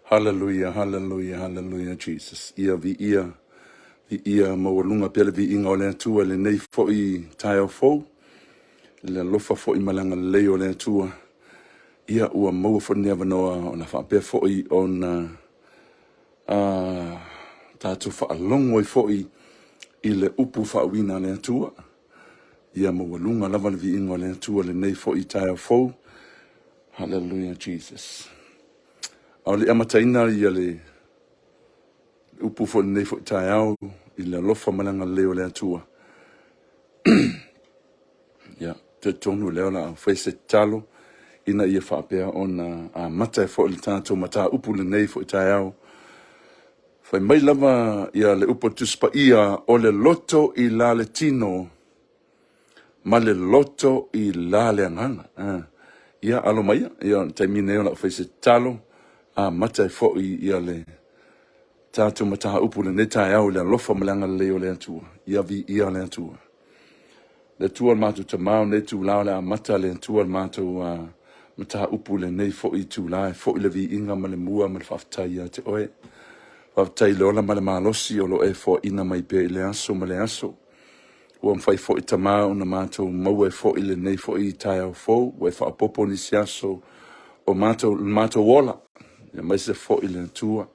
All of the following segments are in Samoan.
Hallelujah, hallelujah, hallelujah, Jesus. Ia viia, viia maualuga pea le viiga o le Atua i lenei foi taeao fou, i le alofa foi ma le agalelei o le Atua. Ia ua maua foi lenei avanoa ona faapea foi ona tatou faalogo ai foi i le upu faauuina a le Atua. Ia maualuga lava le viiga o le Atua i lenei foi taeao fou. Hallelujah, Jesus. A o le amataina ia le upu foi lenei foi taeao i le alofa ma le agalelei o le Atua. Ia, talitonu lea o le a fai se tatalo ina ia faapea ona amata ai foi le tatou mataupu lenei foi taeao. Fai mai lava ia le upu a le Tusi Paia, o le loto i la le tino ma le loto i la le agaga. Ia, alo maia, ia, o le taimi lenei o le a fai se tatalo, amata ai foi ia le tatou mataupu lenei taeao i le alofa ma le agalelei o le Atua. Ia viia le Atua. Le Atua le matou Tama o lenei itula o le a amata le Atua le matou mataupu i lenei foi itula e foi le viiga ma le mua ma le faafetai ia te Oe. Faafetai i le ola ma le malosi o lo o e foaina mai pea i le aso ma le aso. Ua mafai foi Tama ona matou maua ai foi lenei foi taeao fou, ua e faaopoopo nisi aso o matou ola, aemaise foi le Atua.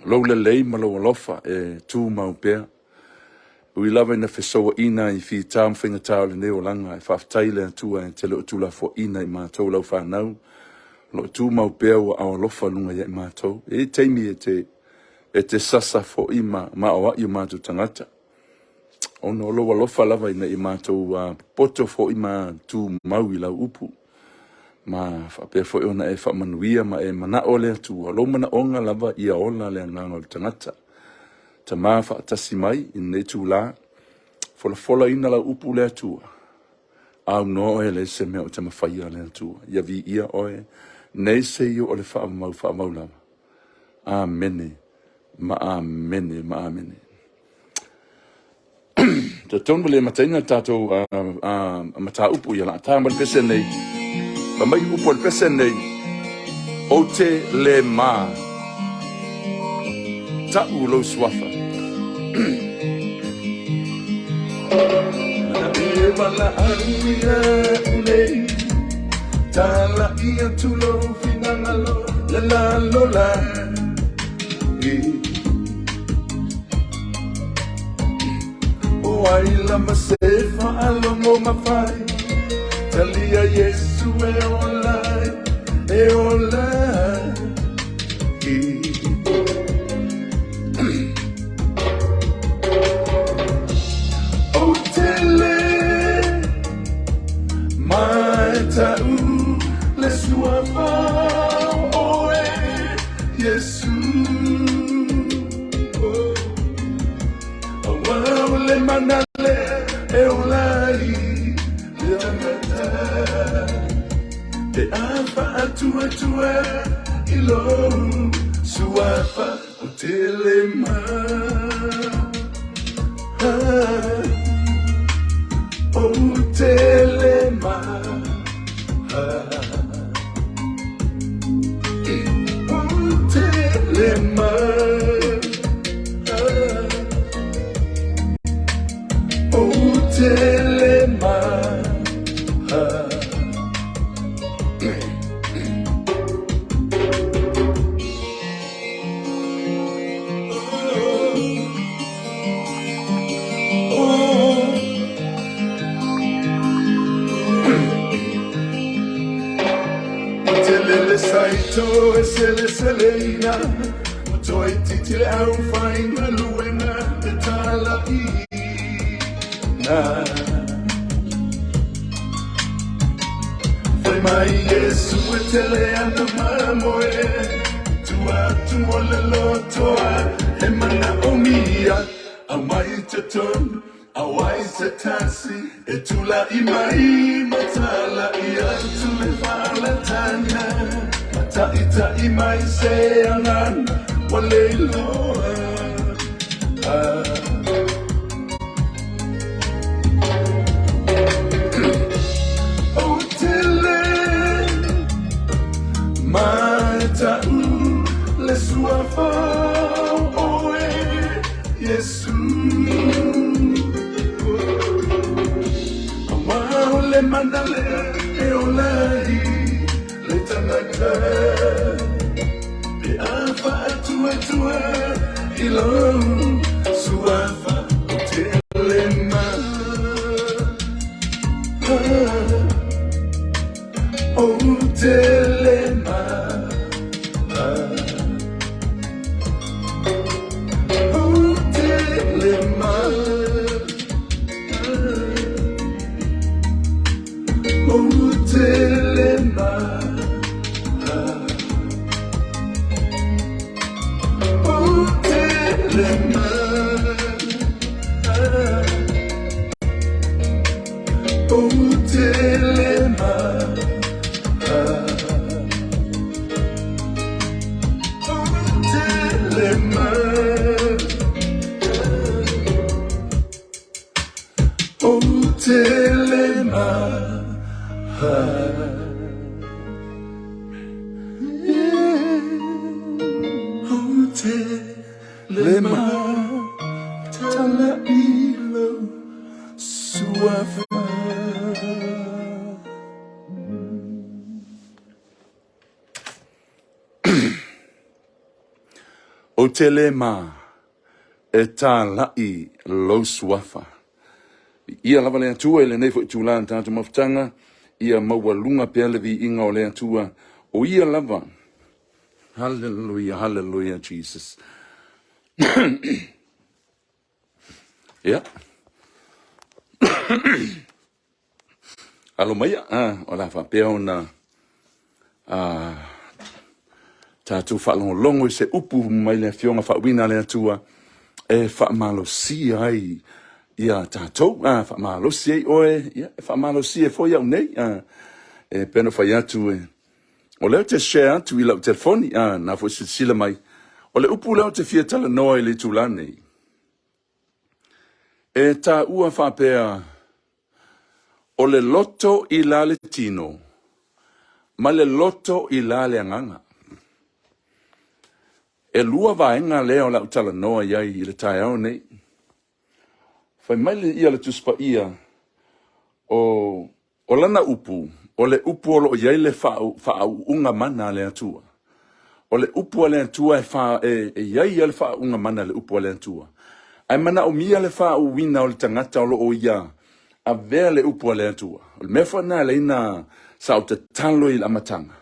Lou lelei ma lou alofa e tumau pea. Ui lava ina fesouaina i fita ma faigata o lenei olaga, e faafetai i le Atua e te le o tuulafoaiina i matou lau fanau, o lo o tumau pea ua aao alofa i luga ia i matou. E i ai taimi e te sasa foi ma maoai o matou tagata, ona o lou alofa lava ina ia matou popoto foi ma tumau i lau upu, ma faapea foi ona e faamanuia ma e manao le Atua, o lou manaoga lava ia ola le agaga o le tagata. Tama faatasi mai i lenei itula, folafolaina lau upu le Atua, aunoa oe e leai se mea o te mafaia le Atua. Ia viia oe nei seia o le faamau faamau lava. Amene ma amene ma amene. Talitonu ua le amataina le tatou mataupu ia laa ma le pese nei. Fai mai upu o le pese nei, ou te le ma ta'u lou suafa. E valaau ia nei, tala'i atu lou finagalo, le lalo la. O ai lava se faalogo mafai, talia Iesu e ola ai, e ola ai. Ou te le mai ta'u le suafa o oe, Iesu. Aua o le mana lea e ola ai le tagata. Pe a faatuatua i lou suafa ou te le ma. Ou te le ma. Ou te le ma. Ou te le ma. Tele le saito e seleseleina, ua toaitiiti le aufaigaluega e talaiina. Fai mai Iesu e tele ana mamoe, tua atu o le lotoa, he manaomia, aumai i totonu, auai se tasi, e tula'i mai ma tala'i atu le faalatana, ma ta'ita'i mai se agaga ua le iloa. Ah. Ou te le mai Suafa oe Iesu. Aua o le mana lea e ola ai le tagata pe a faatuatua i lou Suafa ou te lema. Ou te lema. Ou te lema. Ou te lema. Ou te lema. Ou te lema. Ou te lema. Ou te lema. Ou te lema. Tala'i lou Suafa. Ou te le ma e tālaʻi lou suafa. Ia lava le Atua i lenei foi itulā i le tatou mafutaga, ia maualuga pea le viiga o le Atua, o Ia lava. Hallelujah, hallelujah, Jesus. Ia. Alo maia, o le a faapea ona tatou faalogologo i se upu mai le Afioga faauuina a le Atua e faamalosia ai ia tatou, faamalosi ai oe, ia, e faamalosia ai foi au nei. E pei ona fai atu, e, o lea ou te share atu i lau telefoni, na foi silasila mai. O le upu lea ou te fia talanoa i le itula nei, e taua faapea, o le loto i la le tino, ma le loto i la le agaga. E lua vaega lea o le a ou talanoa i ai i le taeao nei. Fai mai le ia le Tusi Paia, o, o lana upu, o le upu o lo o i ai le faauuga mana a le Atua. O le upu a le Atua e, fa, e, e i ai ia le faauuga mana a le upu a le Atua. Ae manaomia le faauuina o le tagata o lo o ia avea le upu a le Atua. O le mea foi lena e ala ai ona sa ou tatalo i le amataga,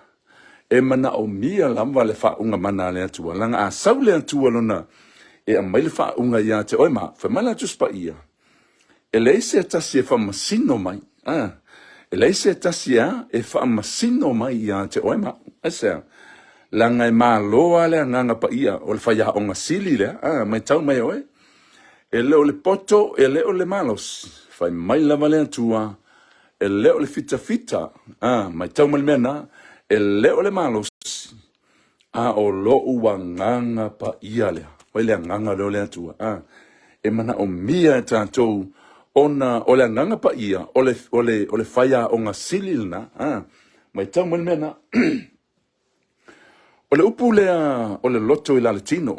E manaomia lava le faauuga mana a le Atua, leaga a sau le Atua lona e aumai le faauuga ia te oe ma fai mai la Tusi Paia, e leai se tasi e faamasino mai, e leai se tasi a e faamasino mai ia te oe ma au. Aisea? Leaga e malo lava le Agaga Paia, o le faiaoga sili lea, matau mai oe, e le o le poto, e le o le malosi, fai mai lava le Atua, E le o le fitafita, a, matau mai le mea na, e le o le malosi, a o loʻu agaga paia lea. Oi le agaga lea o le Atua, a, e manaomia e tatou ona o le agaga paia, o le, o le, o le faiaoga sili lena, a, matau mai le mea na. O le upu lea o le loto i la le tino,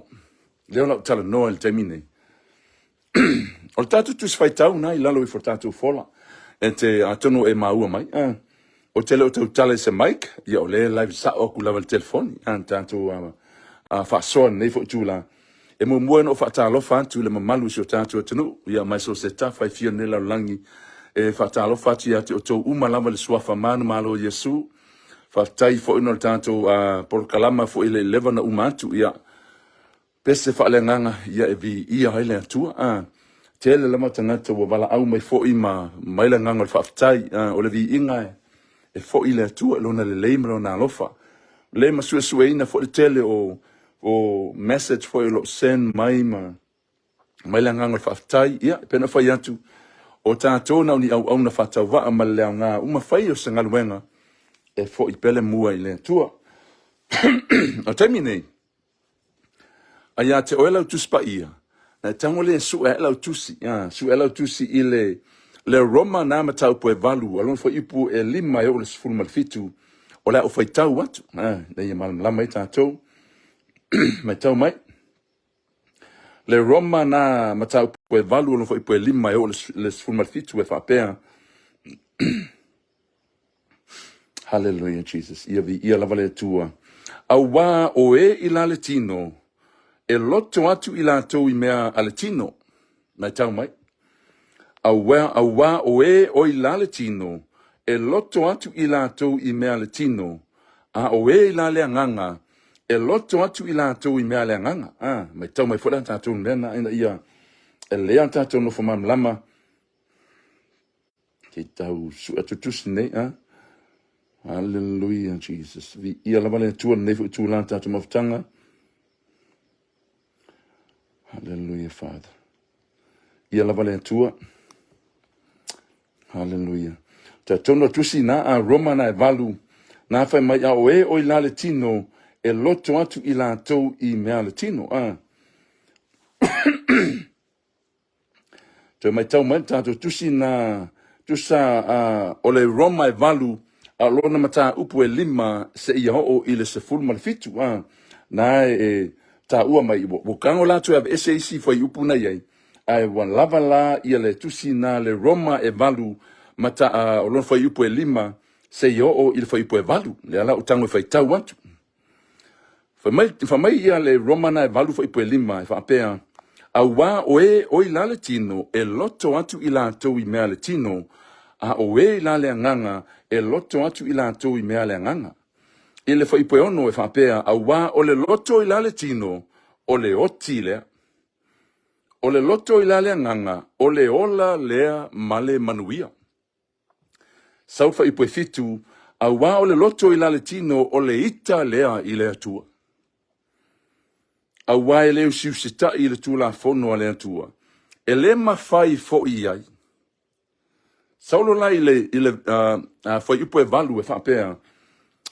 lea o lau talanoa i le taimi nei. O le tatou Tusi Faitau na i lalo ifo o le tatou fola, e te atonu e maua mai. Ou te le o tautala i se mic, ia o lea e live sao atu lava i le telefoni, a tatou faasoa i lenei foi itula. E muamua ona ou faatalofa atu i le mamalu o si o tatou atunuu, ia mai so o se tafa e fia o lenei lalolagi, e faatalofa atu ia te outou uma lava i le suafa manumalo o Iesu. Faafetai foi ona o le tatou polokalama foi e le i leva ona uma atu, ia pese faaleagaga, ia e viia ai le Atua. Tele lava tagata ua valaau mai foi ma mai le agaga o le faafetai. O le viiga e foi i le Atua i lona lelei ma lona alofa. Le ma suesueina foi le tele o message foi o lo o send mai ma mai le agaga o le faafetai. Ia, e pei ona fai atu, o tatou na o ni auauna faatauvaa ma le leaoga uma fai o se galuega e foi pea le mua i le Atua. O le taimi nei, a ia te oe lau Tusi Paia, na e tago lea e sue ae lau tusi, sue ae lau tusi i le le Roma na mataupu e 8, a lona fuaiupu e 5 e oo i le 17, o le a ou faitau atu, ina ia malamalama ai tatou. Matau mai. Le Roma na mataupu e valu o lona fuaiupu e lima e oo i le 17 e faapea, Hallelujah Jesus. Ia viia lava le Atua. Auā o e i la le tino, e loto atu i latou i mea a le tino. Matau mai. Auā, auā o e o i la le tino, e loto atu i latou i mea a le tino, a o e i la le agaga, e loto atu i latou i mea a le agaga. Ah, matau mai foi la tatou mea na ina ia e lea tatou nofo malamalama. Te tau sue atu tusi nei, a? Hallelujah, Jesus. Viia lava le Atua lenei foi tūlā tatou mafutaga. Hallelujah, Father. Ia lava le Atua. Hallelujah. Ta tono tusi na a Roma na e valu, na whai mai a o e oi la le tino, e loto atu i latou i mea le tino. A. Toe matau mai le tatou tusi na tusa o le Roma e valu a o lona mataupu e lima seia oo i le 17 a na e taua mai ua tago latou e aveese isi fuaiupu na i ai ae ua lava la ia le tusi na le Roma e valu mata o lona fuaiupu e lima seia oo i le fuaiupu e valu lea la ua tago e faitau atu. Fai mai, fai mai ia le Roma na e valu fuaiupu e lima e faapea, Auā o e o i la le tino e loto atu i latou i mea a le tino, a o e i la le agaga e loto atu i latou i mea a le agaga. I le fuaiupu e ono e faapea, Auā o le loto i la le tino, o le oti lea. O le loto i la le agaga, o le ola lea ma le manuia. Sau fuaiupu e fitu, auā o le loto i la le tino o le ita lea i le Atua. Auā e le usiusitaʻi i le Tulafono a le Atua, e le mafai foi i ai. Saulo la i le, i le fuaiupu e valu e faapea,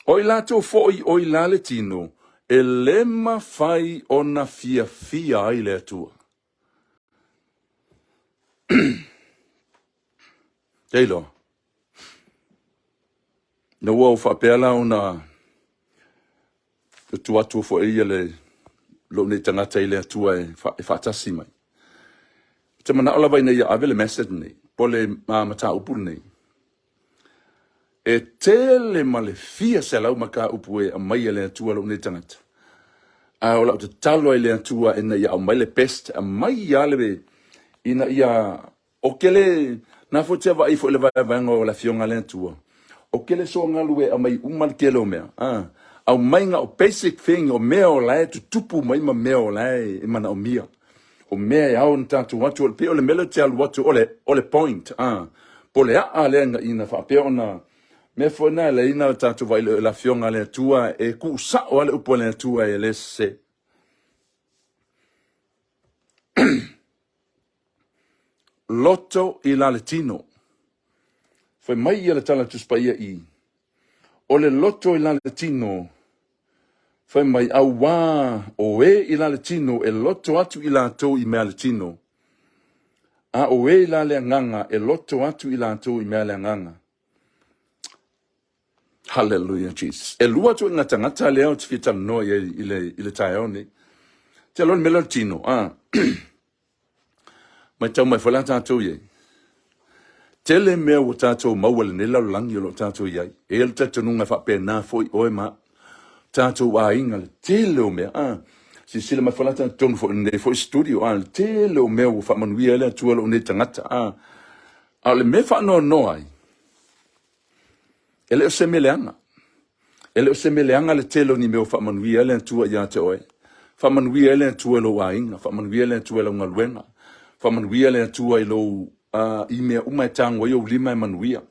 O i latou foi o i la le tino, e le mafai ona fiafia ai le Atua. Te iloa. Na ua ou faapea la ona tutu atu foi ia le lou nei tagata i le Atua e, fa, e faatasi mai. Ou te manao lava ina ia ave le message nei, po le mataupu lenei. E tele ma le fia selau mataupu e aumai e le Atua lou nei tagata. A o lau tatalo ai le Atua ina ia aumai le best, aumai lava le ina ia o ke le na foi te vaai foi le vaevaega o le afioga a le Atua. O ke le soa galu e aumai uma le tele o mea. Ah, aumaiga o basic thing o mea o la e tutupu mai ma mea o la e manaomia. O mea e ao ona tatou atu, pei o le mea lea ou te alu atu, o le, o le point, a, po o le a'a lea ina, ina faapea ona, mea foi na e leai na tatou vaai le Afioga a le Atua e tuusao lava le upu a le Atua e le sese. Loto i la le tino. Fai mai ia le tala Tusi Paia i, o le loto i la le tino, fai mai, auā o e i la le tino e loto atu i latou i mea a le tino, a o e i la le agaga e loto atu i latou i mea a le agaga. Hallelujah, Jesus. E lua ituaiga tagata lea ou te fia talanoa i ai i le, i le taeao nei. Te aloa le mea lea o le tino, ah. Matau mai foi la tatou i ai. Tele mea ua tatou maua i lenei lalolagi o lo o tatou i ai. E i ai le talitonuga e faapena foi oe ma au. Tatou aiga, le tele o mea. Ah, silasila mai foi la tatou totonu foi i lenei foi studio. Ah, le tele o mea ua faamanuia ai le Atua lou nei tagata. Ah, a o le mea faanoanoa ai, E le o se mea leaga. E le o se mea leaga le tele o ni mea ua faamanuia ai le Atua ia te oe. Faamanuia ai le Atua i lou aiga, faamanuia le Atua i lau galuega, faamanuia le Atua i lou i mea uma e tago ai ou lima e manuia.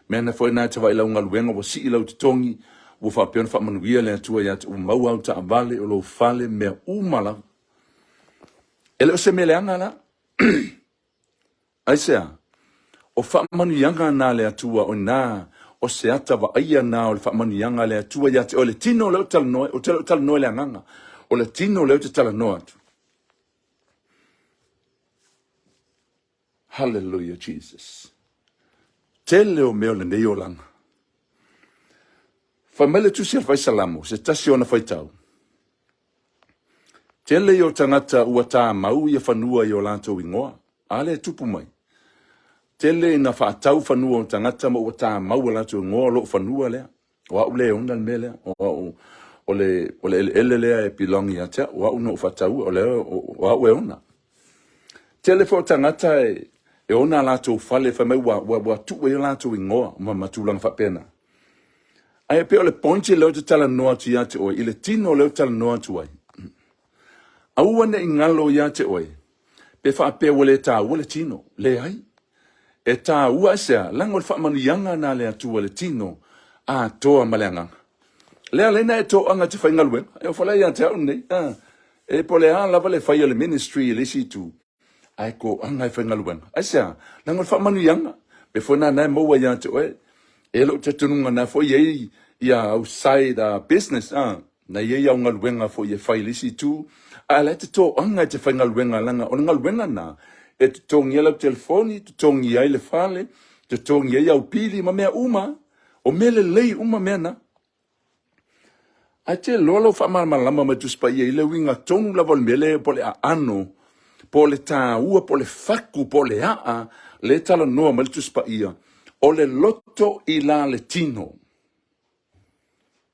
Mea na foi na e te vaai i lau galuega ua sii lau totogi, ua faapea ona faamanuia le Atua ia te ua maua au taavale, o lou fale, mea uma lava. E le o se mea leaga la. Aisea? O faamanuiaga na a le Atua, o ina, o se ata vaaia na o le faamanuiaga a le Atua ia te oe, le tino lea ou te talanoa, ou te le o talanoa i le agaga, o le tino lea ou te talanoa atu. Hallelujah, Jesus. Tele o mea o lenei olaga. Fai mai le tusi a le Fai Salamo, se tasi o ona faitau. Tele ia o tagata ua tamau ia fanua i o latou igoa. A lea e tupu mai. Tele ina faatau fanua o tagata ma ua tamau o latou igoa o lou fanua lea. O au lea e ona le mea lea. O au, o le, o le eleele lea e belong ia te au. O au na ou faataua, o lea, o au e ona. Tele foi o tagata e, e ona a latou fale, fai mai ua, ua, ua tuu ai o latou igoa ma, ma tulaga faapena. Ae pei o le point lea ou te talanoa atu ia te oe, i le tino lea ou te talanoa atu ai. Aua ne i galo ia te oe, pe faapea ua le taua le tino. Leai. E taua aisea? Leaga o le faamanuiaga na a le Atua i le tino atoa ma le agaga. Lea la e toaga e te faigaluega. E ofo la ia te au nei. E po o le a lava le fai o le ministry i le isi itu, ae toaga e faigaluega. Aisea? Leaga o le faamanuiaga. Mea foi na na e maua ia te oe. E lou talitonuga na foi e i ai ia au side business, na i ai au galuega foi e fai i le isi itu, ae la e te toaga e te faigaluega leaga o le galuega na e totogi ai lau telefoni, totogi ai le fale, totogi ai au pili ma mea uma. O mea lelei uma mea na. Ae te iloa lou faamalamalama mai Tusi Paia i le uiga tonu lava o le mea lea po o le aano, po o le taua, po o le faku, po o le aa, lea e talanoa mai le Tusi Paia, o le loto i la le tino.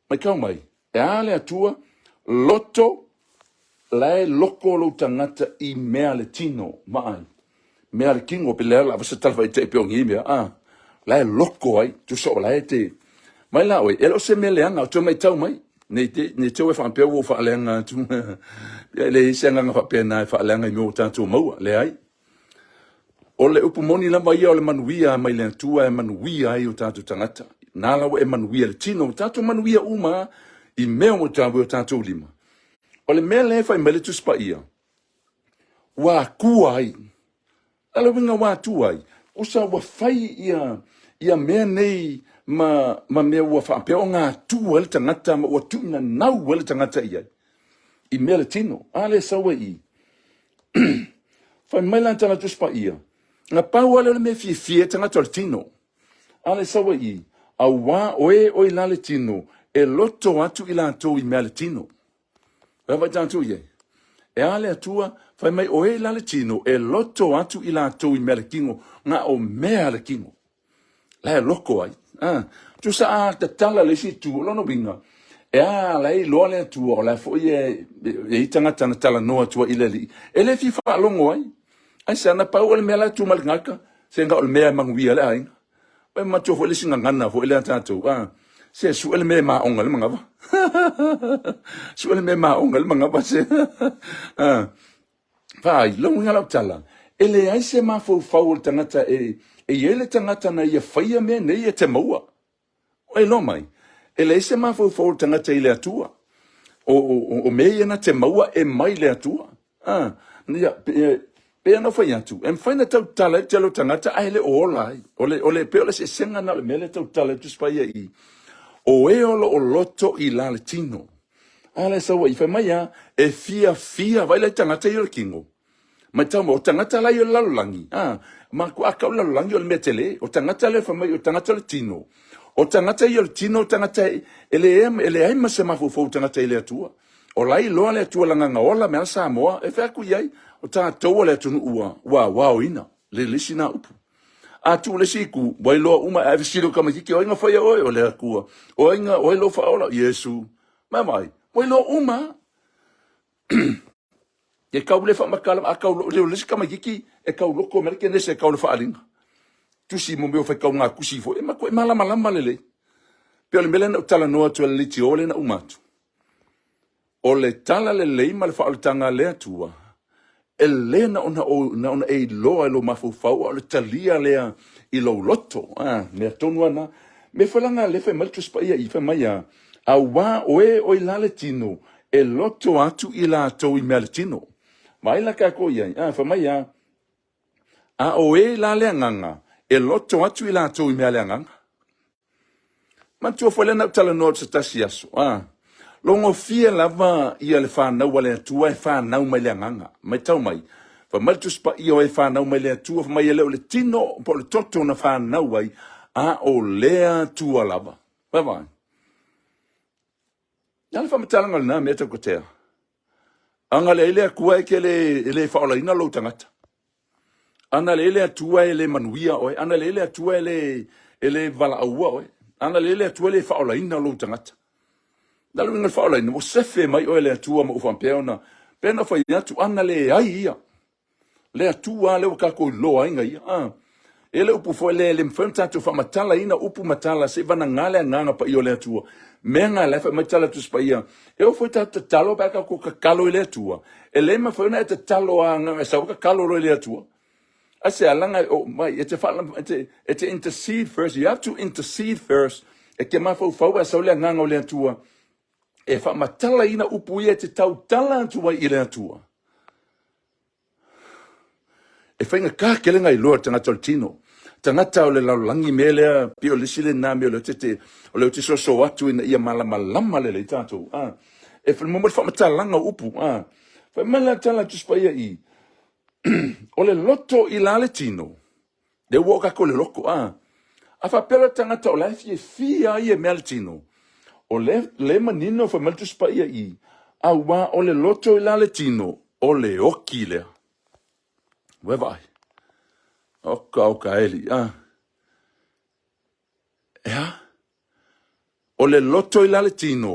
Matau mai, e a le Atua, loto, la e loko lou tagata i mea le tino, vaai, mea le kingo, pe lea lava se tala faita'i pe o ni mea, a, la e loko ai, tusa o la e te, mai la oe, e le o se mea leaga, o toe matau mai, nei te, nei te ua e faapea ua ou faaleaga atu, e leai se agaga faapena e faaleaga i mea ua tatou maua, leai. O le upu moni lava ia o le manuia mai le Atua e manuia ai o tatou tagata. Na la ua e manuia le tino, o tatou manuia uma i mea ua taua o tatou lima. O le mea lea e fai mai le Tusi Paia, ua atua ai. A le uiga ua atua ai, usa ua fai ia, ia mea nei ma, ma mea ua faapea ona atua ai le tagata ma ua tuunanau ai le tagata i ai. I mea le tino. A lea sau ai i. Fai mai la tala Tusi Paia, na pau lava lea o le mea e fiafia ai tagata o le tino. A le sau ai i, auā o e o i la le tino, e loto atu i latou i mea le tino. Vaai tatou i ai. E a le Atua, fai mai o e i la le tino, e loto atu i latou i mea le tino, na o mea le tino. La e loko ai. Ah, tusa a tatala le isi itu, o lona uiga, e a la e iloa le Atua, o la foi e, e i tagata na talanoa atu ai i le Alii, e le fia faalogo ai. Aisea, na pau o le mea la e tu mai le tagata, se na o le mea e manuia le aiga. E matua foi le isi gagana foi lea tatou, ah, se sue le mea e maoga le manava. Sue le mea e maoga le manava se. Ah, Vaai, lau uiga lau tala, e leai se mafaufau o le tagata e, e i ai le tagata na ia faia mea nei e te maua. Ua iloa mai, e leai se mafaufau o le tagata i le Atua. O, o, o mea ia na te maua e mai le Atua. Ah, ia, pe, pe ana fai atu, e mafai na tautala ai le tele o tagata ae le o ola ai. O le, o le, pei o le eseesega na o le mea lea tautala ai Tusi Paia i, o e o lo o loto i la le tino. A le sau ai, fai mai a, e fiafia, vai lai tagata ia o le kino. Mai tau mai, o tagata la ia o le lalolagi, a, ma ku a kau lalolagi o le mea tele, o tagata le fai mai, o tagata o le tino. O tagata ia o le tino, o tagata e, e le, e leai ma se mafaufau o tagata i le Atua. O la iloa le Atua lagaga ola me ala Samoa, e fai atu i ai, o tatou o le atunuu ua, ua aoaoina, le le isi na upu. A tuu le isi itu, ua iloa uma, ae fesili o tamaititi, o ai na faia oe? O le Atua. O ai na, o ai lou faaola? Iesu. Ma vaai, ua iloa uma. E kau le faamatala, a kau le le isi tamaititi e kau loko mai le kenese e kau le faaaliga. Tusi mo mea o faitauga tusi foi, e matuai malamalama lelei. Pei o le mea lea na ou talanoa atu ai i le leitio lea na uma atu. O le tala lelei ma le faaolataga a le Atua, e le na ona, o, na ona e iloa i lou mafaufau, a o le talia lea i lou loto. Ah, mea tonu ana. Mea foi laga lea fai mai le Tusi Paia i, fai mai a, auā o e o i la le tino, e loto atu i latou i mea le tino. Vaai la tatou i ai, ah, fai mai a, a o e i la le agaga, e loto atu i latou i mea le agaga. Manatua foi lea na ou talanoa atu se tasi aso, a, logofie lava ia le fanau a le Atua e fanau mai le agaga. Matau mai, fai mai le Tusi Paia o e fanau mai le Atua, fai mai e le o le tino po o le toto na fanau ai, a o le Atua lava. Vaai. Na le faamatalaga o lena mea tau katea. Ana leai le Atua e te le, e le faaolaina lou tagata. Ana leai le Atua e le manuia oe. Ana leai le Atua e le, e le valaauina oe. Ana leai le Atua e le faaolaina lou tagata. Na le uiga le faaolaina, ua sefe mai oe le Atua ma ua faapea ona, pei ona fai atu, ana leai ia. Le Atua lea ua tatou iloa ai ia. Ah. E le upu foi lea, e le mafai ona tatou faamatalaina upu ma tala se i vanaga le agaga paia o le Atua. Mea na la e fai mai tala Tusi Paia. E oo foi tatou tatalo pe a tatou tatalo i le Atua. E le mafai ona e tatalo a na e sau tatalo loa i le Atua. Aisea leaga o mai e te faala e te intercede first. You have to intercede first. E te mafaufau ae sau le agaga o le Atua e faamatalaina upu ia e te tautala atu ai i le Atua. E faigata tele na iloa e le tagata o le tino. Tagata o le lalolagi mea lea, pei o le isi lena mea o lea te, o lea te soso atu ina ia malamalama lelei tatou. Ah, e mo le faamatalaga o upu. Ah, fai mai la tala Tusi Paia i, o le loto i la le tino, lea ua oo tatou i le loto, ah. A faapea le tagata o la e fiafia ai e mea le tino, o le, le manino fai mai le Tusi Paia i, auā o le loto i la le tino, o le oki lea. Ua e vaai. Oka, oka, eli, a. E a? O le loto i la le tino,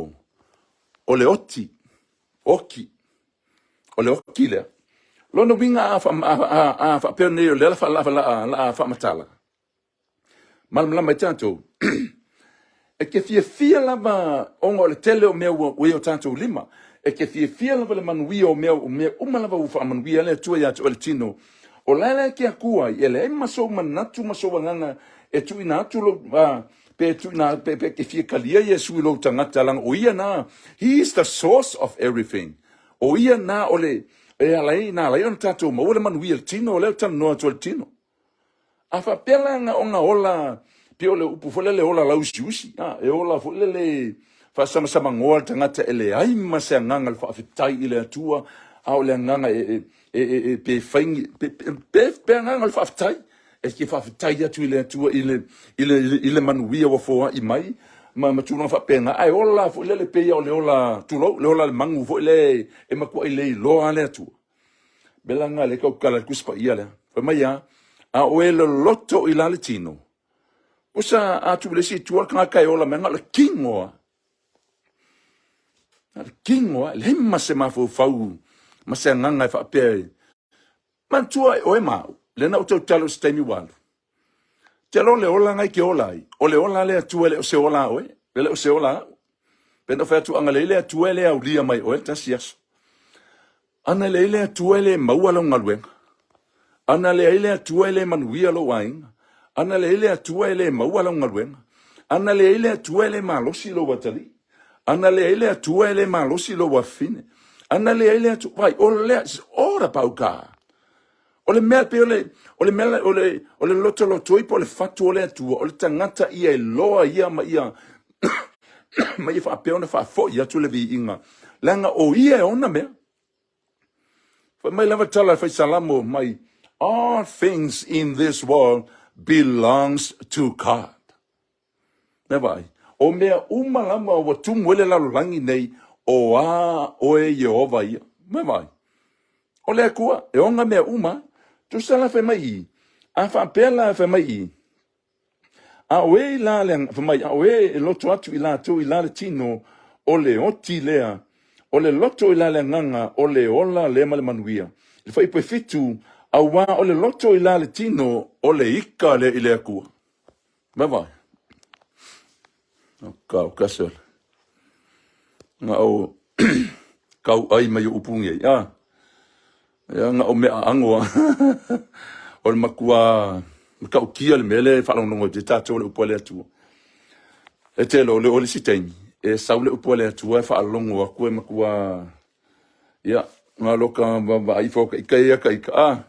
o le oti, oki, o le oki lea. Lona uiga a, a, a, a faapea nei o lea la, la, la, la faamatala. Malamalama ai tatou. E te fiafia lava ona o le tele o mea ua i o tatou lima. E te fiafia lava le manuia o mea, o mea uma lava ua faamanuia le Atua ia te oe le tino. O la e te Atua ai, e leai ma sou manatu ma sou agaga e tuuina atu lou, pe tuuina, pe, pe te fia talia Iesu i lou tagata, leaga o ia na, He is the source of everything. O ia na o le, e ala ai, na ala ai ona tatou maua le manuia i le tino, o lea ou te talanoa atu ai i le tino. A faapea la na ona ola, pei o le upu foi lele ola lauusiusi, a, e ola foi lele faasamsamanoa le tagata e leai ma se agaga o le faafetai i le Atua, a o le agaga e, e, e, e, e pe fai ni, pe, pe, pe, pe agaga o le faafetai, e te faafetai atu i le Atua i le, i le, i le manuia ua foai mai, ma, ma tulaga faapena, ae ola foi lele pei o le ola, tulou, le ola le manu foi le e matuai le iloa le Atua. Mea la lena lea tautala i le Tusi Paia lea. Fai mai a, a o e loloto i la le tino. Usa a tu le isi itu o le tagata e ola mai, na o le tino a. Na o le tino a, leai ma se mafaufau ma se agaga e faapea e. Manatua e oe ma au, lea na ou tautala i se taimi ua alu. Te alo le ola na i ke ola ai. O le ola le Atua e le o se ola a oe, e le o se ola au. Pe na fai atu ana leai le Atua e le aulia mai oe le tasi aso. Ana leai le Atua e le maua lau galuega. Ana leai le Atua e le manuia lou aiga. Ana leai le Atua e le maua lau galuega. Ana leai le Atua e le malosi lou atalii. Ana leai le Atua e le malosi lou afafine. Ana leai le Atua, vai, o lea, it's all about God. O le mea pei o le, o le mea, o le, o le lotolotoi po o le fatu o le Atua, o le tagata ia e loa ia ma ia, ma ia faapea ona faafoi atu le viiga, leaga o ia e ona mea. Fai mai lava tala fai Salamo mai, all things in this world belongs to God. Mea vaai, o mea uma lava ua tumu ai le lalolagi nei, o a oe Ieova ia. Mea vaai, o le Atua, e ona mea uma. Tusa la fai mai i, a faapea la fai mai i, a o e i la le, fai mai, a o e e loto atu i latou i la le tino, o le oti lea, o le loto i la le agaga, o le ola lea ma le manuia. I le fuaiupu e 7, auā o le loto i la le tino, o le ika lea i le Atua. Bye bye. O ka o kasel. Nga o kau ai mai o upu ngei. Ah. Ia nga o mea ango a. O le makua matautia le mea lea e faalogologo ai te tatou le upu a le Atua. E tele o le o le isi taimi, e sau le upu a le Atua e faalogo atu e matua Ia, nga loka vaai fo ka ika ia ka ika a.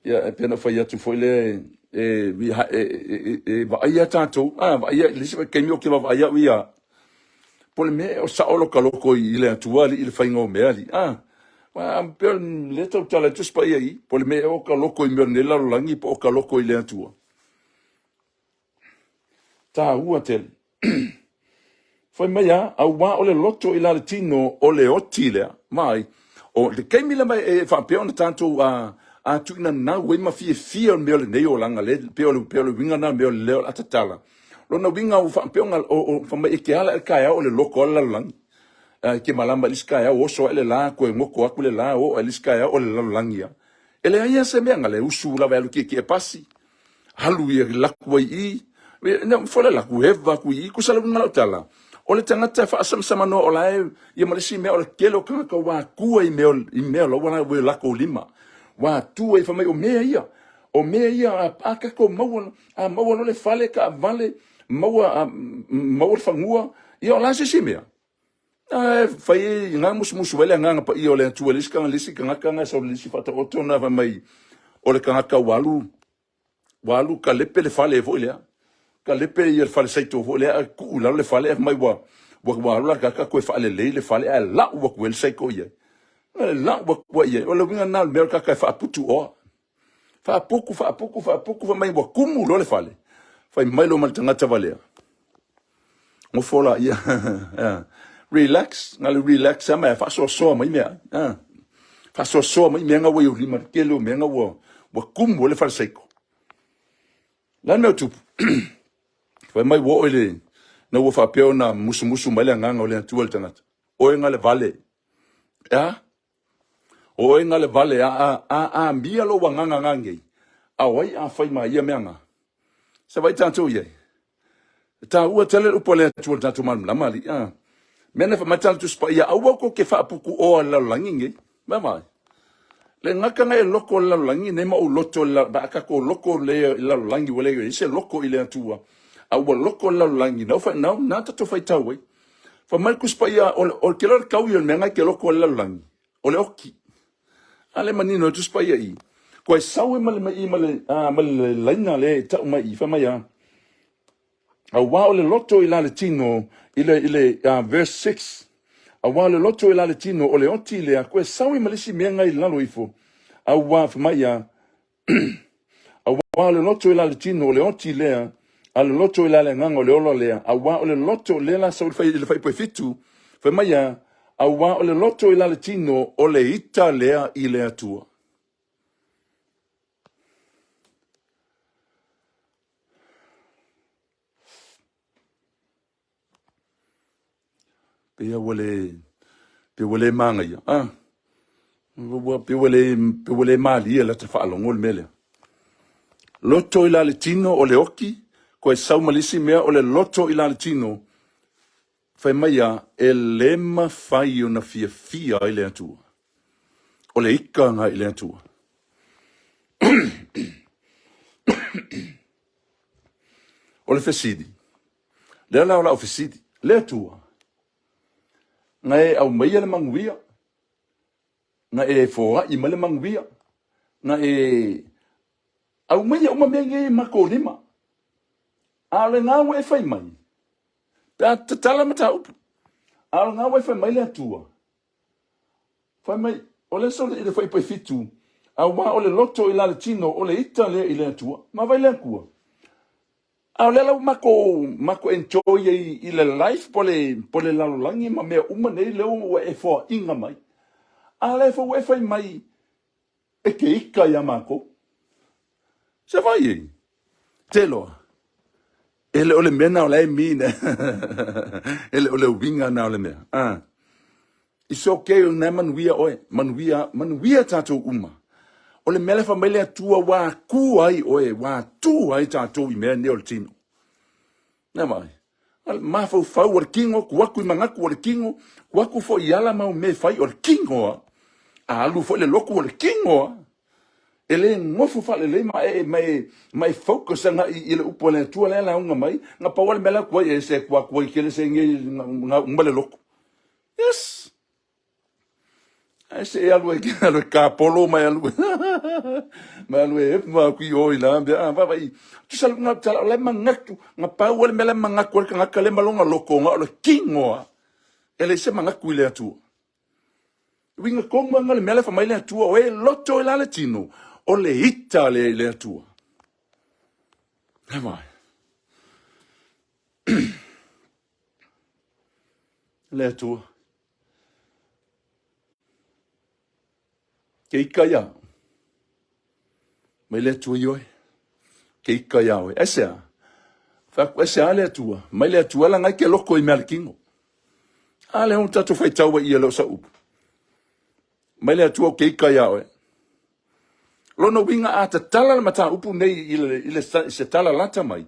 Ia, e pena fai atu foi le e e e e vaai ia tatou. A vaai ia le isi taimi o ke vaai au ia. Po le mea o sao loka loko i le Atua alii i le faiga o mea alii. A ma pe le tautala i Tusi Paia i, po le mea o ka loko i mea o lenei lalolagi po o ka loko i le Atua. Tāua tele. Fai mai a, auā o le loto i la le tino o le oti lea. Mai, O le taimi lava e faapea ona tatou a a tuuina nau ai ma fiafia o le mea o lenei olaga le pei o le pei o le uiga lena o le mea o le leo o le a tatala. Lona uiga ua faapea ona o fai mai e te ala i le taeao o le loto a le lalolagi. E te malama i le isi taeao oso ae le la toe goto atu le la oo ae le isi taeao o le lalolagi lava. E leai lava se mea na le usu lava e alu tietie pasi, alu ia laku ai i i, foi le laku eva atu i i, tusa le uiga o lau tala, o le tagata e faasamsamanoa o la e, ia ma le isi mea o le tele o tagata ua atua i mea, i mea o la ua i o latou lima, ua atua i fai mai o mea ia, o mea ia a, a tatou maua, a maua loa le fale, taavale, maua, a, maua le fanua, ia o le a se isi mea? Ae fai ai na musumusu ai le Agaga Paia o le Atua i le isi tagata, le isi tagata na sau i le isi faataoto na fai mai o le tagata ua alu ua alu kalepe le fale foi lea. Kalepe ia le fale saito foi lea ae tuu i lalo le fale ae fai mai ua ua ua alu la tagata toe faalelei le fale ae lau atu ai le saito i ai. E lau atu ai i ai. O le uiga lena o le mea o le tagata e faaputu oa. Faaputu, faaputu, faaputu, fai mai ua tumu loa le fale. Fai mai loa ma le tagata valea. Nofo la ia. Relax, na le relax ama e faasoasoa mai mea. Faasoasoa mai mea nga ua i ou lima, le tele o mea nga ua ua tumu ai le fale saiko. Le a le mea ua tupu? Fai mai ua oo i le na ua faapea ona musumusu mai le agaga o le Atua i le tagata. Oe nga le vale. E a? O oe na le vale a a a amia lou agaga nga nei, a o ai a fai ma ia mea nga? Se vai tatou i ai. E taua tele le upu a le Atua i le tatou malamalama alii. A. Mea na fai mai tala Tusi Paia, aua tou te faaputuoa i le lalolagi nei. Vaavaai. Le gata na e loko i le lalolagi nei ma ou loto i le lalolagi, a tatou loko le i le lalolagi ua le i ai se loko i le Atua, a ua loko i le lalolagi, na fai, na, na tatou faitau ai. Fai mai le Tusi Paia, o le, o le tele o le taui o le mea na e te loko ai le lalolagi, o le oki. A le manino le Tusi Paia i, koe sau e ma le, ma le, a, ma le laina le e tau mai i, fai mai a, auā o le loto i la le tino, i le, i le, verse 6, auā o le loto i la le tino, o le oti lea, koe sau e ma le isi mea na i lalo ifo, auā, fai mai a, Auā o le loto i la le tino, o le oti lea, a o le loto i la le agaga, o le ola lea. Auā o le loto, lea la sau i le fuaiupu e 7, fai mai a, auā o le loto i la le tino, o le ita lea i le Atua. Pei ua le, pei ua le manaia. Ah, ua, pei ua le, pei ua le malie lata faalogo le mea lea. Loto i la le tino o le oki, koe sau ma le isi mea o le loto i la le tino, fai mai a, e le mafai ona fiafia ai le Atua. O le ika nga i le Atua. O le fesili, Lea la o lau fesili, le Atua, na e aumaia le manuia, na e foai mai le manuia, na e aumaia uma mea nei i matou lima. A o lena ua e fai mai, pe a tatala mataupu, a o lena ua e fai mai le Atua, fai mai, o le sole i le fuaiupu e 7, auā o le loto i la le tino, o le ita lea i le Atua. Ma vai le Atua. A o lea la ua matou, matou enjoy ai i le life po le, po le lalolagi ma mea uma nei lea ua e foaiina mai. A o lea foi ua e fai mai e te ika ia matou. Se vai ei. Te loa. E le o le mea na o la e mean. E le o le uiga na o le mea. Ah. It's okay o lena e manuia oe, manuia, manuia tatou uma. O le mea lea fai mai le Atua ua atua ai oe, ua atua ai tatou i mea nei o le tino. Nā mai? Mafaufau o le tino, tu atu i manatu o le tino, tu atu foi i ala mau mea e fai o le tino a. A alu foi le lotu o le tino a. E le nofo faalelei ma e, ma e, ma e focus agai i le upu a le Atua lea e lauga mai, na pau lava le mea la atu ai, e se atu atu ai tele se nei na uma le lotu. Yes. Ae se e alu e alu e kapolo mai alu mai alu e ma kui oi la mea ah vaavaai tusa le nga tala o le manatu nga pau le mea le manatu o le tagata le malonga loko nga o le tino a e le se manatu i le Atua uiga tonu lava le mea le fai mai le Atua o e loto i la le tino o le ita lea i le Atua. Vaavaai. Le Atua. Ke ika ia. Mai le Atua ioe. Ke ika ia oe. Aisea? Fai atu, aisea le Atua? Mai le Atua la ngai ke loko i mea le kino. A le hon tatou faitau ai ia le o sa upu. Mai le Atua o ke ika ia oe. Lona uiga a tatala le mataupu nei i le, i le, i se tala lata mai,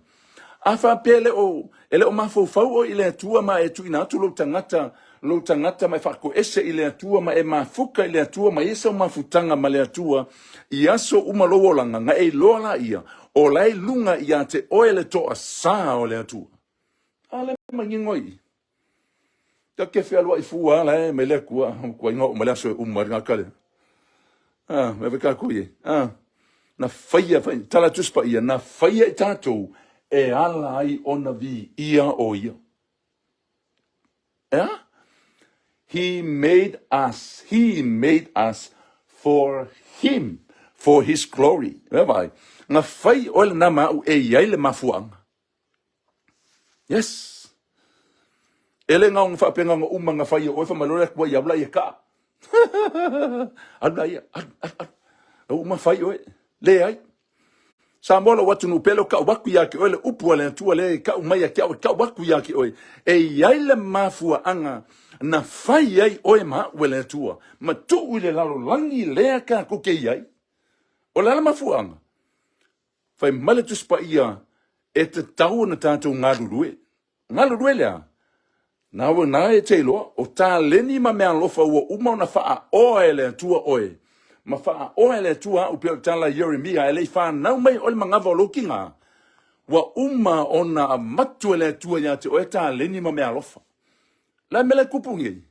a faapea e le o, e le o mafaufau oe i le Atua ma e tuuina atu lou tagata, lou tagata ma e faatoese i le Atua ma e mafuka i le Atua ma i ai sau mafutaga ma le Atua i aso uma lou olaga, na e iloa laia, o la e i luga ia te oe le toasā o le Atua. A lea e manino i i. Ta ke fealuai fua la e mai le Atua, matuai oo mai le aso e uma ai le tagata lea. Ah, me ka ko ye. Ah, na faia fai tala Tusi Paia na faia i tatou e ala ai ona viia o ia. Yeah? He made us, he made us for him, for his glory. Ea vai. Na fai oe lena ma au e i ai le mafuaaga. Yes. E le gaoga faapegaga uma na fai e oe fa mai loa le Atua ia alu la ia kaa. Alu la ia, alu, alu, alu. Lau uma fai oe. Leai. Samoa lou atunuu pele o kau aku ia te oe le upu a le Atua lea e kau mai ia te au e kau aku ia te oe. E i ai le mafuaaga na fai ai oe ma au e le Atua ma tuu i le lalolagi lea tatou te i ai. O le a le mafuaaga? Fai mai le Tusi Paia, e tatau ona tatou galulue. Galulue le a? Na ua na e te iloa, o taleni ma meaalofa ua uma ona faaoa e le Atua oe, ma faaoa e le Atua au pei o le tala a Ieremia, e le i fanau mai oe le manava o lou tiga, ua uma ona avatu e le Atua ia te oe taleni ma meaalofa. O le a le mea la e tupu nei?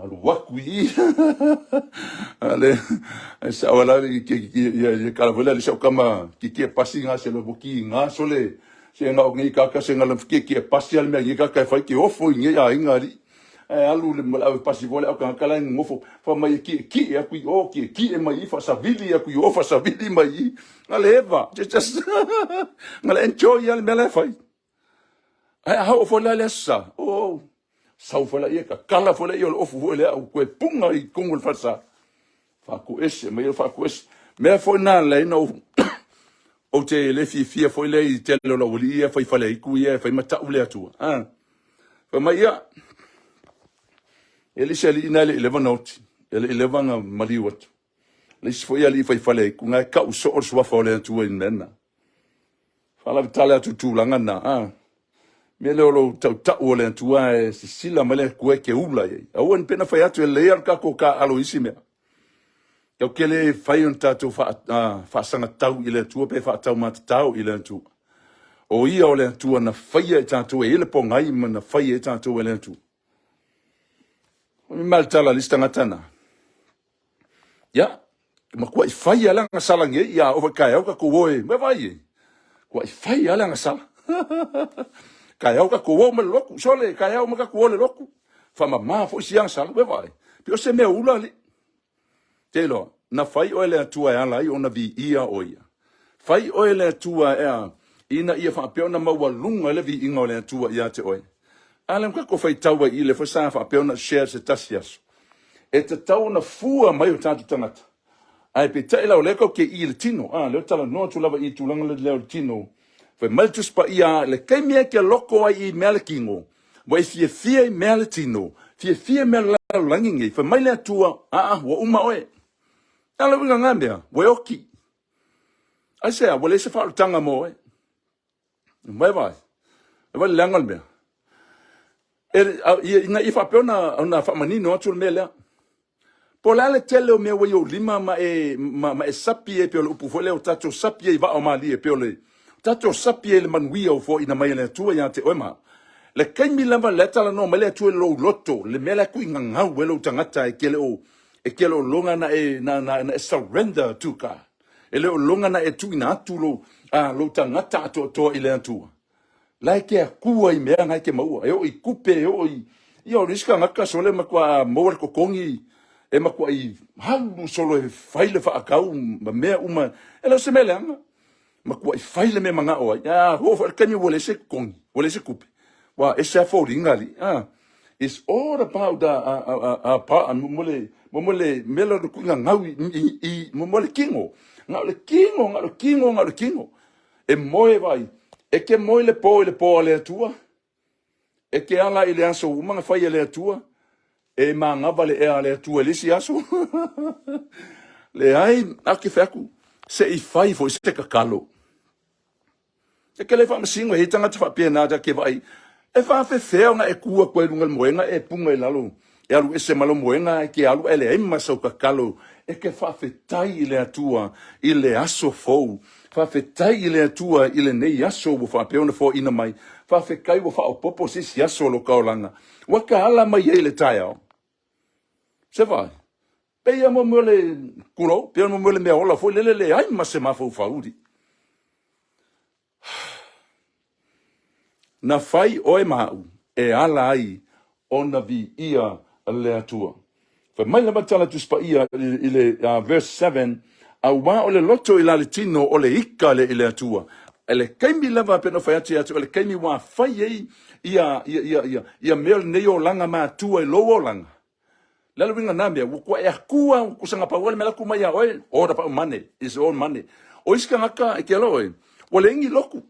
Alu aku i i. Ale, ai sa wala i ke ki ia ia kala wala le sa kama ki ki pasi nga se lo ki nga so le se nga ngi ka ka se nga le ki ki pasi al me ngi ka ka fai ki ofo ngi ya inga ri. Ai alu le mala pasi vole au ka kala ngofo fa mai ki ki aku i o ki ki e mai fa savili aku i o fa savili mai. Nga le eva just nga le enjoy al me le fai. Ae a oo foi la i le Aso Sa, oh, sau foi laia, tatala foi laia o le ofu foi lea, ua toe puga i totonu o le falesa. Faatoese mai, faatoese. Mea foi na ala ai na ou, ou te le fiafia foi lea i tele o laualii ia e fai faleaitu ia e fai ma tau le Atua. Ah. Fai mai ia, e le isi alii na e le i leva na oti, e le i leva na maliu atu. Le isi foi alii fai faleaitu, na e tau soo le suafa o le Atua i le mea lena. Faalavitale atu i tulaga na, a. Mea lea o lou tautau o le Atua e sisila mai le Atua e ke ula i ai. Aua ne i pei ona fai atu e lelei lava le tatou taaalo i isi mea. Tatou te le fai ona tatou faasagatau i le Atua pe faataumatatao i le Atua. O ia o le Atua na faia i tatou e i ai le pogai ma na faia ai tatou e le Atua. O le mea le tala a le isi tagata na. Ia, matuai fai lava le agasala nei, ia oo foi taeao tatou o e, me vaai e, matuai fai lava le agasala. Taeao tatou o ma le lotu, sole, taeao ma tatou o le lotu, faamama foi si agasala, me vaai, pei o se mea ula alii. Te iloa, na fai oe le Atua e ala ai ona viia o ia. Fai oe le Atua ea, ina ia faapea ona maualuga le viiga o le Atua ia te oe. A lea ua tatou faitau ai i le foi sa faapea ona share se tasi aso. E tatau ona fua mai o tatou tagata. Ae peitai la o lea tatou te i i le tino. A, lea ua talanoa atu lava i tulaga lea o le tino. Fai mai le Tusi Paia, le taimi e te loko ai i mea le tino, ua e fiafia i mea le tino, fiafia i mea le lalolagi nei, fai mai le Atua, aa, ua uma oe. A le uiga na mea, ua e oti. Aisea, ua leai se faaolataga mo oe. Mai vai. E vai le leaga o le mea. E, a, ia, ina ia faapea ona, ona faamanino atu le mea lea. Po o le a le tele o mea ua i ou lima ma e, ma, ma e sapi ai pei o le upu foi lea o tatou sapi ai i vaa o malie pei o le tatou sapi ai i le manuia ua foaiina mai e le Atua ia te oe ma le taimi lava lea talanoa mai le Atua i lou loto, le mea lea tuuigagau ai lou tagata e te le o e te le o loga na e na, na, na e surrender to God. E le o loga na e tuuina atu lou, a, lou tagata atoatoa i le Atua. La e te Atua i mea na e te maua. E oo i tupe, e oo i... Ia, o nisi tagata sole matua maua le totogi, e matuai alu solo e fai le faatau ma mea uma. E le o se mea leaga. Matuai fai le mea manao ai. A oo foi le taimi ua leai se totogi, ua leai se tupe. Ua ese lava foliga alii. A. It's all about a a a a a mo le mo le mea la kuiga gau i i mo le kino. Na o le kino, na o le kino, na o le kino. E moe vai. E ke moe le po i le po a le Atua. E ke ala i le aso ua uma ona fai e le Atua, e manava le ea a le Atua i le isi aso. Leai, a ke fai atu, se i fai foi se tatalo. E ke le faamasino e i ai tagata faapena ta ke vaai, e faafefea ona e tu atu ai i luga o le moega e puna i lalo e alu ese ma lou moega ae ke alu ae leai ma sau tatalo e ke faafetai i le Atua i le aso fou. Faafetai i le Atua i lenei aso ua faapea ona foaiina mai. Faafetai ua faaopoopo se isi aso o lo ta olaga. Ua ta ala mai ai i le taeao. Se vaai, pei lava mo mea o le, tulou, pei lava mo mea o le meaola foi lele leai ma se mafaufau. Na fai oe ma au e ala ai ona viia le Atua. Fai mai lava le tala Tusi Paia i le verse 7, Auā o le loto i la le tino o le ika lea i le Atua. I le taimi lava pei ona fai atu ia te oe, le taimi ua fai ai ia, ia, ia, ia, ia mea o lenei olaga matua i lou olaga, Le a le uiga na mea, ua tua e atua, ua tusa pau le mea la tu mai ia oe, all about money, is all money. O isi tagata e te alo oe, ua leai ni lotu,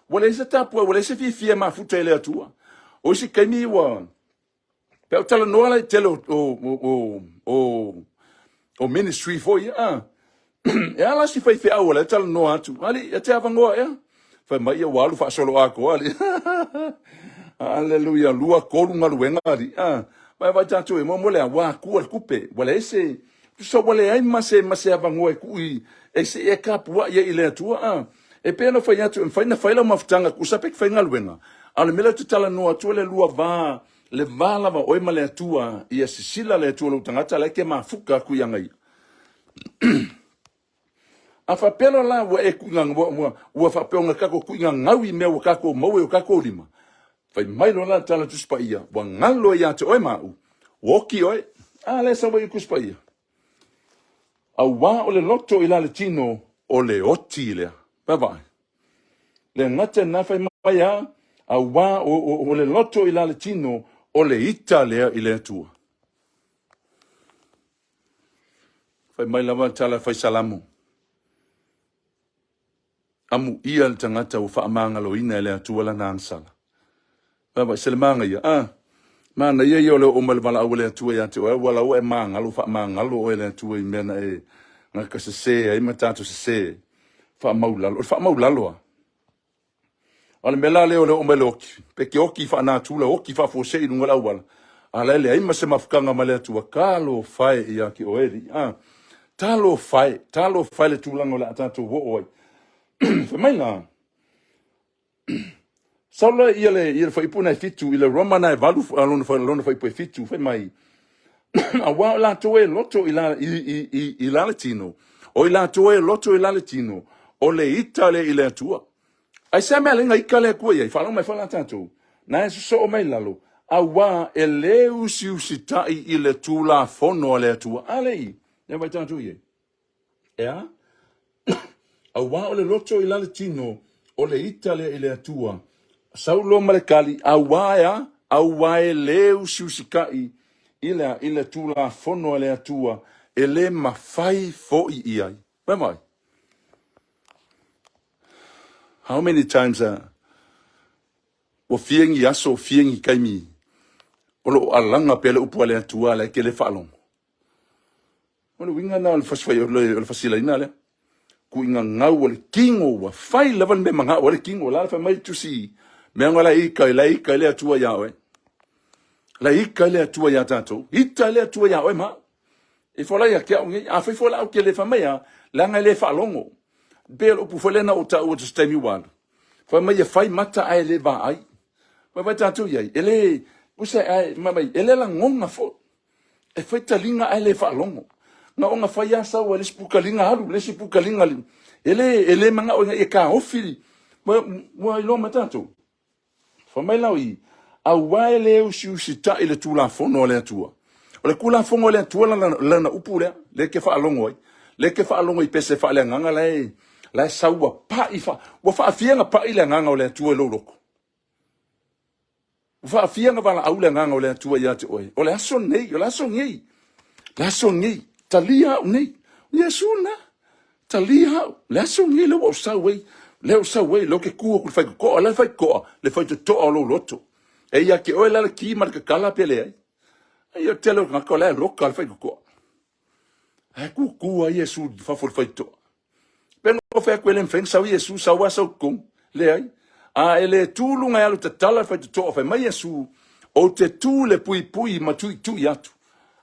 ua leai se tapuai, ua leai se fiafia e mafuta i le Atua. O isi taimi ua, pe a ou talanoa la i tele o, o, o, o, o ministry foi ia, ah, E a la si faifeau o la e talanoa atu, Alii, e te avanoa ea? Fai mai ia ua alu faasoloatoa, alii. Aleluia, lua, tolu galuega, alii. Ah, vai vai tatou e mo le a, ua atua le tupe. Ua leai se, tusa ua leai ma se, ma se avanoa e tuu i, e se i e tapuai ai i le Atua. Ah, e pei ona fai atu, e mafai ona fai lau mafutaga tusa pe fai galuega. A o le mea lea ou te talanoa atu, o le lua va, le va lava o oe ma le Atua, ia sisila le Atua i lou tagata, la e te mafuta atu ia ia. A faapea loa la ua e kuiga, ua, ua, ua faapea ona tatou kuiga gau i mea ua tatou maua i o tatou lima, fai mai loa la le tala Tusi Paia, ua galo ia te oe ma au, ua oti oe. A lea e sau ai i Tusi Paia. Auā o le loto i la le tino, o le oti lea. Vaavaai. Le gata na fai mai a, auā o, o, o le loto i la le tino, o le ita lea i le Atua. Fai mai lava le tala fai Salamo, Amuia le tagata ua faamagaloina e le Atua lana agasala. Vaavaai, se le manaia, a? Manaia ia o le oo mai le valaau a le Atua ia te oe, ua la ua e magalo, faamagalo oe e le Atua i mea na e na ka sese ai ma tatou sese. Faamaulalo. O le faamaulalo a? A o le mea la lea o le oo mai le oti, pe te oti faanatura, oti faafuasei i luga o le auala, a la e leai ma se mafutaga ma le Atua, talofa e ia te oe alii. A, talofa e, talofa e le tulaga o le a tatou oo ai. Fai mai la, sau la ia le, ia le fuaiupu na e fitu, i le Roma na e valu, lona, lona fuaiupu e fitu, fai mai, Auā o latou e loto i la, i, i, i, i la le tino, o i latou e loto i la le tino, o le ita lea i le Atua. Aisea mea lenga ita le Atua i ai? Faalogo mai foi la tatou. Na e sosoo mai lalo, auā e lē usiusitai i le Tulafono a le Atua. A le i, lea vai tatou i ai. E a? Auā o le loto i la le tino, o le ita lea i le Atua. Sau loa ma le kali, auā e a? Auā e lē usiusitai i le a? I le Tulafono a le Atua, e lē mafai foi i ai. Vaai. How many times ua fia ni aso, fia ni taimi o lo o alaga pea le upu a le Atua, a la e te le faalogo? O le uiga lena o le fasi o le fasilaina lea. Kuiga gau o le tino ua fai lava le mea manao ai le tino. O la fai mai le tusi mea nga la ika i la ika i le Atua iā oe. La ika i le Atua iā tatou. Ita i le Atua iā oe ma. E fola ia ke au nei. A fai fola au ke le fai mai a, leaga e le faalogo. Pei o le upu foi lea na ou taua i se taimi ua alu. Fai mai e fai mata ae le vaai. Vai vai tatou i ai. E le, usa ae, mai, e le lagona foi. E fai taliga ae le faalogo. Na ona fai lava sau ai le isi pukaliga alu, le isi pukaliga alu. E le, e le manao ina ia taofi. Ua, ua iloa mai tatou. Fai mai la i, auā e le usiusitai le Tulafono a le Atua. O le Tulafono a le Atua lana, lana upu lea, lea e te faalogo ai. Lea e te faalogo i pese faaleagaga la e, la e sau ua pai, fa, ua faafia ona pai le agaga o le Atua i lou loto. Ua faafia na valaau le agaga o le Atua ia te oe. O le aso nei, o le aso nei, le aso nei, talia au nei. Iesu na, talia au. Le aso nei lea ua ou sau ai, lea ua sau ai, lea ou te tu atu i le faitotoa, le faitotoa, le faitotoa o lou loto. E ia te oe la le ki ma le tatala pe leai. Ai o le tele o tagata o la e loka le faitotoa. Ae tutu a Iesu i fafo o le faitotoa. Pe na fai atu e le mafai ona sau Iesu, sau lava sau totonu. Leai. A e le tu luga e alu tatala le faitotoa, fai mai Iesu, ou te tu i le puipui ma tuitui atu.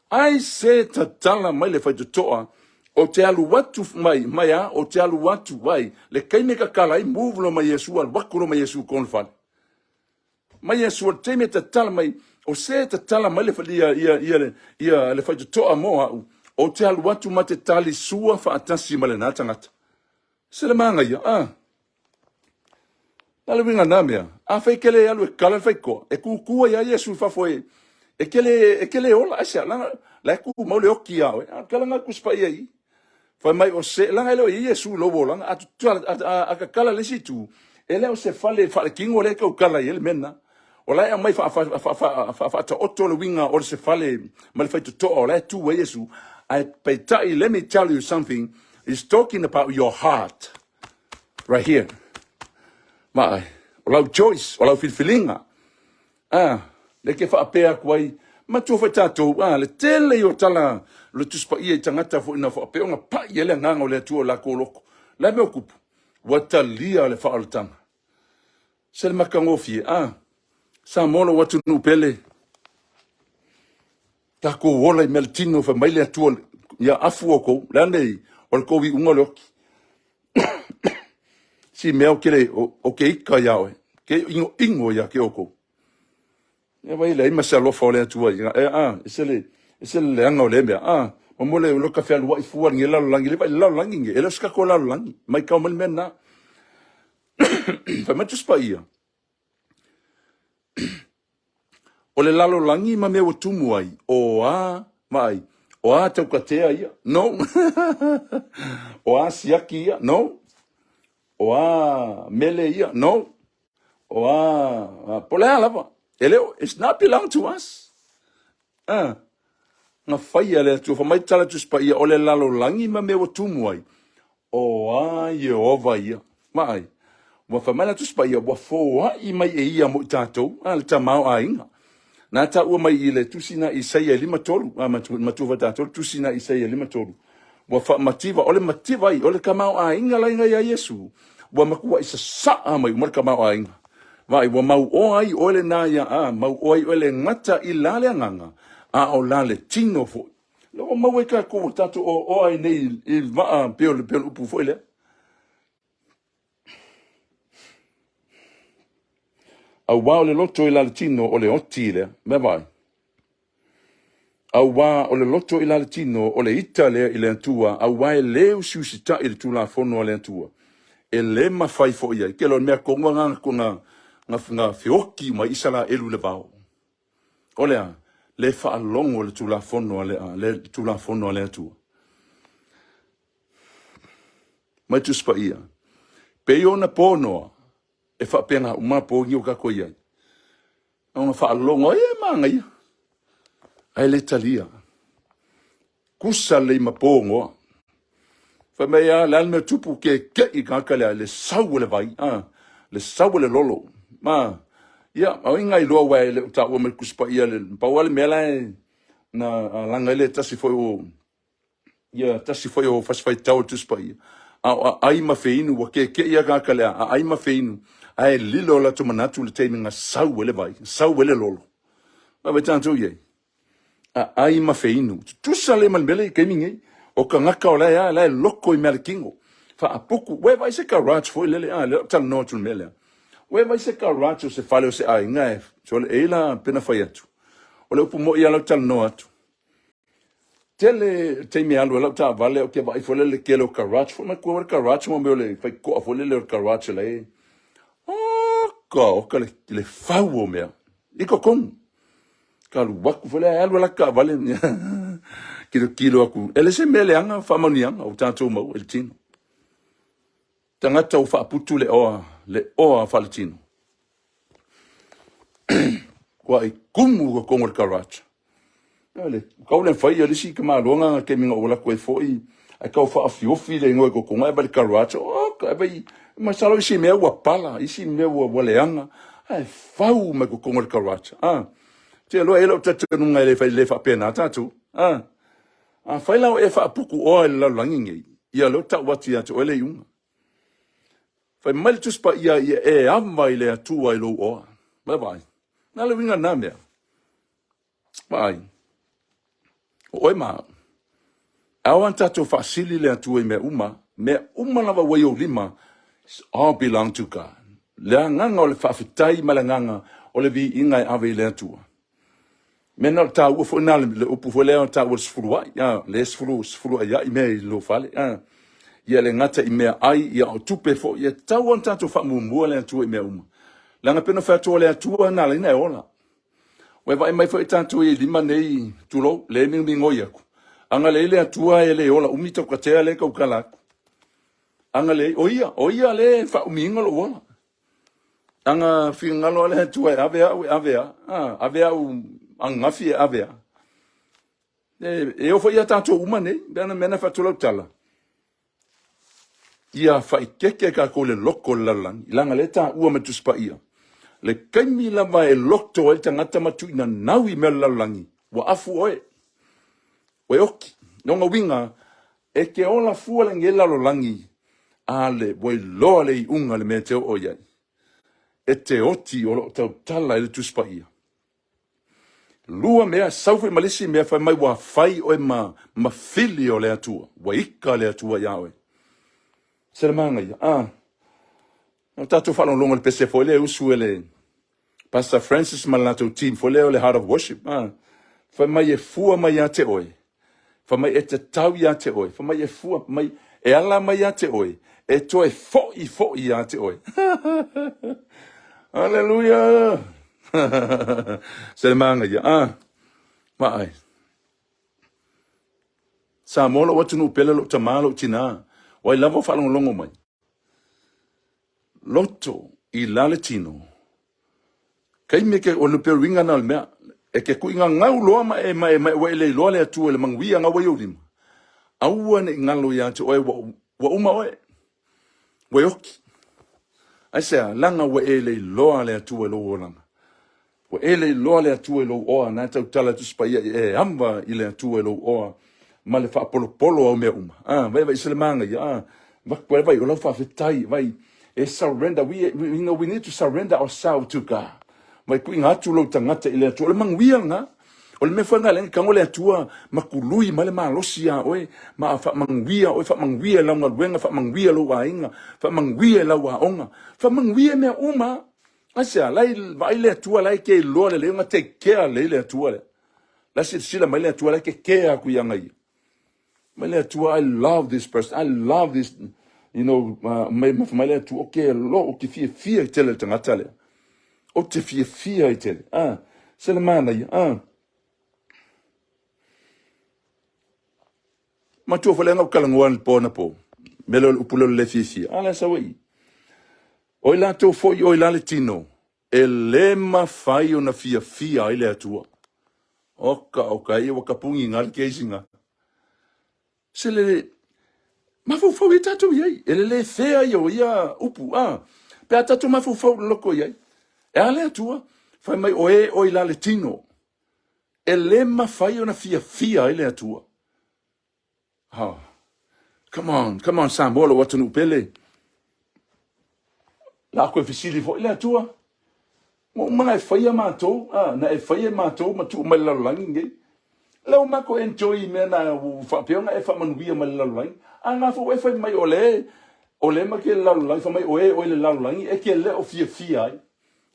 Ai se tatala mai le faitotoa, ou te alu atu mai, mai a, ou te alu atu ai, le taimi e tatala ai, move loa mai Iesu, alu atu loa ma Iesu i totonu o le fale. Mai Iesu, o le taimi e tatala mai, o se tatala mai le, ia, ia, ia, ia, le faitotoa mo au, ou te alu atu ma te talisua faatasi ma lena tagata. Se le manaia, ah. Na le uiga na mea, afai e te le alu e kala le faitotoa, e tutu ai lava Iesu i fafo e, e te le, e te le ola, aisea, leaga, la e tumau le oti ia oe. A o le tala lena o le Tusi Paia i i. Fai mai o se, leaga e le o i ai Iesu i lou olaga, a, a, a, a tatala le isi itu, e le o se fale faaletino lea e tautala i ai le mea lena. O la e aumai faataoto le uiga o se fale ma le faitotoa o la e tu ai Iesu, ae peitai, let me tell you something, is talking about your heart right here. Ma, o lau choice, o lau filifiliga. A, lea ke faapea atu ai, matua foi tatou, a, le tele ia o tala o le Tusi Paia i tagata foi na faapea ona pai ai le agaga o le Atua o latou loto. Le a mea o tupu? Ua talia le faaolataga. Se le matagofie, a, Samoa lou atunuu pele, tatou ola i mea le tino, fai mai le Atua, ia afu outou, le a nei, o le tou iuga o le oti. Si mea o ke le, o ke ika iā oe, ke inoino ia te outou. Ia vai leai ma se alofa o le Atua i e a, e se le, e se le leaga o lea mea. A, ma mo le lo ka fealuai fua le lalolagi, le vai lalolagi nge, e le o se tatou lalolagi, mai kau mai le mea na. Fai mai Tusi Paia, o le lalolagi ma mea ua tumu ai, o a, vaai, o a taukatea ia? No. O a siaki ia? No. O a mele ia? No. O a, po o le a lava. E le o, it's not belong to us. Ah, na faia le Atua, fai mai tala Tusi Paia, o le lalolagi ma mea ua tumu ai, O a Ieova ia? Vaai, ua fai mai la Tusi Paia, ua foai mai e ia mo i tatou, a le tamaoaiga. Na taua mai i le tusi na Isaia e 53, a matua foi tatou le tusi na Isaia e 53. Ua faamativa, o le mativa ai, o le tamaoaiga la ia Iesu, ua matuai sasaa mai uma le tamaoaiga. Vaai, ua mauoa ai oe lena ia, a mauoa ai oe le gata i la le agaga, a o la le tino foi. Lea ua maua ai tatou ua tatou oaoa ai nei i le vaa pei o le upu foi lea. Auā o le loto i la le tino o le oti lea. Mea vaai. Auā o le loto i la le tino o le ita lea i le Atua, auā e le usiusitaʻi i le Tulafono a le Atua. E le mafai foi ai. Ke lo mea tonu a nga nga feoki mai Isaraelu i le vao. O le a? Le faalogo le Tulafono a le, le Tulafono a le Atua. Mai Tusi Paia. Pei ona ponoa, e faapena uma pogi o tatou i ai. Ona faalogo ai e manaia. Ae le talia. Kusa lelei ma pogoa. Fai mai a, le a le mea tupu ke keʻi tagata lea, le sau o le vai, a, le sau o le lolo. Ma, ia, a o inga iloa ua e le o taua mai le Tusi Paia, le, pau lava le mea la e na laga ai le tasi foi o, ia, tasi foi o fasi faitau o le Tusi Paia, a o aai ma feinu, ua kekeʻi a tagata lea, aai ma feinu, ae lilo o latou manatu i le taimi na sau ai le vai, sau ai le lolo. Vaai tatou i ai. Aai ma feinu. Tutusa lelei ma le mea lea i taimi nei. O tagata o la e a, la e loko i mea a le tino. Faaputu. Ua e vaai se garage foi lele, a, lea o talanoa atu i le mea lea. Ua e vaai se garage o se fale o se aiga e, sole, e i la pena fai atu. O le upu moi a lau talanoa atu. Tele taimi e alu ai lau taavale ou te vaai foi lele tele o garage foi mai kua le garage mo mea o le faitotoa foi lele o le garage la e. Oka, oka le, le fau o mea. I totonu. Ka alu atu foi lea, alu ala taavale. Kilokilo atu. E le se mea leaga faamanuiaga o tatou maua i le tino. Tagata ua faaputu le oa, le oa faaletino. Tuai tumu i totonu o le garage. Le tau le fai a le isi tamaloa na taimi na ou alu atu ai foi ae tau faaofiofi le igoa i totonu ae vaai i le garage, oka, e vai masalo isi mea ua pala, isi mea ua leaga ae fau mai totonu o le garage. Ah, te iloa e i ai lou talitonuga e le fai le faapena tatou. Ah, afai la o e faaputuoa i le lalolagi nei, ia lea ua tau atu ia te oe le iuga. Fai mai le Tusi Paia, ia e ava i le Atua i lou oa. Vai vaai. Na le uiga na mea. Vaai. O oe ma au. Ao ona tatou faasili le Atua i mea uma. Mea uma lava ua i ou lima, it's all belong to God. Le agaga o le faafetai ma le agaga o le viiga e ave i le Atua. Mea na o le taua foi na le upu foi lea o taua le sefuluai, a, le sefuluai ai mea i lou fale, a. Ia le gata i mea ai, ia o tupe foi, e tatau ona tatou faamuamua le Atua i mea uma. Leaga pei ona fai atu o le Atua na ala ai ona e ola. Ua e vaai mai foi tatou i lima nei, tulou, le migomigoi atu. A na leai le Atua e le ola umi tautatea lea e tautala atu. A na leai, o ia, o ia lea e faaumiina lou ola. A na finagalo lava le Atua e ave au, e ave lava. A, ave au ananafi e ave lava. E oo foi ia tatou uma nei, pei ona mea na fai atu lau tala, ia faaeteete tatou i le loto o le lalolagi, leaga o lea e taua mai e le Tusi Paia, le taimi lava e loto ai le tagata ma tuuinanau i mea o le lalolagi, ua afu oe, ua e oti. O lona uiga, e te ola fua lenei lalolagi, a le, ua iloa le iuga o le mea e te oo i ai. E te oti o lo o tautala ai le Tusi Paia. Lua mea, sau foi ma le isi mea, fai mai ua fai oe ma, ma fili o le Atua. Ua ika le Atua iā oe. Se le manaia. Ah. O tatou faalogologo i le pese foi lea e usu e le Pastor Francis ma le latou team foi lea o le Heart of Worship. Ah. Fai mai e fua mai ia te oe. Fai mai e tatau ia te oe. Fai mai e fua mai, e ala mai ia te oe, e toe foi foi ia te oe. Hallelujah! Se le manaia. Ah, vaai. Samoa lou atunuu pele, lou tama, lou tina. O ai lava o faalogologo mai. Loto i la le tino. Taimi ke o le uiga na o le mea. E ke kuiga gau loa ma e ma e ma ua e le iloa le Atua i le manuia na ua i ou lima. Aua ne i galo ia te oe ua, ua uma oe. Ua e oki. Aisea, leaga ua e le iloa le Atua i lou olaga. Ua e le iloa le Atua i lou oa, na e tautala Tusi Paia i e ava i le Atua i lou oa ma le faapolopolo o au mea uma. Ah, vai vai se le manaia. Ah, vai vai o lau faafetai, vai e surrender. We, you know, we need to surrender ourselves to God. Vai tuuina atu lou tagata i le Atua. O le manuia lena. O le mea foi lena lea tago le Atua ma tului mai le malosi iā oe, ma faamanuia oe, faamanuia i lau galuega, faamanuia i lou aiga, faamanuia i lau aoga, faamanuia i mea uma. Aisea? La e vaai le Atua, la e te iloa lelei ona take care lelei le Atua lea. La e silasila mai le Atua, la e te care atu ia ia. Mai le Atua, I love this person, I love this, you know, mai, mai le Atua, o ke lo, o te fiafia i tele le tagata lea. O te fiafia i tele. Ah, se le manaia. Ah. Matua foi lea na ou talanoa i le po anapo. Mea lea o le upu lea o le le fiafia. A la e sau ai i. O i latou foi o i la le tino, e le mafai ona fiafia ai le Atua. Oka, oka, ia ua tapuni nga le keisi nga. Se le mafaufau ia tatou i ai, e le le fea ia o ia upu, a. Pe a tatou mafaufau loko i ai. E a le Atua, fai mai o e o i la le tino, e le mafai ona fiafia ai le Atua. Oh. Come on, come on Samoa lou atunuu pele. La koe fesili foi le Atua. Ua uma na e faia matou, ah, na e faia matou ma tuu mai le lalolagi nei. Lea ua matou enjoy i mea na ua faapea ona e faamanuia mai le lalolagi. A na foi ua e fai mai o le o le ma ke lalolagi, fai mai o e oe le lalolagi e ke le o fiafia ai.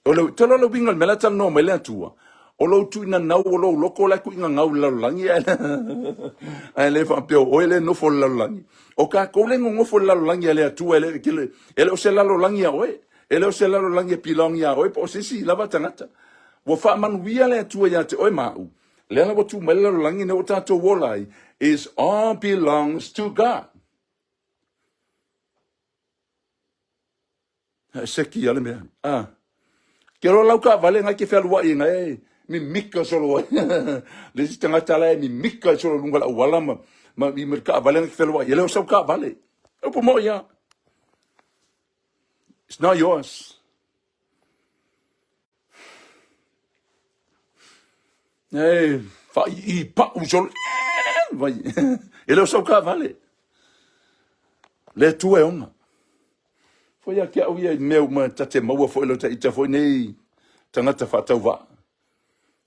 O le, te iloa le uiga o le mea la e talanoa mai le Atua, o lou tuuinanau o lou loto la e tuuinanau i le lalolagi ae, ae le faapea o oe le nofo i le lalolagi. O tatou le nonofo i le lalolagi a le Atua, e le, e le o se lalolagi a oe, e le o se lalolagi e belong iā oe po o se isi lava tagata. Ua faamanuia le Atua ia te oe ma au, lea la ua tu mai le lalolagi nei ua tatou ola ai, is all belongs to God. Seki a le mea. Ah. Ke loa lau taavale ngai ke fealuai ngai e mimika solo ai. Le isi tagata la e mimika solo i luga o le auala ma ma i ma le taavale ngai ke fealuai. E le o sau taavale. E upu moi lava. It's not yours. E faaiii pau solo. Vai. E le o sau taavale. Le Atua e ona. Foi ia te au ia i mea uma ta te maua foi lo ta ita foi nei tagata faatauvaa.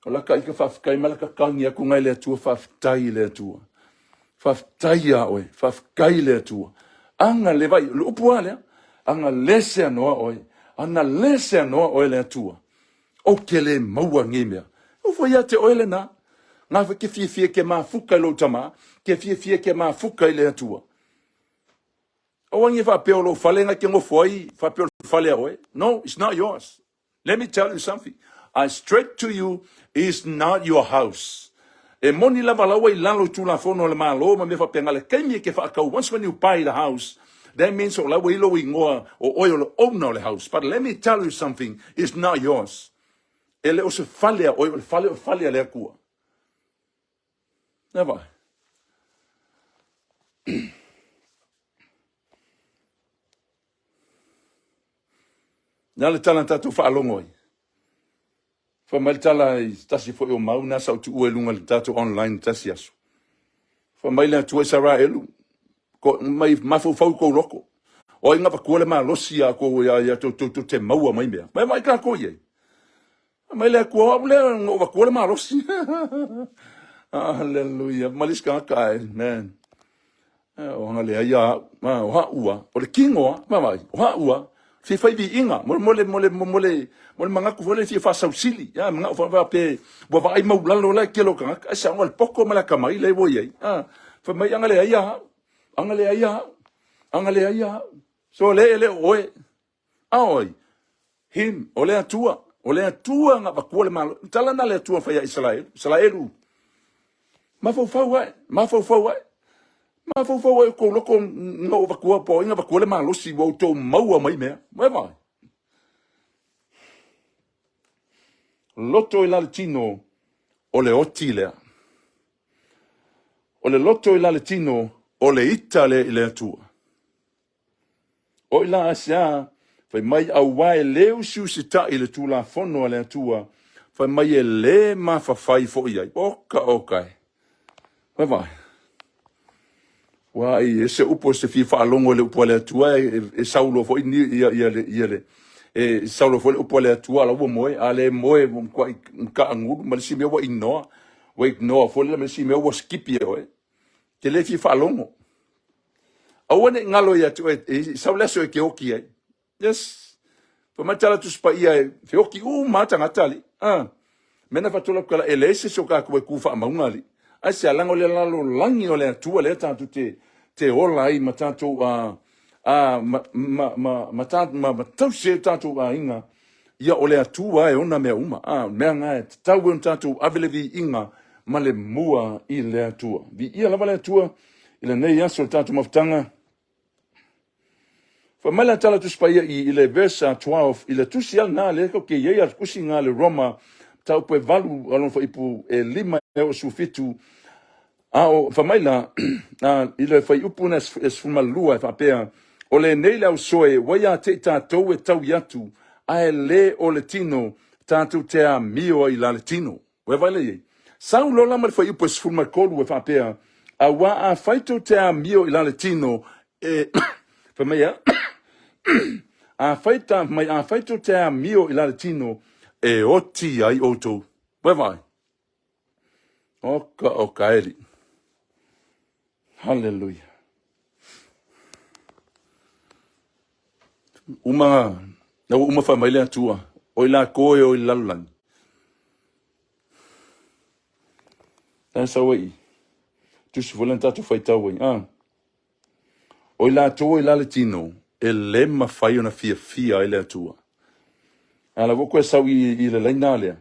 O laka ika faafetai ma laka tagi atu ngai le Atua, faafetai i le Atua. Faafetai ia oe, faafetai i le Atua. Aga le vai, le upu a lea, aga le se anoa oe, ana le se anoa oe le Atua. Ou te le maua nei mea. O foi ia te oe lena. Ngā foi ke fiafia ke mafuka i lou tama, ke fiafia ke mafuka i le Atua. Aua ne i faapea o lou fale na te nofo ai, faapea o le fale a oe. No, it's not yours. Let me tell you something. I straight to you, it's not your house. E moni lava la ua i lalo i Tulafono a le Malo ma mea faapena, le taimi e ke faatau, once when you buy the house, that means o la ua i lou igoa o oe o le owner o le house. But let me tell you something, it's not yours. E le o se fale a oe, o le fale o le fale a le Atua. Never. Na le tala na tatou faalogo ai. Fai mai le tala i se tasi foi o mau na sa ou tuua i luga i le tatou online i tasi aso. Fai mai le Atua Isaraelu, ko, mai mafaufau i kou loko. O ai na avatua le malosi ia kou ia ia tou tou te maua mai mea. Mai mai kākou i ai. Fai mai le Atua, o au lea na ou avatua le malosi. Hallelujah. Ma le isi tagata, ai, man. O aga leai a au, o ha'u a, o le kino a, vaavaai, o ha'u a, fia fai viiga, mo, mo le, mo le, mo le, mo le manatu foi lea fia faasausili, a, mana'o foi faapea ua vaai maulalo la e tele o tagata, ae saoga le poto ma le atamai lea ua i ai, a, fai mai aga leai a au, aga leai a au, aga leai a au. So le e le o oe, a o ai? Him, o le Atua, o le Atua na avatua le malo. Tala na le Atua fai a Isaraelu, Isaraelu, mafaufau ae, mafaufau ae, mafaufau ae kou loko na ou avatua, po o ai na avatua le malosi ua outou maua mai mea. Ua e vaai? Loto i la le tino o le oti lea. O le loto i la le tino o le ita lea i le Atua. Oi la aisea, fai mai auā e le usiusitai i le Tulafono a le Atua, fai mai e le mafafai foi ai. Oka oka e. Vai vai. Ua ai e se upu e se fia faalogo i le upu a le Atua e, e saulo foi ni ia ia le ia le e saulo foi le upu a le Atua la ua moe a le moe ua matuai kaangulu ma le isi mea ua ignore ua ignore foi le ma le isi mea ua skipi e oe. Te le fia faalogo. Aua ne i galo ia te oe, e sau le aso e ke oki ai. Yes. Fai mai tala Tusi Paia e feoki uma lava tagata alii. Ah. Mea na fatola kala e leai se isi o tatou e ku faamauga alii. Ai se alaga o le lalolagi o le Atua lea tatou te te ola ai ma tatou a a ma ma ma ma ta ma, ma tausi ai tatou aiga. Ia o le Atua e ona mea uma. A mea na e tatau ona tatou ave le viiga ma le mua i le Atua. Viia lava le Atua i lenei aso o le tatou mafutaga. Fai mai la tala Tusi Paia i, i le verse 12, i le tusi a lena lea ke i ai a tusi ngā le Roma, taupu e valu a lona fuaiupu e lima e oo 17, a o fai mai la, a, i le fuaiupu na e 12 e faapea, o lenei le ausoe ua ia te i tatou e taui atu, ae le o le tino, tatou te amio ai la le tino. Ua e vaai lea i ai? Sau loa la ma le fuaiupu e 13 e faapea, Auā afai tou te amio i la le tino, e, fai mai a, afai ta, mai afai tou te amio i la le tino, e oti ai outou. Ua e vaai? Oka oka e alii. Hallelujah. Uma, na ua uma fai mai le Atua, o i lakou e o i le lalolagi. Tana sau ai i. Tusi foi lena tatou faitau ai. Ah. O i latou e la le tino, e le mafai ona fiafia ai le Atua. A la ua koe sau i, i le laina lea.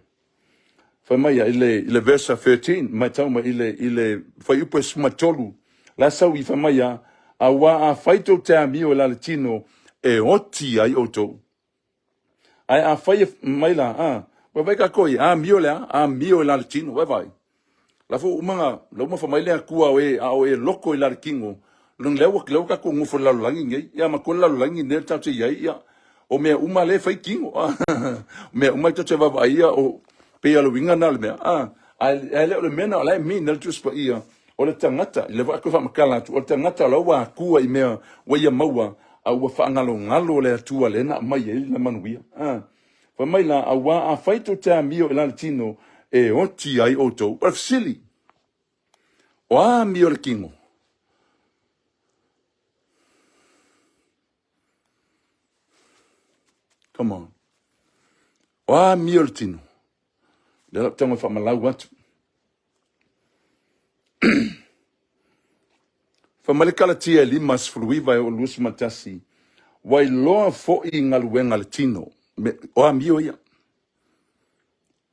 Fai mai ia i le, i le verse 13, matau mai i le, i le fuaiupu e 13, la sau i fai mai ia, auā afai tou te amio i la le tino, e oti ai outou. Ae afai e mai la, a, vaivai tatou i amio le a, amio i la le tino, vaivai. La foi uma na, la uma fai mai le Atua o e, a o e loko i la le tino, lona lea ua, lea ua tatou nofo i le lalolagi nei, ia ma le lalolagi nei le tatou te i ai, ia, o mea uma lea e fai tino, o mea uma e tatou te vaavaai ia, o, pei o le uiga lena o le mea, a, ae le o le mea lena o la e mean ai le Tusi Paia, o le tagata, lea foi a toe faamatala atu, o le tagata o la ua atua i mea ua ia maua, a ua faagalogalo le Atua lea na aumai ai le manuia. A, fai mai la, auā afai tou te amio i la le tino, e oti ai outou. O le fesili, o a amio le tino? Come on. O a amio le tino? Lea la ou tago e faamalau atu. Fai mai le Kalatia e 59 e oo 21, Ua iloa foi i galuega a le tino, me, o amio ia.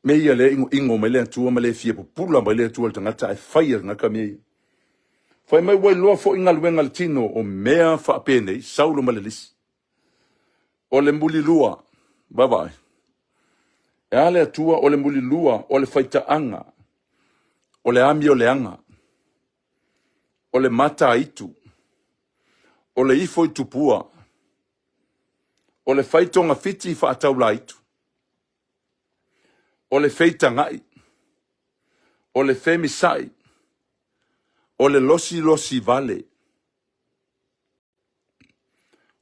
Mea ia lea inoino mai le Atua ma le fia pupula mai le Atua i le tagata ae fai e le tagata mea ia. Fai mai ua iloa foi i galuega a le tino o mea faapenei, saulo ma le lisi. O le mulilua, vaavaai. E a le Atua, o le mulilua, o le faitaaga, o le amioleaga, o le mataitu, o le ifo i tupua, o le fai togafiti faataulaitu, o le feitagai, o le femisa'i, o le losilosi vale,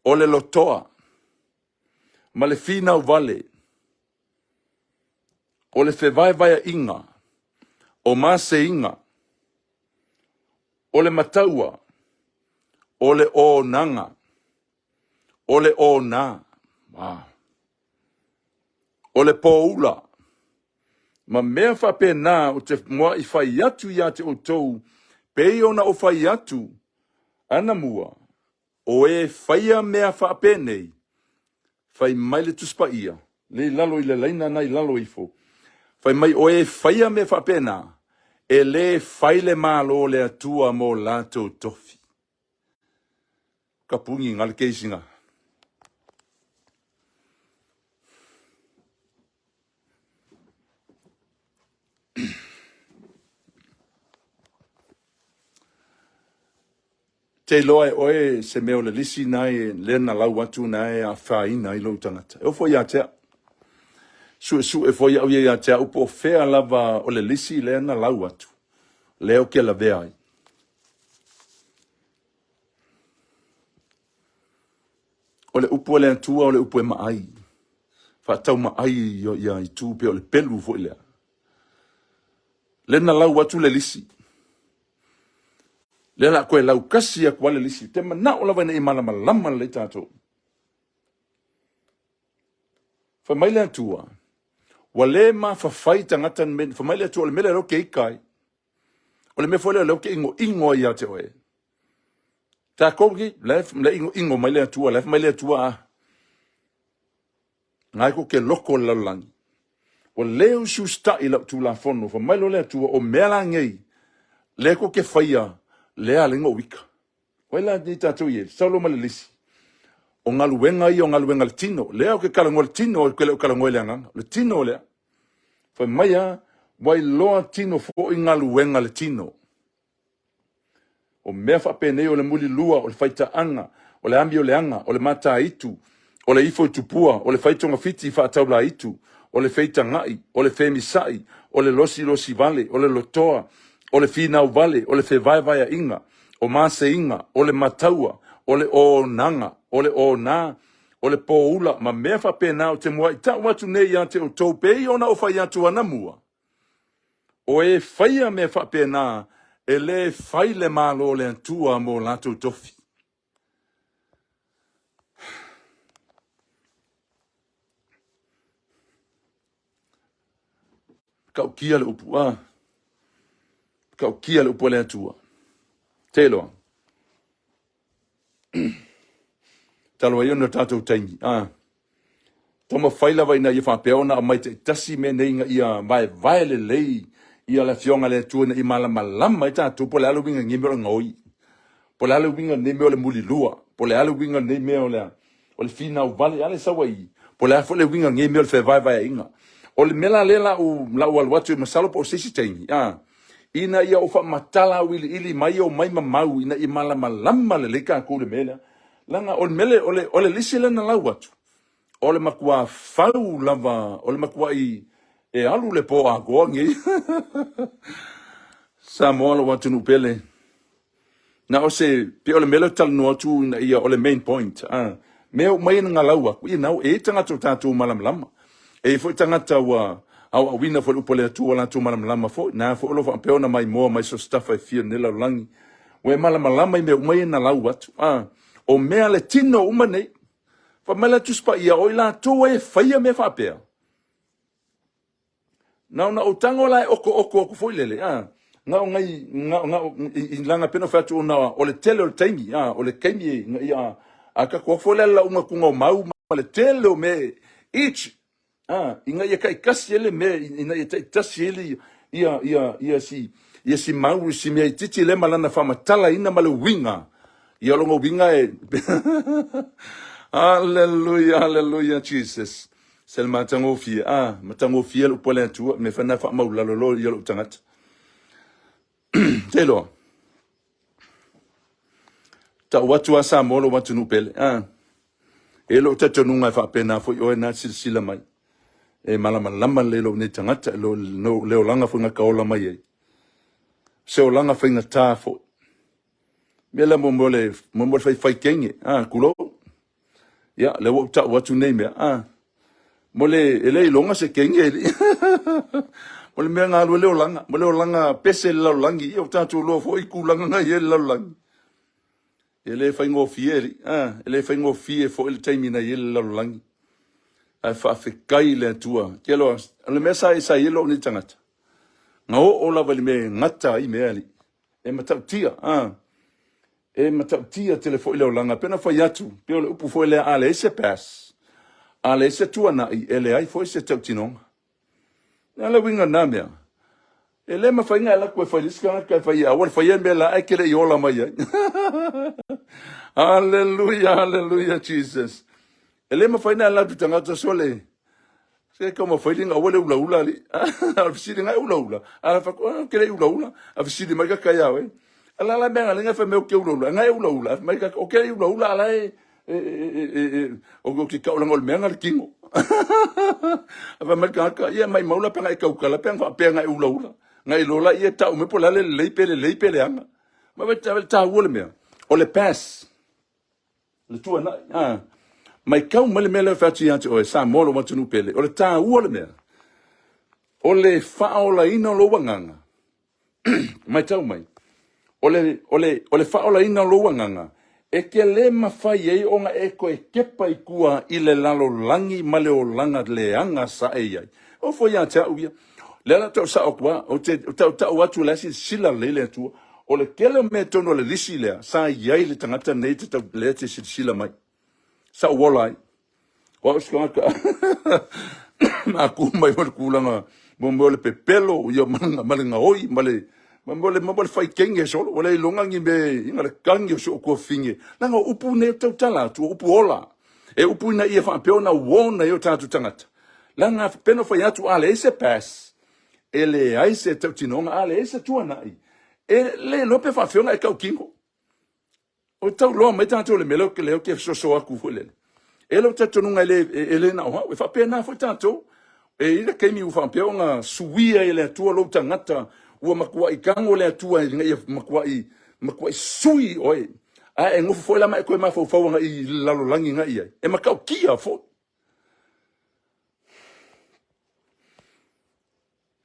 o le lotoa ma le finau vale, o le fevaevaeaʻiga, o maseiga, o le mataua, o le onaga, o le ona, wow. O le poula, ma mea faapena ou te muaʻi fai atu ia te outou, pei ona ou fai atu anamua, o e faia mea faapenei, fai mai le Tusi Paia, lea i lalo i le laina na i lalo ifo, fai mai o e faia mea faapena, e lē fai le Malo o le Atua mo latou tofi. Ka puni nga le keisi nga. Te iloa e oe se mea o le lisi na e lea na lau atu na e afaina ai lou tagata. E oo foi ia te au. Suesue foi au ia ia te au po o fea lava o le lisi lea na lau atu, lea ou te lavea ai. O le upu a le Atua o le upu e maai, faataumaai ia itu pei o le pelu foi lea. Lea na lau atu le lisi. Lea la koe lau kasi atu le lisi. Te manao lava ina ia malamalama lelei tatou. Fai mai le Atua, ua le mafafai tagata, fai mai le Atua, o le mea lea o lea ou te ita ai. O le mea foi lea o lea ou te inoino ai ia te oe. Tatou nei, la e inoino mai le Atua, la e fai mai le Atua, a. Ngai ko ke loko o le lalolagi. Ua le usiusitaʻi lau Tulafono, fai mai loa le Atua, o mea la nei, lea tou te faia, lea ala ai ona ou ika. O ai la nei tatou i ai, sau loa ma le lisi. O galuega ia o galuega a le tino. Lea ou te talanoa i le tino, ou te le o talanoa i le agaga. O le tino lea. Fai mai a, ua iloa tino foi galuega a le tino. O mea faapenei o le mulilua, o le faitaaga, o le amioleaga, o le mataitu, o le ifo i tupua, o le fai togafiti faataulaitu, o le feitagai, o le femisa'i, o le losilosi vale, o le lotoa, o le finau vale, o le fevaevaeaʻiga, o maseiga, o le mataua, o le onaga, o le ona, o le poula, ma mea faapena ou te muaʻi tau atu nei ia te outou pei ona ou fai atu anamua. O e faia mea faapena, e lē fai le Malo o le Atua mo latou tofi. Tautia le upu, a. Tautia le upu a le Atua. Te iloa. Talu ai ona o tatou taimi, a. Taumafai lava ina ia faapea ona aumai taitasi mea nei ina ia vaevae lelei ia le Afioga a le Atua ina ia malamalama ai tatou po o le a le uiga o lenei mea o le gaoi, po o le a le uiga o lenei mea o le mulilua, po o le a le uiga o lenei mea o le finau vale, a lea e sau ai i i. Po o le a foi le uiga o lenei mea o le fevaevaeaiga. O le mea la lea la u la u alu atu masalo po o se isi taimi, a, ina ia ou faamatala auiliili mai omai ma mau ina ia malamalama lelei tatou i le mea lea. Leaga o le mea lea, o le lisi lea na lau atu, o le matua fau lava, o le matuai e alu le po atoa nei. Samoa lou atunuu pele. Na o se, pei o le mea lea ou te talanoa atu ina ia, o le main point. A, mea uma ia na galau atu, you know, e i ai tagata o tatou malamalama. E i ai foi tagata ua aoaoina foi i le upu a le Atua ua latou malamalama foi. Na foi o lo o faapea ona maimoa mai so o se tafa e fia o lenei lalolagi. Ua e malamalama i mea uma ia na lau atu. A, o mea a le tino uma nei. Fai mai la Tusi Paia, o i latou e faia mea faapea. Na ona ou tago la e okooko atu foi lele, a, na o nai, na, na, i, i lana pena fai atu ona o le tele o le taimi, a, o le taimi e, ina ia, a tatou foi le lauga tuga o mau ma le tele o mea each, a, ina ia taitasi ai le mea, ina ia taitasi ai le, ia, ia, ia si, ia si mau, si mea itiiti lea ma lana faamatalaina ma le uiga. Ia o lona uiga e, Hallelujah, hallelujah, Jesus. Se le matagofie, a, matagofie le upu a le Atua, mea fai na faamaulalo loa ia lou tagata. Te iloa, tau atu a Samoa lou atunuu pele, a, e lou talitonuga e faapena foi oe na silasila mai. E malamalama lelei lou nei tagata, lo, no, le olaga foi na ka ola mai ai. Se olaga faigata foi. Mea lea mo mo le, mo mo le faifai kenge, a, tulou. Ia, lea ua ou tau atu nei mea, a, mo le, e le iloga se kenge e li. Mo le mea galue le olaga, mo le olaga pese le lalolagi, ia o tatou loa foi tulaga na i ai le lalolagi. E le faigofie e li, a, e le faigofie foi le taimi na i ai le lalolagi. Ae faafetai i le Atua. Ke loa, o le mea sa i sa i ai lou nei tagata. Na oo lava i le mea e gata ai mea li. E matautia, a. E matautia tele foi le olaga. Pei ona fai atu, pei o le upu foi lea, a leai se pass, a leai se tuanai, e leai foi se tautinoga. O le a le uiga o lena mea? E le mafai ona e alu atu e fai i le isi tagata e fai, aua le faia le mea la ae e te le i ola mai ai. Hallelujah, hallelujah, Jesus. E le mafai ona e alu atu i tagata sole, Se taumafai liga aua le ulaula alii. A o le fesili na e ulaula. A fai atu, ou te le i ulaula. A fesili mai tata ia oe. A la la mea na lenga fai mai ou te ulaula. Na e ulaula. A fai mai tata, ou te le i ulaula a la e o te taulaga o le mea na le tino. A fai mai le tagata, ia maimau la pe na e tautala pe na faapea na e ulaula. Na iloa la ia tau mai po o le a le lelei pe lelei pe leaga. Ma le taua le mea, o le pass. Le tuanai, a. Maitau mai le mea lea e fai atu ia te oe, Samoa lou atunuu pele, o le taua o le mea, o le faaolaina o lou agaga. Maitau mai, o le, o le, o le faaolaina o lou agaga, e te le mafai ai ona e toe kepa i tua i le lalolagi ma le olaga leaga sa e i ai. O foi ia te au ia. Lea la tau sao atu a, ou te tautau atu la silasila lelei le Atua. O le tele o mea i totonu o le lisi lea, sa i ai le tagata nei te tau, lea te silasila mai. Sa ou ola ai. O au se tagata maku mai o le tulaga mo mea o le pepelo, ia ma le gaoi, ma le ma mo le ma le fai kenge solo, o le iloga ni me inga le kagi o si ou tuafafine. Leaga o upu nei ou te tautala atu, o upu ola. E upu ina ia faapea ona uona ai o tatou tagata. Leaga pei ona fai atu, a leai se pass, e leai se tautinoga, a leai se tuanai, e le iloa pe faafefea ona e tautino. O tau loa mai tatou i le mea lea ou te soso atu foi lele. E lou talitonuga e le, e le na o au, e faapena foi tatou. E i ai le taimi ua faapea ona suia e le Atua lou tagata, ua matuai tago le Atua ina ia matuai, matuai sui oe. Ae e nofo foi la ma e toe mafaufau agai i le lalolagi na i ai. E matautia foi.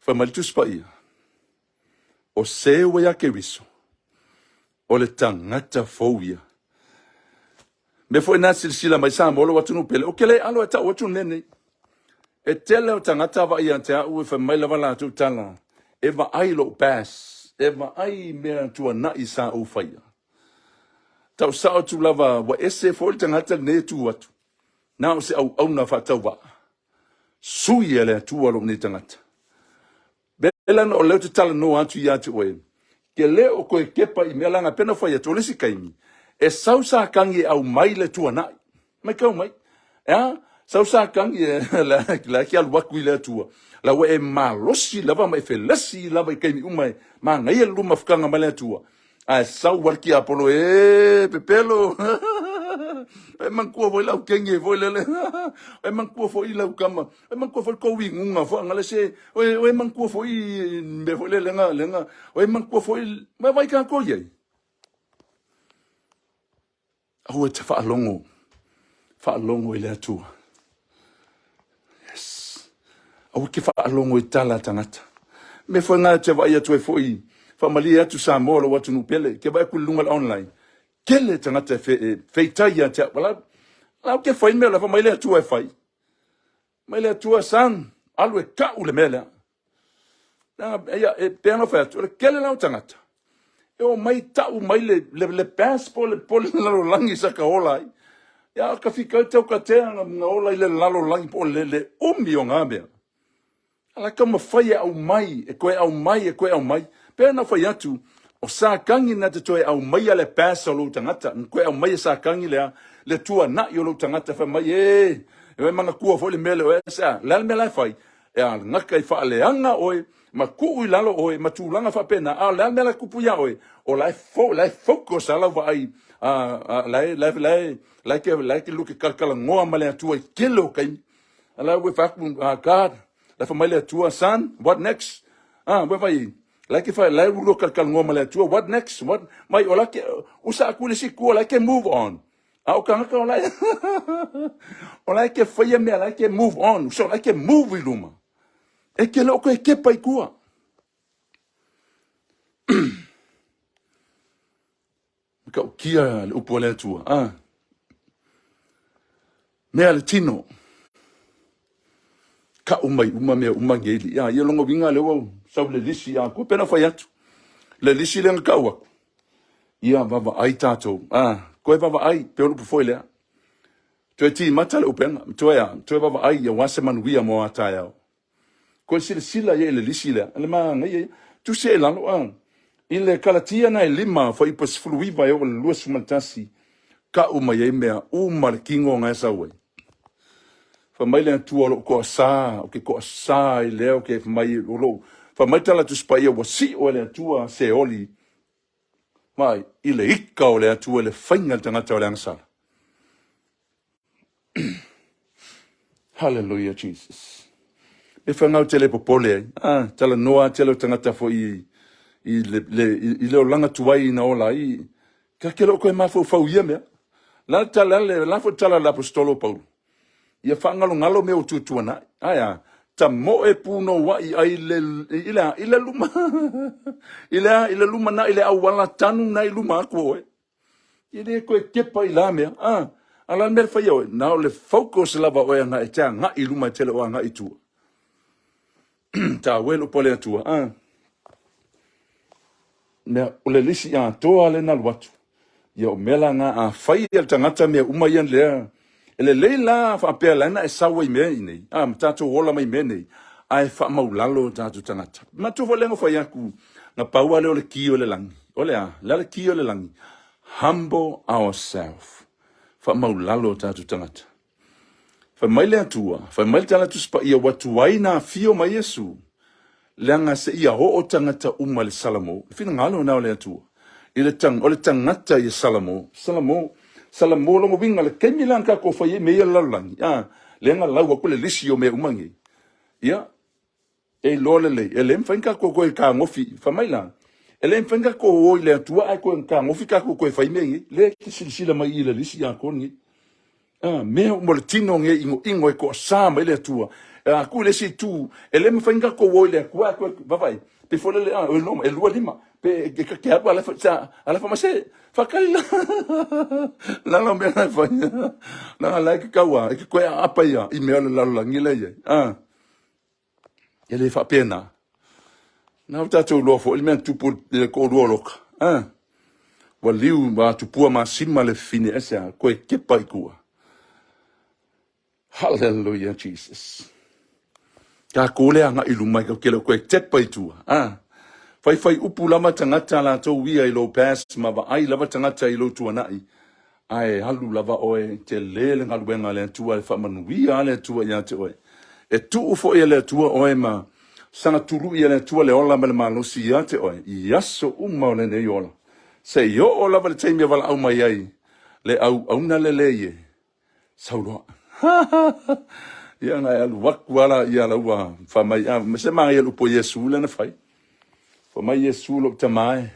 Fai mai le Tusi Paia, o se ua ia Keriso, o le tagata fou ia. Mea foi na silasila mai Samoa lou atunuu pele, ou te le alo e tau atu le mea nei. E tele o tagata vaai ia te au e fai mai lava latou tala, e vaai lou pass, e vaai mea tuanai sa ou faia. Tau sao atu lava, ua ese foi le tagata lenei e tu atu. Na o se auauna faatauvaa. Sui e le Atua lou nei tagata. Bela na o lea ou te talanoa atu ia te oe, ke le o koe kepa i mea leaga pei ona fai atu, o le isi taimi, e sau Satani e aumai le tuanai. Mai kau mai. E a? Sau Satani e la ke alu atu i le Atua, la ua e malosi lava ma e felesi lava i taimi uma e manaia le lua mafutaga ma le Atua. Ae sau lava le tiapolo, e pepelo, e manatua foi lau kenge foi lele, e manatua foi lau tama, e manatua foi le tou inuga foi ngale se, e manatua foi mea foi lele nga, lenga, e manatua foi, vai vai tatou i ai. Aua e te faalogo, faalogo i le Atua. Yes. Aua te faalogo i tala a tagata. Me foi ngā te vaai atu ai foi, faamalie atu Samoa lou atunuu pele, ke vaai atu i luga le online. Kele tagata e, fe, e feitai ia te au. Wala, lau ke fai mea la fa mai le Atua e fai. Mai le Atua san, alu e kau le mea lea. Leaga, ia, e pei ona fai atu, o le kele la o tagata, e o mai tau mai le, le, le pass po le, po le lalolagi sa ka ola ai. Ia, ka fika ai tau ka tea nga, nga ola i le lalolagi po le, le umi o ngā mea. Ala ka mawhai e au mai, e koe au mai, e koe au mai. Pei ona fai atu, o Satani na te toe aumaia le pass o lou tagata, na toe aumaia Satani lea, le tuanai o lou tagata, fai mai, e, e manatua foi le mea lea, o se a, le a le mea la e fai? E alagata i faaleaga oe, ma tuu i lalo oe, ma tulaga faapena, a o le a le mea la e tupu iā oe? O la e fo, la e focus lava lau vaai, a, a, la e, la e, la e, la e ke, la e ke luke kalakalanoa ma le Atua i tele o taimi. A la ua fai atu, ah, God, la fai mai le Atua, son, what next? Ah, ua fai, la ke fai, la e ulua kalakalanoa ma le Atua, what next? What? Mai, o la ke, usa aku le si kua, la ke move on. A o kangaka o la e, o la e ke whaia mea, la e ke move on, so la e ke move i luma. E ke leo koe kepa i kua. Matautia le upu a le Atua. Ah. Mea le tino. Kau mai uma mea uma ngei li. Ah, ia longa winga le ua sau le lisi a ko pena fai atu. Le lisi le kau aku. Ia vavaai tātou. Ah, koe vavaai pe olu foi lea. Toe timata le upenga, toe a, toe vavaai ia wase manuia mo a taeao. Koe silasila ia i le lisi lea, le manaia ia. Tusi e lalo a, i le Kalatia na e lima, fuaiupu e 19 e oo i le 21, kau mai ai mea uma le kino nga e sau ai. Fai mai le Atua o lou toasā, o ke toasā i lea o ke fai mai o lou, fai mai tala Tusi Paia ua sio e le Atua Seoli mai i le ika o le Atua i le faiga le tagata o le agasala. Hallelujah, Jesus. Me whangau te le popole ai. Ah, tala noa te leo tangata fo i, i, le, le, i, i leo langa tuai na ola i. Ka ke leo koe mawhau ia mea. La tala le, la fo tala le apostolo Paulo. Ia whangalongalo me o tutuana. Ai a, ta moe puno wa i ai le, i le, i le luma. I le, i le luma na i le awala tanu na i luma aku oe. E le koe kepa i la mea, a, a la mea whaia oe, na o le focus lava oe anga e te agai i luma e tele o agai i tua. Tā welo po le atua, a. Mea, o le lisi a toa le nalu atu. Ia o mea la ngā a whai e le tangata mea uma ia lea. E le lei la whaapea lana e saua i mea i nei. A, ma tātou ola mai mea nei. A e whaamaulalo tātou tangata. Matua fo lengo whai aku, nga paua le o le ki o le langi. O le a, le le ki o le langi. Humble ourselves. Whaamaulalo tātou tangata. Whai mai le Atua, whai mai le tala Tusi Paia ua tuai nā fio mai Iesu, leaga se ia oo tagata uma le Salamo, le finagalo na o le Atua, i le tang, o le tagata ia Salamo, Salamo, Salamo longa winga le kaimi la ka ko fai me ia lalolagi, a, leaga lau aku le lisi o mea uma nei. Ia, E iloa lelei, e le mafai ona tatou toe tagofi, fai mai la, e le mafai ona tatou o i le Atua ae toe tagofi tatou toe fai mea nei. Lea e te silasila mai i le lisi atoa lenei. A, mea uma o le tino nei inoino e toasā mai le Atua. E a tu i le isi itu, e le mafai ona tatou o i le Atua ae toe vaavaai, pe foi lele, a, e lua lima, pe e te alu a la e fai mai se, faatali la, la la mea la e fai, leaga la e te tau a, e te toe aapa ia i mea o le lalolagi la e i ai. A. E le faapena. Na o tatou iloa foi le mea na tupu i le toalua o Lota. Ah, ua liu ma tupua masima le fine ese a koe kepa i tua. Hallelujah, Jesus. Tatou le agai i luma i kau kele o koe tepa i tua. Ah, fai fai upu lava tagata latou ia i lou past ma vaai lava tagata i lou tuanai. Ae alu lava oe, tele le galuega a le Atua, e faamanuia lava le Atua ia te oe. E tuu foi e le Atua oe ma saga tului e le Atua le ola ma le malosi ia te oe i aso uma o lenei ola, seia oo lava i le taimi e valaau mai ai le auauna lelei e sau loa. Ia ona e alu atu lava lea la ua fai mai, a, se manaia le upu a Iesu lea na fai. Fai mai Iesu, lou tama e,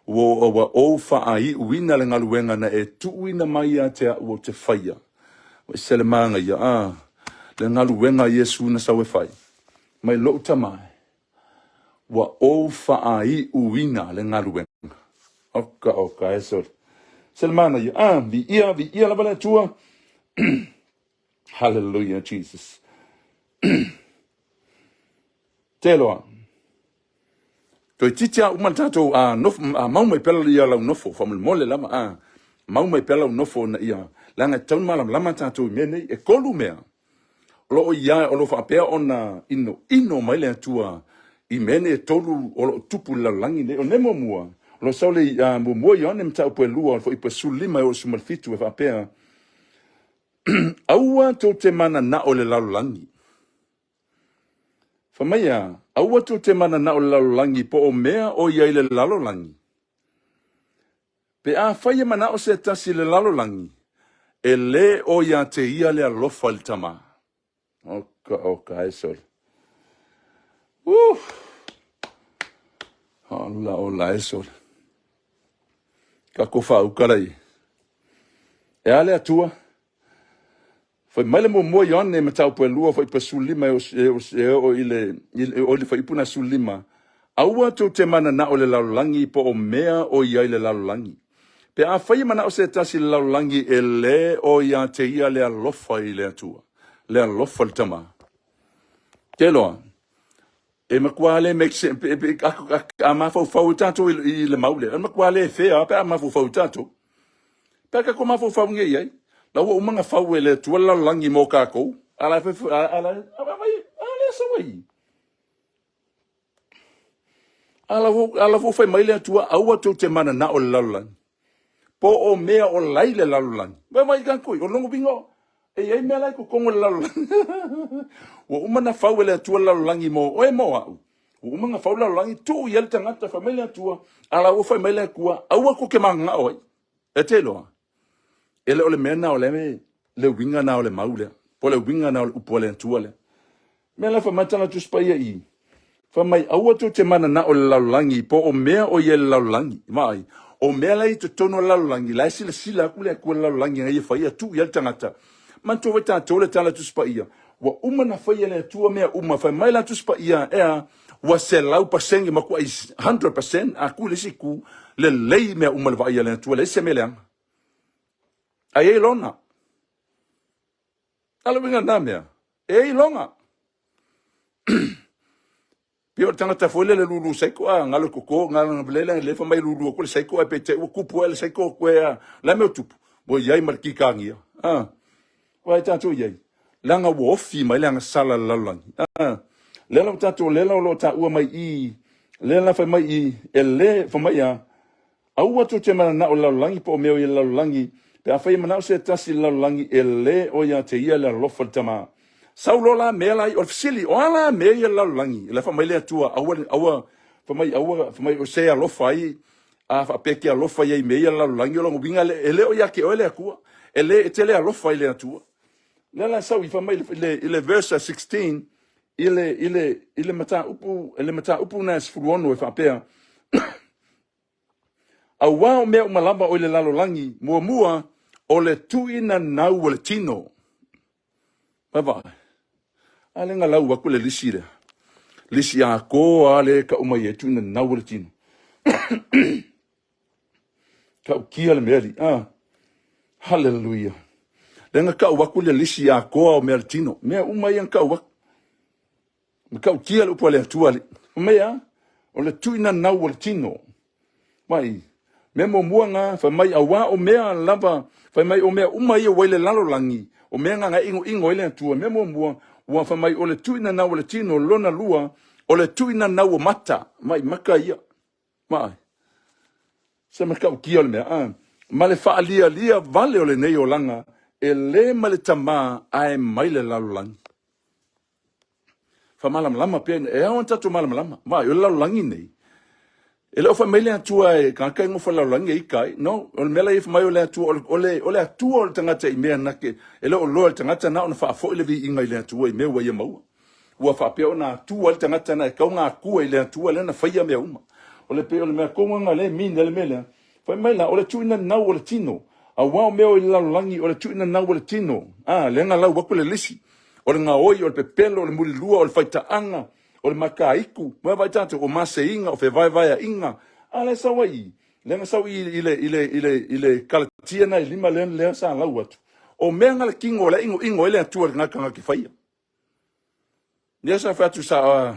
ua ou faaiuina le galuega na e tuuina mai ia te au ou te faia. Ua ese le manaia, a, le galuega a Iesu na sau e fai. Mai lou tama e, ua ou faaiuina le galuega. Oka oka e sole. Se le manaia, a, viia, viia lava le Atua. Hallelujah, Jesus. Te loa. Toeitiiti lava uma le tatou a, nofo, a mau mai pea ia lau nofo, faamolemole lava, a, mau mai pea lau nofo ina ia, leaga e tatau ona malamalama tatou i mea nei. E tolu mea o lo o ia, o lo o faapea ona inoino mai le Atua i mea nei e tolu o lo o tupu i le lalolagi nei. O le mea muamua, o lo o sau le a, muamua Ioane mataupu e lua o le fuaiupu e 15 e oo i le 17 e faapea, Aua tou te mananao i le lalolagi. Fai mai a, aua tou te mananao i le lalolagi po o mea o i ai i le lalolagi. Pe afai e manao se tasi i le lalolagi, e lē o ia te ia le alofa i le Tama. Oka, oka, e sole. Uh! Ola, ola, e sole. Kako whaauka lai. E a le Atua? Fai mai le muamua Ioane mataupu e lua fuaiupu e 15 e oo i le e oo i le fuaiupu na 15, Aua tou te mananao i le lalolagi po o mea o i ai i le lalolagi. Pe afai e manao se tasi i le lalolagi e lē o ia te ia le alofa i le Atua, le alofa i le Tama. Te loa, e matua le make sense, a mafaufau ai tatou i le mau lea, e matua le fair lava pe a mafaufau ai tatou. Pe a tatou mafaufau nei i ai, la ua uma ona fau e le Atua le lalolagi mo tatou, a la e fai, a la a lea sau ai. A la a la fai mai le Atua, aua tou te mananao i le lalolagi. Po o mea o lai le lalolagi. Vai vai tatou, o lona uiga, e i ai mea la i totonu o le lalolagi. Ua uma ona fau e le Atua le lalolagi mo oe mo au. Ua uma ona fau le lalolagi, tuu i ai le tagata, fai mai le Atua, a la ua fai mai le Atua, aua tou te mananao ai. E te iloa, e le o le mea lena o le, le uiga lena o le mau lea, po o le uiga lena o le upu a le Atua lea. Mea la fai mai tala Tusi Paia i, fai mai, aua tou te mananao i le lalolagi, po o mea o i ai i le lalolagi. Vaai, o mea la i totonu o le lalolagi, la e silasila atu le Atua i le lalolagi na ia faia, tuu i ai le tagata. Manatua foi tatou le tala Tusi Paia, ua uma ona faia e le Atua mea uma, fai mai la Tusi Paia, e a, ua 100%, matuai 100%, a tu i le isi itu, lelei mea uma i le vaai a le Atua, leai se mea leaga. Ae i ai lona. A le uiga lena mea, e i ai lona. Pei o le tagata foi lele lulu saiko a galo koko galo lele le fa mai lulu ko le saiko e pe te ua kupu ele saiko ko e a la me tupu mo iai ma le kikāgia a wa e tātou iai leaga ua ofi mai le agasala le lalolagi a lea la tātou lea la o lo o tāua mai i lea la fai mai i e le fai mai a Aua tou te mananao i le lalolagi po o mea o i le lalolagi, pe afai e manao se tasi i le lalolagi, e lē o ia te ia le alofa i le Tama. Sau loa la mea la, o le fesili, o a la mea ia i le lalolagi? O lea fai mai le Atua, aua, aua, fai mai, aua, fai mai o se alofa ai, a faapea e te alofa i ai i mea ia i le lalolagi, o lona uiga, e le o ia te oe le Atua. E le, e te le alofa i le Atua. O lea la e sau i, fai mai i le, i le verse 16, i le, i le, i le mataupu, i le mataupu na e 16 e faapea, Auā o mea uma lava o i le lalolagi, muamua, o le tuuina nau o le tino. Vaavaai. A lea na lau atu le lisi lea. Lisi atoa lava lea e tau mai ai, tuuina nau o le tino. Tautia le mea li. Ah. Hallelujah. Lea na tau atu le lisi atoa o mea le tino. Mea uma ia na tau atu. Matautia le upu a le Atua alii. Fai mai a, o le tuuina nau o le tino. Mai, mea muamua na, fai mai, auā o mea lava, fai mai, o mea uma ia ua i le lalolagi, o mea na na e inoino ai le Atua. Mea muamua, ua fai mai, o le tuuina nau o le tino, lona lua, o le tuuina nau o mata. Mai, mata ia. Mai. Se matautia o le mea, a. ma le faalialia vale o lenei olaga, e le mai le Tama ae mai le lalolagi. Faamalamalama pea, e ao ona tatou malamalama. Vaai, o le lalolagi nei, e le o fai mai le Atua e tagata e nofo i le lalolagi e ita ai. No, o le mea la ia fai mai o le Atua, o le Atua o le tagata i mea na te, e le o loa le tagata na ona faafoi le viiga i le Atua i mea ua ia maua. Ua faapea ona atua ai le tagata na e tatau ona atua i le Atua lea na faia mea uma. O le pei o le mea tonu lena lea e mean ai le mea lea. Fai mai la, o le tuuina nau o le tino, aua o mea o i le lalolagi, o le tuuina nau o le tino, a, lea na lau atu le lisi, o le gaoi, o le pepelo, o le mulilua, o le faitaaga, o le mataitu, ua vaai tatou, o maseiga, o fevaevaeaiga, a lea sau ai i, lea na sau i i le, i le, i le, i le Kalatia na i lima lea, lea sa lau atu, o mea na le tino o lea inoino ai le Atua i le tagata na te faia. Lea sa fai atu sa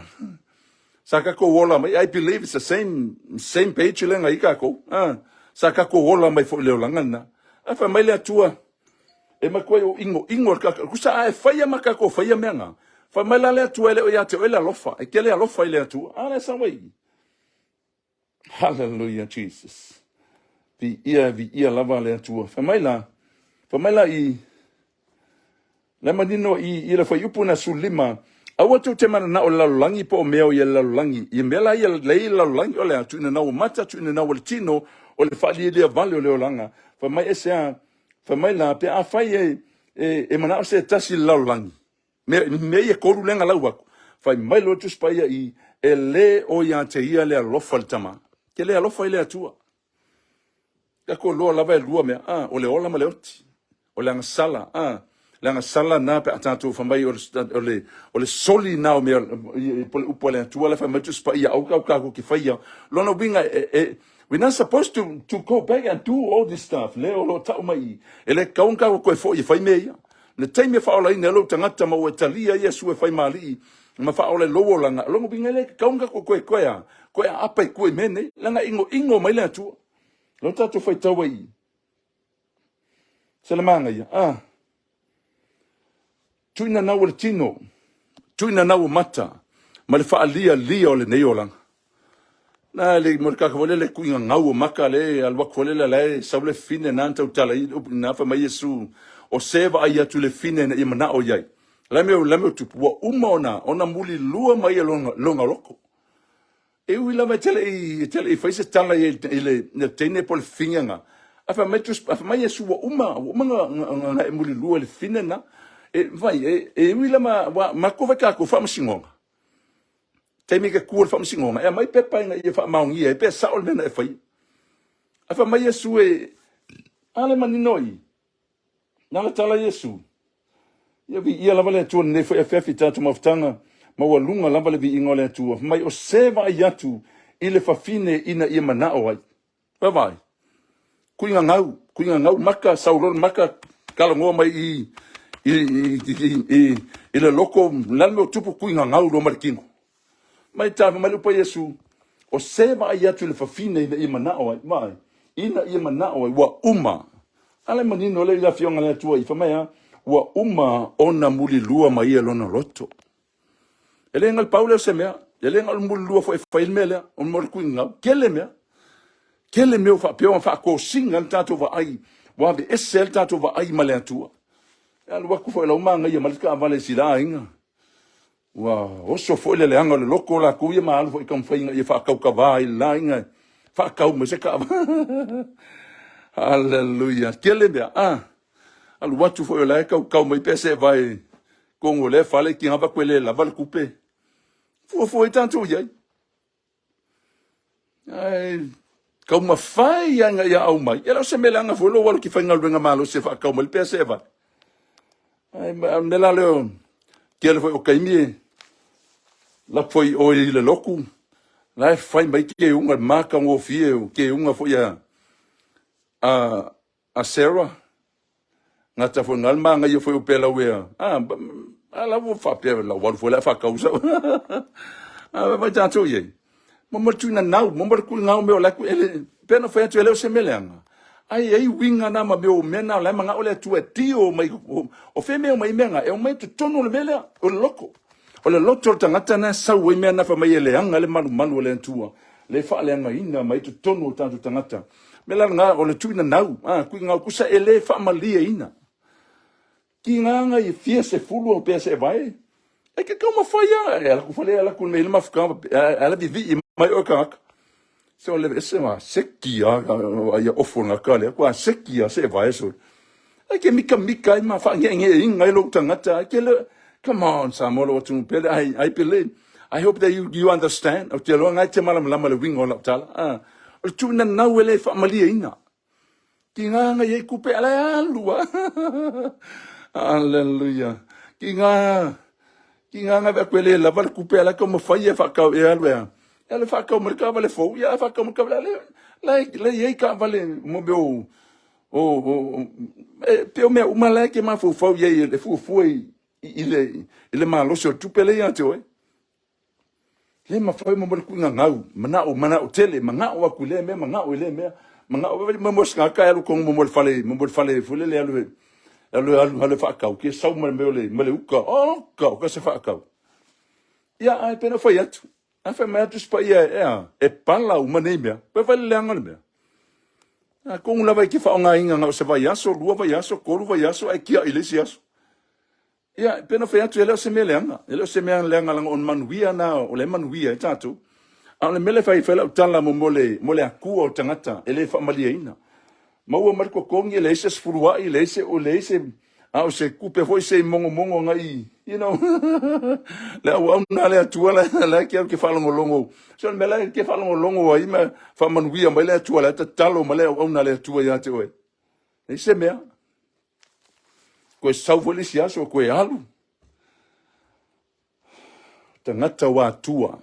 sa tatou ola mai. I believe it's the same same page lea na i tatou. Ah, sa tatou ola mai foi le olaga lena. Ae fai mai le Atua e matuai o ino ino le tatou. Kusa a e faia ma tatou faia mea na. Fai mai la le Atua e le o ia te oe le alofa. E tele alofa i le Atua. A lea sa wai. Hallelujah Jesus. Viia, viia lava le Atua. Fai mai la, fai mai la i, le manino i, i le fuaiupu na 15, aua tou te mananao i le lalolagi po o mea o i le lalolagi. I mea la ia lei i le lalolagi o le a tuuina nau o mata, tuuina nau o le tino, o le faalielia vale o le olaga. Fai mai e se a, fai mai la, pe afai e, e, e manao se tasi i le lalolagi, Mea, mea ia tolu lea na lau atu, fai mai loa le Tusi Paia i, e le o ia te ia le alofa i le Tama. Ke le alofa i le Atua. Tatou loa lava e lua mea, a, o le ola ma le oti. O le agasala, a, le agasala na pe a tatou fai mai o le, o le, o le soli na o mea, po le upu a le Atua la fai mai Tusi Paia, au kau kākou ke faia. Lona uiga e, e, We're not supposed to, to go back and do all this stuff. Le o lo tau mai i. E le kau kākou koe foi e fai mea ia. Le taimi e faaolaina ai lou tagata ma ua e talia Iesu e fai ma alii ma faaola i lou olaga, o lona uiga e le tatau ona tatou toe toe a, toe aapa i tua i mea nei, leaga e inoino mai le Atua. Lea tatou faitau ai i se le manaia, a tuuina nau o le tino, tuuina nau o mata, ma le faalialia o lenei olaga. Na le mo le kaka foi lele kuiga gau o maka le alu atu foi lele la e sau le fine na na tautala i upu na fai mai Iesu o se vaai atu le fine ina ia manao i ai. La mea la mea tupu ua uma ona ona muli lua mai e lona lona loko. E ui lava e tele i e tele i fai se tala i i le le teine po le fine na. A fai mai a fai mai Iesu ua uma ua uma na na e muli lua le fine na. E vai e e ui lava ua matou vai tatou faamasinoga. Taimi ke kua le faamasinoga, e aumai pepa ina ia faamaonia ai pe sao le mea na e faia. Ae fai mai Iesu e, a le manino i, na la tala Iesu, ia viia lava le Atua lenei foi afiafi tatou mafutaga, maualuga lava le viiga o le Atua. Fai mai o se vaai atu i le fafine ina ia manao ai. Vaavaai. Kuiga gau, kuiga gau maka, sau loa le maka, talanoa mai i, i, i, i, i, i le loko, le a le mea o tupu, kuiga gau loa ma le tino. Mai tā mai le upa Iesu, o se vaai atu i le fafine ina ia manao ai, vaai, ina ia manao ai, ua uma. A le manino le i le afioga le Atua i, fai mai a, ua uma ona mulilua mai ia lona loto. E le na o le pau lea o se mea, e le na o le mulilua foi e fai le mea lea, o le kuiga, tele mea. Tele mea ua faapea ona faatosina le tatou vaai, ua aveese ai le tatou vaai ma le Atua. E alu atu foi lau manaia mai le taavale i sila aiga. Ua oso foi le leaga o le loto o latou ia ma alu foi i taumafai ina ia faatautavā i le la aiga e faatau mai se taavale. Hallelujah. Tele mea. Ah. Alu atu foi o la e kaukau mai pe se vae tonu o lea fale ki hava koe le lava le tupe. Fuafua ai tatou i ai. Ae taumafai ia ina ia au mai. E le o se mea leaga foi lou alu ki faigaluega malosi e faatau mai le pea se vae. Ae mea la lea o tele foi o taimi e lafo foi oe i le lotu, la e fai mai keuga matagofie o keuga foi a a a Sarah, gata foi na le manaia foi o Pelauea. Ah, a la ua faapea lau alu foi le a faatau sau. A vai tatou i ai. Mo mo le tuina nau, mo mo le tuina nau mea o la ku ele pe na fai atu ele o se mea leaga. Ai ai uiga na ma mea o mea na o la e manao le Atua e tio mai o fea mea o mai mea na e o mai totonu o le mea lea o le loko. O le loto o le tagata na sau ai mea na fai mai e leaga le malumalu o le Atua le faaleagaina mai totonu o tatou tagata. Mea la lena, o le tuinanau, a, tuinanau tusa e le faamalieina. Tigaga i fia sefulu au pea se vae. E ke taumafai a, e ala ku fale ala ku nei le mafuta, ala vivi mai o tagata. Se o le ese ma seki a ia ofo na ka le kwa seki a se vae so. Ai ke mika mika ai ma fa nge nge inga i lo tagata ai ke le. Come on Samoa lo atu pele I believe. I hope that you understand. O te loa ngai te malam lama le wingo la tala. Ah. O le tu na nau ele fa malia ina. Ki ngā nga iei kupe ala e alu a. Hallelujah. Ki ngā ki ngā nga vea le lava le kupe ala ka mawhai e whakau e alu e a. E alu whakau mai ka vale fou, ia whakau mai ka vale le le le iei ka vale mo me o o o e pe o mea uma la ke mafaufau iei le fuafua i le i le malosi o le tupe le ia te oe. Le mafai mo le kuinga ngau, manao, manao tele, manao aku le mea, manao i le mea, manao vave mo mo sanga ka alu kongo mo le fale, mo le fale fule le alu alu alu alu whaakau, ke sau ma le le ma le uka, oh ka ka se whaakau. Ia ai pena fai atu. A fai mai atu spa ia e a, e pala uma nei mea. Pe fai le leanga le mea. A kongu lava i ke whaonga inga ngau se vai aso, lua vai aso, kolu vai aso, ai kia i le isi aso. Ia, pei ona fai atu, e le o se mea leaga. E le o se mea leaga leaga o le manuia na, o le manuia e tatou. A o le mea lea fai fai lau tala mo, mo, le, mo le akua o tagata e le faamalieina. Maua mai le totogi, e leai se sefuluai, leai se, o leai se, a o se kupe foi se i mogomogo agai, you know, le auauna a le Atua la, la ke au ke faalogologo. So le mea la ke faalogologo ai ma faamanuia mai le Atua, la tatalo ma le auauna a le Atua ia te oe. Leai se mea. Koe sau foi le isi aso, koe alu. Tagata ua atua.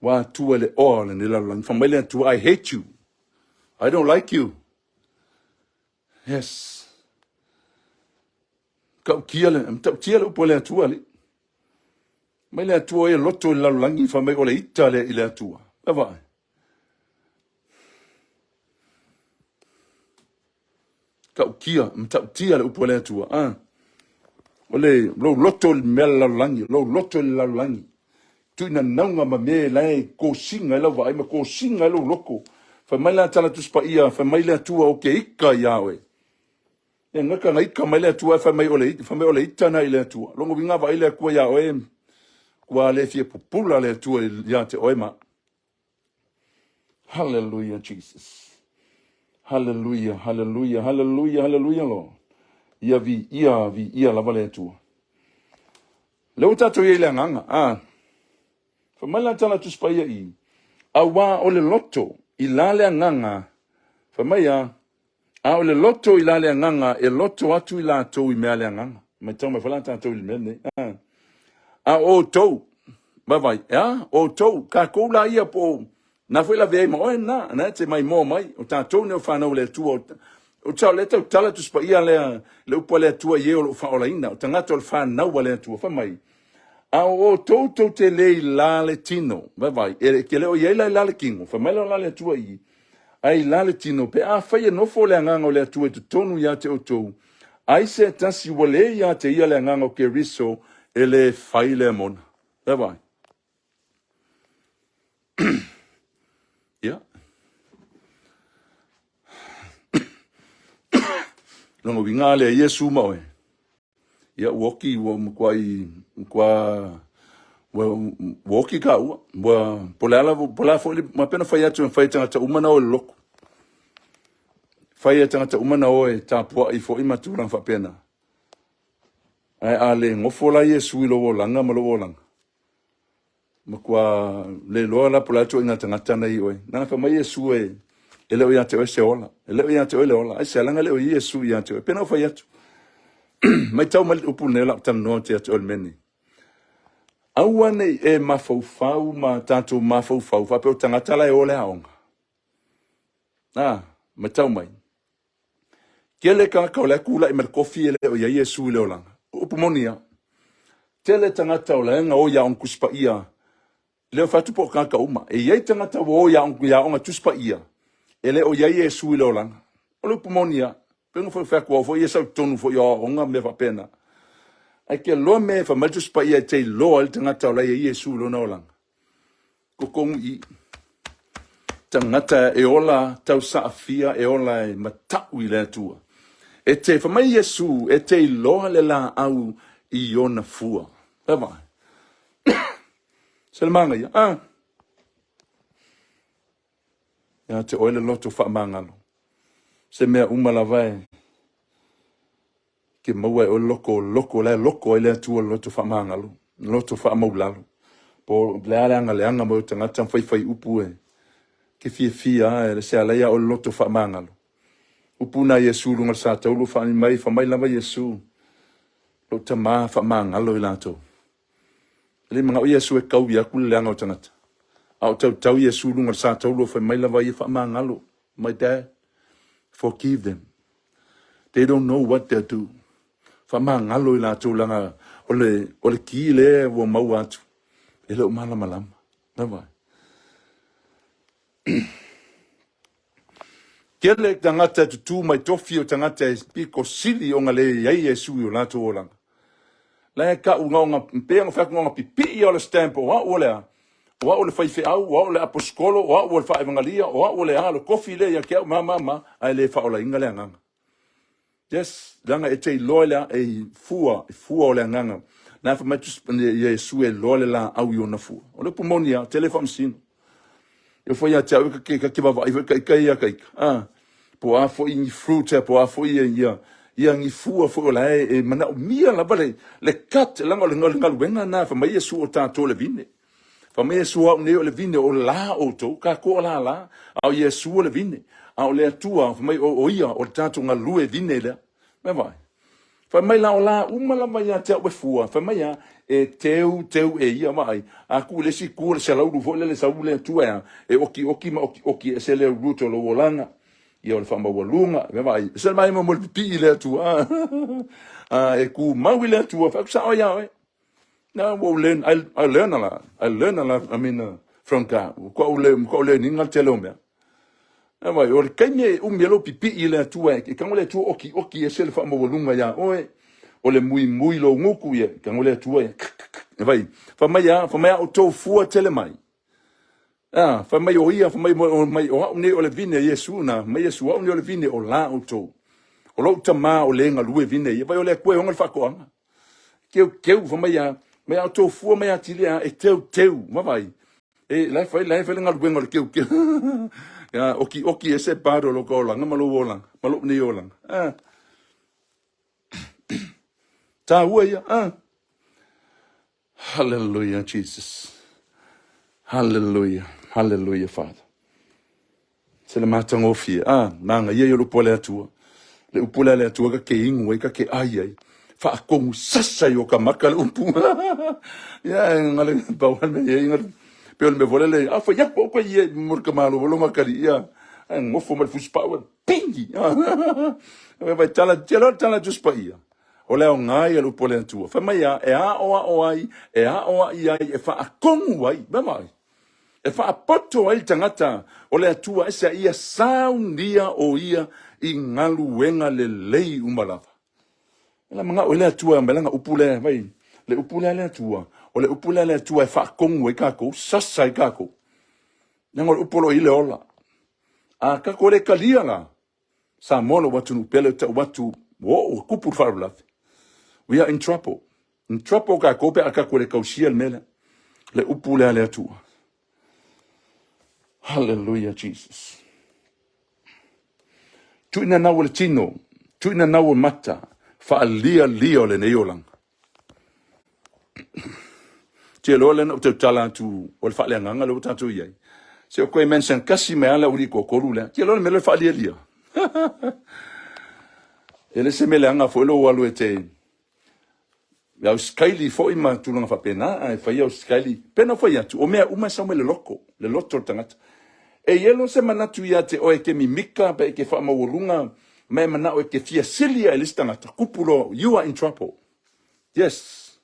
Ua atua le oa o lenei lalolagi. Fai mai le Atua, I hate you. I don't like you. Yes. Tautia le, tautia le upu a le Atua, alii. Mai le Atua e loto i le lalolagi, fai mai o le ita lea i le Atua. Vaai. Tautia, matautia le upu a le Atua. Ah. O le lou loto i le mea le lalolagi, lou loto i le lalolagi. Tuina nauga ma me lae kosiga i lau vaai ma kosiga i lou loko. Fai mai la tala Tusi Paia, fai mai le Atua o ke ika iā oe. E ngaka na ika mai le Atua e fai mai o le, fai mai o le ita na i le Atua. Longa uiga vaai le Atua iā oe, ua le fia pupula le Atua iā te oe ma. Hallelujah, Jesus. Hallelujah, hallelujah, hallelujah, hallelujah, Lord. Ia vi, ia vi, ia lava le Atua. Le ua tatou i ai le agaga, a. Fai mai la tala Tusi Paia i, auā o le loto i la le agaga, fai mai a, a o le loto i la le agaga e loto atu i latou i mea le agaga. Matau mai foi la tatou i le mea lenei. A, a o outou, vaavaai, a, outou, tatou la ia po o na foi lavea ai ma oe na, na e te maimoa mai, o tatou nei o fanau a le Atua, o tau le tau tala Tusi Paia lea, le upu a le Atua i e o lo o faaolaina, o tagata o le fanau a le Atua, fai mai, A o outou tou te le i la le tino, vaivai, e ke le o i ai la i la le kino, fai mai la o la le Atua i, a i la le tino, pe afai e nofo le Agaga o le Atua i totonu ia te outou, ai se tasi ua le ia te ia le Agaga o Keriso, e le fai lea mona. Vaivai. Ia. Lona uiga lea Iesu ma oe. Ia ua oki ua matuai matua ua, ua oki ka ua. Ua po le ala po le a foi le ma pena fai atu e fai tagata uma na o le loku. Fai e tagata uma na o e tapuai foi ma tulaga faapena. Ae a le gofo la Iesu i lou olaga ma lou olaga. Matua le iloa la po o le a ituaiga tagata na i oe. Leaga fai mai Iesu e, e le o ia te oe se ola. E le o ia te oe le ola. Aisea, leaga e le o i Iesu ia te oe. Pei ona ou fai atu. Maitau mai le upu lenei o le a ou talanoa atu ia te oe i le mea lenei. Aua ne i e mafaufau ma tatou mafaufau faapea o tagata la e o le aoga. Ah, matau mai. Tele tagata o la e tulai mai le tofi e le o i ai Iesu i le olaga. O upu moni lava. Tele tagata o la e gaoi i aoga Tusi Paia, e le o fai atu po o tagata uma. E i ai tagata ua o i aoga Tusi Paia, e le o i ai Iesu i le olaga. O le upu moni lava. Pei ona fai atu, au foi ia sau i totonu foi o aoaoga ma mea faapena. Ae te iloa mea e fai mai le Tusi Paia e te iloa ai le tagata o la e i ai Iesu i lona olaga. Totonu i i. Tagata e ola tausaafia e ola e mata'u i le Atua. E te, fai mai Iesu, e te iloa le laau i ona fua. Vaai vaai. Se le manaia. Ah. Ia te oe le loto faamagalo. Se mea uma lava e ke maua e oe loko loko la e loko ai le Atua le loto faamagalo, le loto faamaulalo. Po le a le agaleaga mai o tagata ma faifai upu e ke fiafia a e le se ala ia oe le loto faamagalo. Upu na Iesu luga o le sataulu fai mai, fai mai lava Iesu, lou tama faamagalo i latou. E le manao Iesu e kaui atu le leaga o tagata. A o tautau Iesu luga o le sataulu fai mai lava ia faamagalo. My dad, forgive them. They don't know what they do. Faamagalo i latou leaga o le, o le ki lea ua maua atu. E le o malamalama. Vaai. Tele tagata e tutū mai tofi o tagata e piko sili ona le i ai Iesu i o latou olaga. La e ka'u gaoga pei ona fai atu gaoga pipii ia o le stamp o a'u o le a? O a'u o le faifeau, o a'u o le aposikolo, o a'u o le faaevagalia, o a'u o le a, o le kofi lea ia te a'u ma ma ma, ae le faaolaina le agaga. Yes, leaga e te iloa i le e i fua, i fua o le agaga. Na fai mai Iesu e iloa le laau i ona fua. O le upu moni lava, tele faamasino. E foi ia te au e ka te vaavaai foi ka ika ia ka ika. Ah, po a foi ni fruit po a foi ia ia ia ni fua foi o la e, e manaomia lava le le cut leaga o le galuega na fai mai Iesu o tatou le vine. Fai mai Iesu au nei o le vine o la outou, tatou o la la, a o Iesu o le vine. A o le Atua, fai mai o ia o le tatou galue vine lea. Mai vaai. Fai mai la o la uma lava ia te au e fua, fai mai a, e teu teu e ia vaai. A tu i le isi itu o le selaulu foi lele sau le Atua e a, e okioki ma okioki ese le root o lou olaga. Ia o le faamaualuga, ia vaai. Se mai mo mo le pipii le Atua. A e kumau i le Atua, fai atu sao ia oe. No, ua ou learn, I, I learn a lot. I learn a lot, I mean, from God. Ua koʻu le, koʻu le ninga le tele o mea. E vai, o le kaimi e umi e lou pipii i le Atua, e tago le Atua okioki ese le faamaualuga iā oe, o le muimui lou gutu ia, e tago le Atua ia, e vai, fai mai a, fai mai a outou fua tele mai. A, fai mai o ia, fai mai, o, mai o au nei o le vine, Iesu na, mai Iesu, au nei o le vine o la outou. O lou tamā o le galue vine ia, vai o le Atua e ona le faatoaga. Teuteu, fai mai a, mai a outou fua mai atili a, e teuteu, vaavaai. E, la e fai, la e fai le galuega o le teuteu. Ia, okioki ese part o lou olaga ma lou olaga, ma lou nei olaga. Ah. Tāua ia, ah. Hallelujah, Jesus. Hallelujah. Hallelujah, Father. Se le matagofie. Ah, manaia ia o le upu a le Atua. Le upu lea a le Atua ka ke inu ai, ka ke ai ai. Faakomu sasa i o ka maka le upu. Ia, e ngale pau le mea ia, ngale. Pe o le mea foi lele, a fai atu au ka ia mo le ka malo lo makali, ia. Ai ngofo ma le fusi pau, pingi. Vai tala, tela tala just pa ia. O le aoga ia o le upu a le Atua. Fai mai a, e aoao ai, e aoai ai, e faakomu ai, vaavaai. E faapoto ai le tagata o le Atua ese a ia saunia o ia i galuega lelei uma lava. E la manao e le Atua mai lana upu lea, vai, le upu lea a le Atua, o le upu lea a le Atua e faatonu ai tatou, sasa ai tatou. Leaga o le upu o lo o i le ola. A tatou le talia la, Samoa lou atunuu pele ou te tau atu ua oo ua tupu le faalavelave. We are in trouble. In trouble tatou pe a tatou le tausia le mea lea. Le upu lea a le Atua. Hallelujah Jesus. Tuina nau o le tino, tuina nau o mata, faalialia o lenei olaga. Te loa lea na ou tautala atu o le faaleagaga lea ua tatou i ai. Se o koe mention kasi mai ala uli toatolu lea. Te loa le mea lea faalialia. E le se mea leaga foi lou alu e te au skaili foi ma tulaga faapena, ae fai au skaili. Pe na fai atu, o mea uma e sau mai le loko, le loto o le tagata. E i ai loa se manatu ia te oe e ke mimika pe e ke faamaualuga ma e manao e ke fia sili ae le isi tagata, kupu loa, you are in trouble. Yes.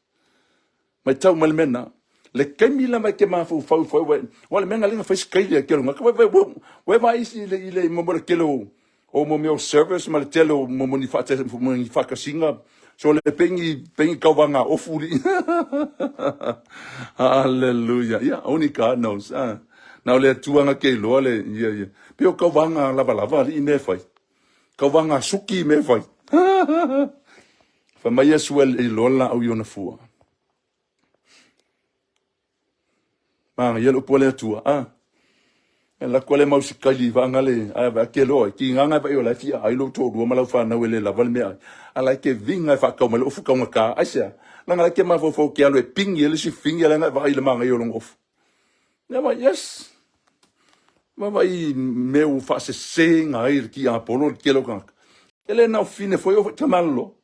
Matau mai le mea lena. Le taimi lava e te mafaufau ifo ai, ua, ua le mea na le na fai sikaili a kelo ngaka, ua, ua, ua e vaai isi i le, i le, mo le tele o, o mo mea o service ma le tele o mo ni whaate, mo ni whakasinga. So le pengi, pengi kauwanga ofu li. Hallelujah. Yeah, only God knows. Ah. Na o le Atua na ke iloa le ia ia. Pe o kauvaga lavalava alii mea e fai. Kauvaga suki mea e fai. Fai mai Iesu e iloa le laau i ona fua. Manaia le upu a le Atua, a. E alu atu lava le mau sikaili vaega le ae vaai ake loa, tiga na vaai o la e fia ai lou toalua ma lau fanau e le lava le meaai. A la e te viga e faatau mai le ofu taugata. Aisea? Leaga la e te mafaufau e te alu e pigi ai le isi figi lea na e vaai i le manaia o lona ofu. Ia vai, yes. Vaavaai i mea ua faasese ai le tiapolo le tele o tagata. E le na o fine foi o foi tamalolo.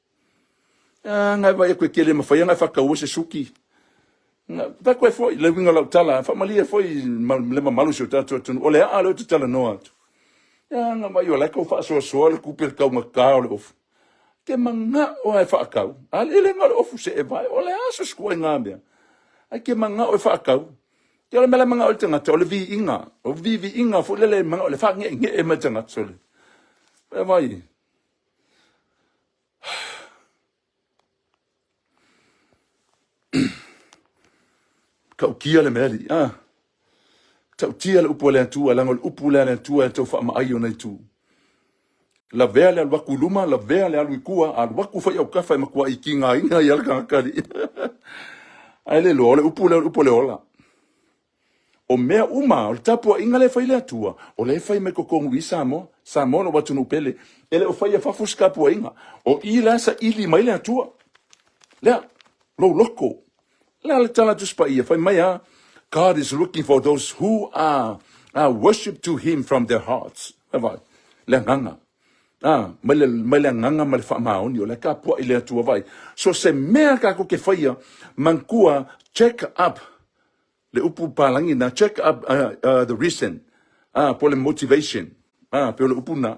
A na e vaai atu e tele mafai ona e faataua se suki. Na atu e foi le uiga o lau tala, faamalie foi le mamalu o si o tatou atunuu. O le aa lea ou te talanoa atu. A na vaai o la e tau faasoasoa le tupe i le taugata o le ofu. Te manao lava e faatau. A le le na o le ofu see vae, o le a so se ituaiga mea. Ae te manao e faatau. Ia o le mea la e manao ai le tagata, o le viiga. O le viiga foi lele e manao e faageenee mai le tagata. Sole. E vai. Tautia le mea alii. Ah. Tautia le upu a le Atua, leaga o le upu lea a le Atua e tau faamaai ona itu. Lavea le alu atu i luma, lavea le alu i tua, alu atu foi autafa e matuai tigaina ai le tagata alii. Ae le iloa, o le upu lea o le upu o le ola. O mea uma, o le tapuaiga lea e fai le Atua, o lea e fai mai totonu i Samoa. Samoa lou atunuu pele. E le o faia fafo se tapuaiga. O i la e saili mai le Atua. Lea, lou loto. O le a le tala a Tusi Paia? Fai mai a, God is looking for those who are, are worship to him from their hearts. Vaai, le agaga. Ah, mai le, mai le agaga ma le faamaoni, o le tapuai le Atua, vaai. So se mea tatou te faia, manatua, check up Le upu palagi na, check up the reason, po o le motivation, pei o le upu na.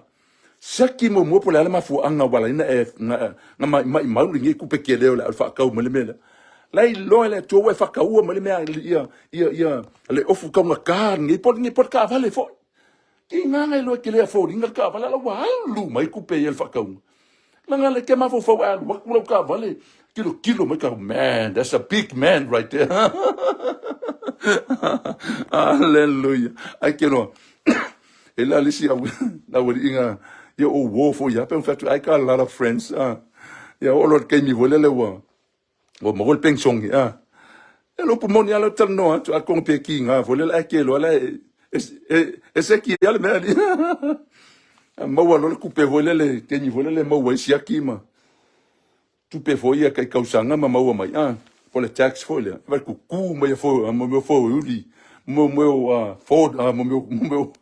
Siaki muamua po o le a le mafuaaga ua ala ai ona e maimau lenei tupe tele o le a faatau mai le mea lea. La e iloa e le Atua ua e faataua mai le mea ia, ia, ia, le ofu taugata lenei, po o le taavale foi. Tiga na iloa e te le afford ina le taavale, a la ua alu mai tupe ia i le faatauga. Leaga le te mafaufau e alu atu lau taavale, tilotilo mai ka, man, that's a big man right there. Hallelujah. Ai ke loa. E la le isi au, lau aliiga, ia o uo foi ia, pe fai atu, I got a lot of friends. Ia o lo le taimi foi lele ua, Ua maua le penisione, a. E le upu moni lava lea ou te talanoa atu, atonu pe kiga foi lele ae ke loa la e, e, e, e seki lava le mea alii. Maua loa le tupe foi lele, taimi foi lele e maua ai siaki ma tupe foi ia tai tausaga ma maua mai, a, po o le tax foi lea. Vai tutu mai a fo, mo mea o foeuli, mo mea o Ford, mo mea, mo mea o,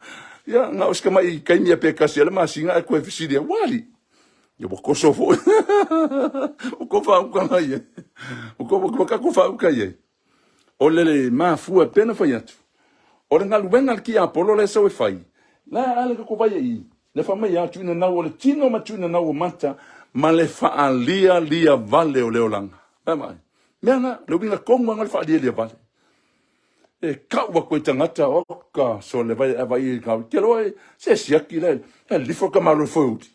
ia, na o si tamai taimi lava pe tasi lava le masina ae toe fesili ai, ua alii, Ia ua koso foi. Ua ko faauka mai ai. Ua ko ua ka ko faauka i ai. O le mafua pe na fai atu. O le galuega a le tiapolo lea sau e fai, la a le ka vai i. Le fa mai atu ina nau o le tino ma tuina nau o mata ma le faalialia vale o le olaga. Vai mai. Mea na, le uiga tonu lava le faalialia vale. E kau atu e tagata, oka, sole vai e vai i kau. Te loa e, se siaki le, e lifo ka malo foi uli.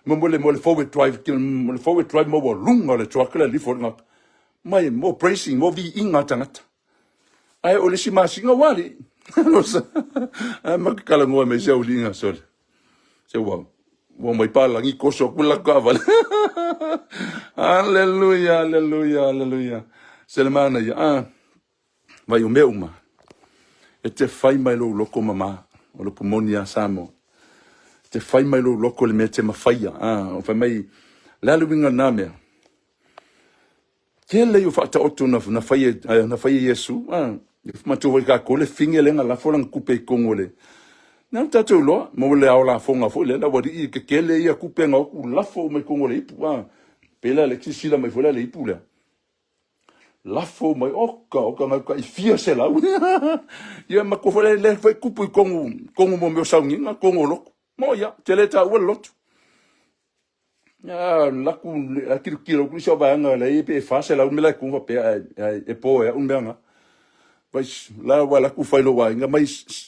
Mo mo le mo le forward drive, ke mo le forward drive mo wa lunga le truck le lifo ngaka. Mai mo praising, mo vi inga tagata. Ai o le si masinga wali. Losa. Ai ma kala ngoa me se uli nga sole. Se wa ua mai palangi koso aku la kaavale. Hallelujah, hallelujah, hallelujah. Se le mana ia. Ah. Vai o mea uma, e te fai mai lou loko mama, o le upu moni a Samoa. E te fai mai lou loko le mea e te mafaia. Ah, o fai mai, le a le uiga o lena mea? Tele ia o faataoto na, na fai e, na fai e Iesu. Ah, e matua foi kākou le fine lea na lafo lana kupe i totonu o le Na tatou iloa, mo le ao lafoga foi lea, lau alii e tetele ia kupe na o atu lafo uma i totonu o le ipu. Ah, pela le silasila mai foi la le ipu lea. Lafo mai, oka, oka, ngai kai fia selau. Ia matua foi le, le foi kupu i kongu, kongu mo mea o sauniga, kongu o lotu. Mo ia, te le taua le lotu. Ia, laku, a kilokilo ku isi o vaega le pe 400 me la ku faapea e, e po e au mea nga. Vai, la wa laku fai lo aiga mai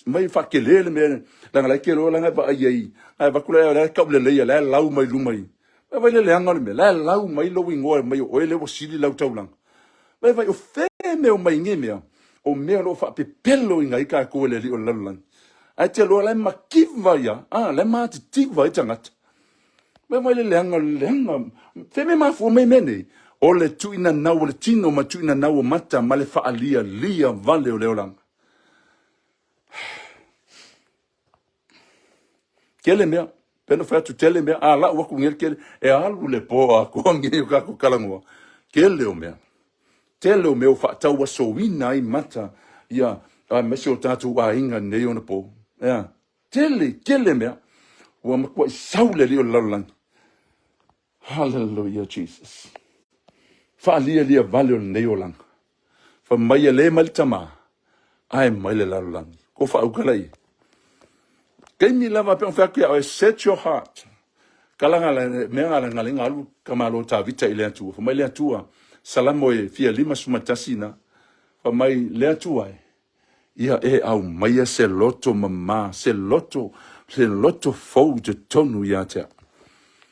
mai faatele le mea leaga la e ke loa la vaai ai. Ae vaku la la kau le leia la lau mai luma i. Vai vai le leaga o le mea, la e lau mai lou igoa mai o oe lea ua sili lau taulaga. Vai vai o fea mea o mai nei mea. O mea o lo o faapepeloina ai tatou e le alii o le lalolagi. Ae te iloa la e mativa ia, a, la e matitiva ai tagata. Vai vai le leaga, le leaga. Fea mea mafua mai mea nei? O le tuuinanau o le tino ma tuuinanau o mata ma le faalialia vale o le olaga. Tele mea, pei ona fai atu tele mea, a lau atu nei le tele, e alu le po atoa nei o tatou talanoa. Tele o mea. Tele o mea ua faatauasoina ai mata, ia, aemaise o tatou aiga nei ona po. Ea, tele, tele mea. Ua matuai sau le alii o le lalolagi. Hallelujah Jesus. Faalialia vale o lenei olaga. Fai mai e le mai le tama, ae mai le lalolagi. Ko faauka lai. Taimi lava pe on fai atu ia oe, set your heart. Kala nga la mea nga la nga lenga alu kamalo Tavita i le Atua. Fai mai le Atua, Salamo e fia 51 na. Fai mai le Atua e, ia e aumaia se loto mamā, se loto, se loto fou i totonu ia te au.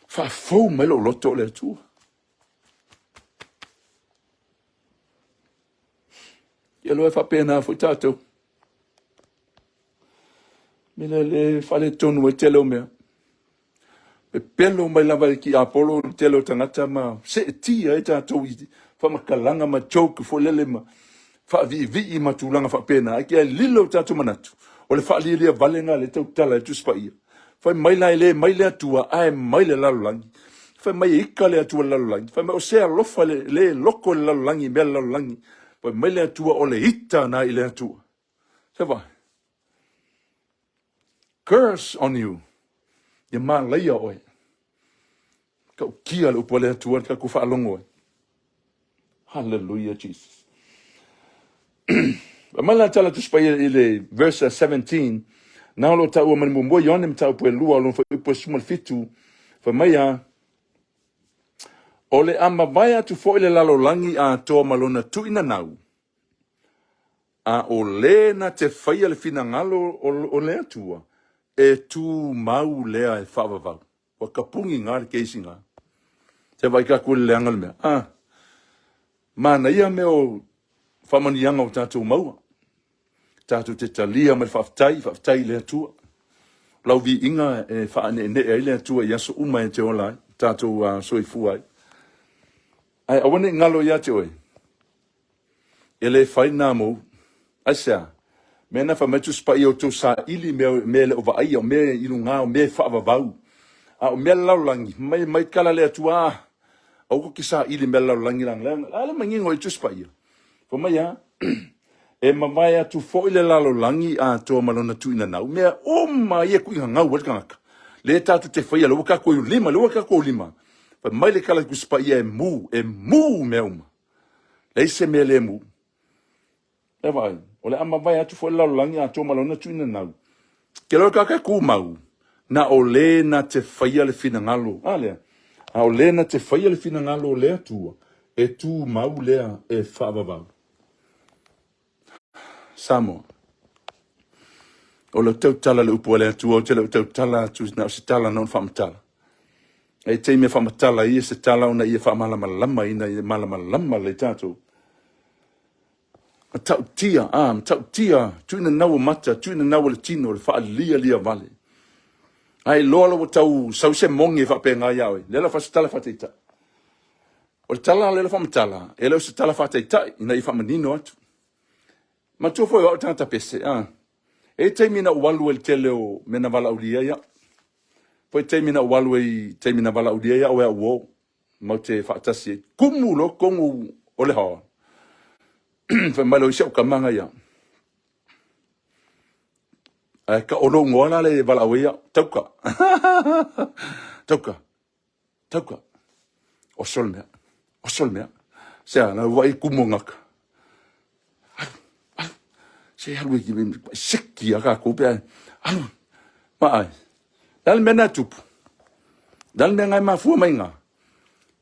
Faafou mai lou loto o le Atua. Ia loa e faapena foi tatou. Me le le faaletonu ai tele o mea. Pepelo mai lava e tiapolo le tele o tagata ma seetia ai tatou i faamatalaga ma joke foi lele ma faaviivii ma tulaga faapena. Ai kia lilo o tatou manatu, o le faalialia vale lena le tautala e Tusi Paia. Fai mai la e le mai le Atua, ae mai le lalolagi. Fai mai e ika le Atua i le lalolagi. Fai mai o se alofa le, le loko i le lalolagi i mea le lalolagi. Fai mai le Atua o le ita na i le Atua. Se vai. Curse on you. Ia malaia oe. Tautia le upu a le Atua le tatou faalogo ai. Hallelujah Jesus. Mai la tala Tusi Paia i le verse 17, na o lo taua mai le muamua Ioane mataupu e lua o lona fuaiupu e 17, fai mai a, O le a mavae atu foi le lalolagi atoa ma lona tuuinanau, a o le na te faia le finagalo o le Atua, e tumau lea e faavavau. Ua tapuni nga le keisi nga. Se vai tatou i le leaga o le mea. Ah, manaia mea o faamanuiaga o tatou maua. Tatou te talia ma le faafetai, faafetai i le Atua. O lau viiga e faaneenee ai le Atua i aso uma e te ola ai, tatou soifua ai. Ae aua ne i galo ia te oe, E le fai lena mou. Aisea? Mea na fai mai Tusi Paia outou saili mea, mea e le o vaaia, o mea i luga, o mea e faavavau. A o mea lalolagi, mai, mai kala le Atua, ah, aua tou te saili mea lalolagi la, la, la, la manino i Tusi Paia. Fai mai a, e mavae atu foi le lalolagi atoa ma lona tuuinanau, mea uma ia tuuinanau ai le tagata. Le tatou te faia, le ua tatou lima, le ua tatou lima. Fai mai le kala i Tusi Paia e mu, e mu mea uma. Leai se mea le mu. E vaai, o le a mavae atu foi le lalolagi atoa ma lona tuuinanau. Ke loa ka tumau, na o le na te faia le finagalo. A lea, a o le na te faia le finagalo o le Atua, e tumau lea e faavavau. Samoa. O lau tautala le upu a le Atua, ou te le o tautala atu na o se tala na ona faamatala. E taimi e faamatala ia se tala ona ia faamalamalama ina ia malamalama lelei tatou. Matautia, a, matautia, tuuina nau o mata, tuuina nau o le tino, le faalialia vale. Ae iloa la ua tau sau se mogi e faapena ia oe. Lea la fai se tala faataitai. O le tala lea la faamatala, e le o se tala faataitai ina ia faamanino atu. Matua foi o au tagata pese, a. E i taimi na ou alu ai i le tele o mea na valaaulia ai au. Foi taimi na ou alu ai i taimi na valaaulia ai au e au uo, matou te faatasi ai. Kumu loa totonu o le hall. Fai mai loa isi au tama na ia. Ae ka o lou igoa la le valaau ai au, Tauka. Tauka. Tauka. Oso le mea. Oso le mea. Se a, na ua i kumu ngaka. Alu, alu. Se alu e seki a kākou pe alu. Ma ai. Le le mea na tupu. Le le mea ngai mafua mai ngā.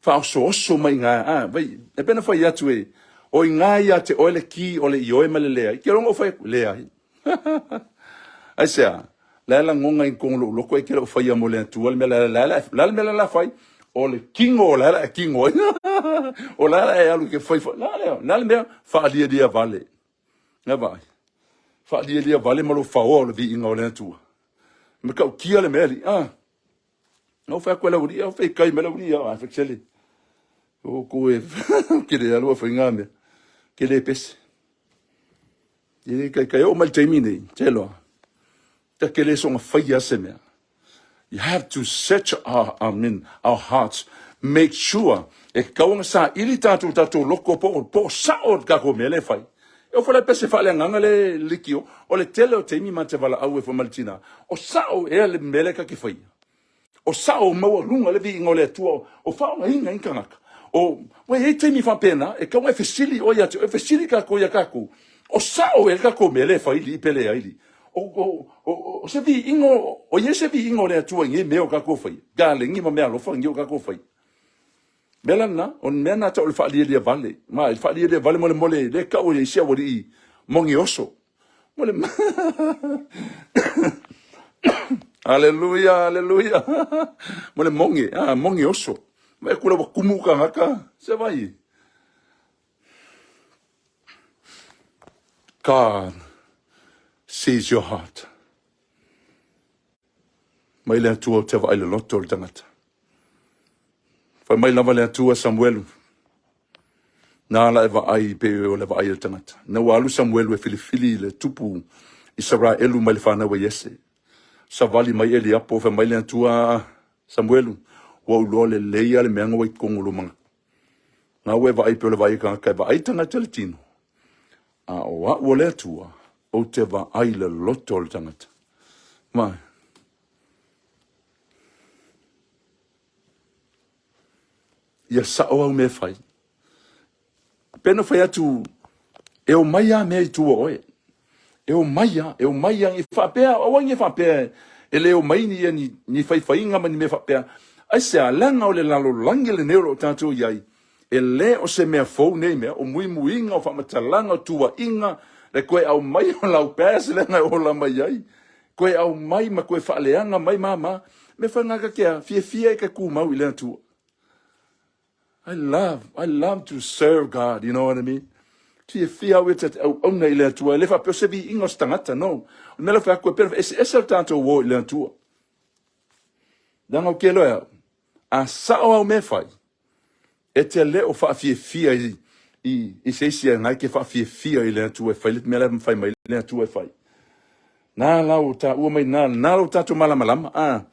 Whaosooso mai ngā. Ah, vai, e pena whai atu e. O i ngā ia te oele ki o le ioe ma le leai. Ke rongo whai, leai. Aisea? La e lagoga i totonu o lou loto e te le o faia mo le Atua le mea la la la la le mea la la fai o le kingo o la la e kingo ai o la la e alu ke fai la le la le mea faalialia vale. Na vaai. Faalielia vale ma lou faoa o le viiga o le Atua. E matautia le mea alii. Ah. Na ou fai atu e le aualii, au fai kai mai le aualii, a fai o kou e ke le alu a fai ngā mea. Ke le pese. E le kai kai o mai le taimi nei, te loa. Ta ke le songa fai a se mea. You have to search our, I mean, our hearts. Make sure e tatau ona saili tatou tatou loto po o po o sao le tatou mea lea e fai. E oo foi la i pese faaleagaga le likio, o le tele o taimi ma te valaau ai foi ma le tina, o sao ea le mea lea ta te faia? O sao maualuga le viiga o le Atua o faaaogaina ai ni tagata? O, ua i ai taimi faapena, e tatau ona e fesili oe ia te oe, fesili tatou ia tatou, o sao ea le tatou mea lea e fai lii pe leai lii? O, o, o, o se viiga, o i ai se viiga o le Atua i nei mea o tatou faia, galegi ma meaalofa nei o tatou faia. Mea la lena, o le mea lena tau o le faalielie vale. Ma le faalielie vale mo le mole le tau e isi aualii mogi oso. Mo le Aleluia, aleluia. Mo le mogi, ah, mogi oso. Mai kula wa kumu kangaka, se vai. God sees your heart. Mai le Atua ou te vaai le loto o le tagata. Fai mai lava le Atua Samuelu, na ala e vaai pe o le vaai a le tagata. Na ua alu Samuelu e filifili le tupu Isaraelu mai le fanau a Iese. Savali mai Eliapo, fai mai le Atua Samuelu, ua ou iloa lelei lava le mea na ua i totonu o lou manatu. Na ua e vaai pei o le vaai a tagata, e vaai tagata i le tino, a o au o le Atua, ou te vaai i le loto o le tagata. Ma, ia sao au mea e fai. Pe na fai atu, e o mai a mea i tua o oe. E o mai a, e o mai a, i faapea, aua ne i faapea e le o mai ni, ni, ni faifaiga ma ni mea faapea. Aisea, leaga o le lalolagi lenei o lo o tatou i ai, e le o se mea fou nei mea, o muimuiga, o faamatalaga, o tuuaiga, le toe aumai o lau past lea na e ola mai ai, toe aumai ma toe faaleaga mai ma ma. Mea fai ngā kake a, fiafia e te tumau i le Atua. I love, I love to serve God, you know what I mean? Fiafia au e te auauna i le Atua, e le faapea o se viiga o se tagata, no. O le mea la fai atu e pei eseese le tatou o i le Atua. Leaga ou te iloa e au, a sao au mea e fai, e te le o faafiafia i, i, i se isi e te faafiafia i le Atua e fai le mea la e fai mai le Atua e fai. Na la ua taua mai na, na la ua tatou malamalama, a,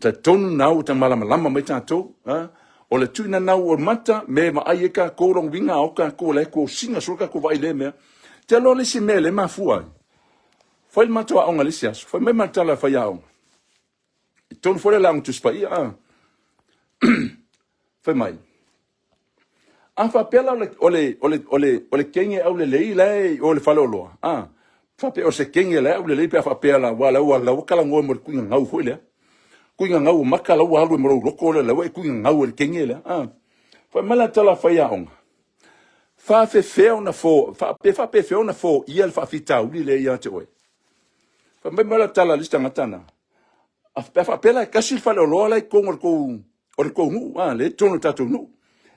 talitonu na ua malamalama mai tatou, a, o le tuina nau o mata, me vaai ai tatou lona uiga a o tatou la e kosina solo tatou vaai i lea mea. Te iloa le isi mea e le mafua ai. Fai le matou aoga i le isi aso, fai mai ma le tala a le faiaoga. I totonu foi le laga Tusi Paia, a. Fai mai, a faapea la o le, o le, o le, o le kenge aulelei la e i o le faleoloa, a, faapea o se kenge la e aulelei pe a faapea la, ua la ua la ua talanoa mo le tuiga gau foi lea. Tuiga gau o maka la ua alu e mo lou loto lea, la ua e tuiga gau e le kenge lea, a. Fai mai la tala faiaoga, faafefea ona fo, fa, pe faapefea ona foia le faafitauli lea ia te oe. Fai mai ma la tala a le isi tagata na, Pe a faapea la e tasi le faleoloa la i totonu o le tou, o le tou nuu, a, lea e i totonu o le tatou nuu.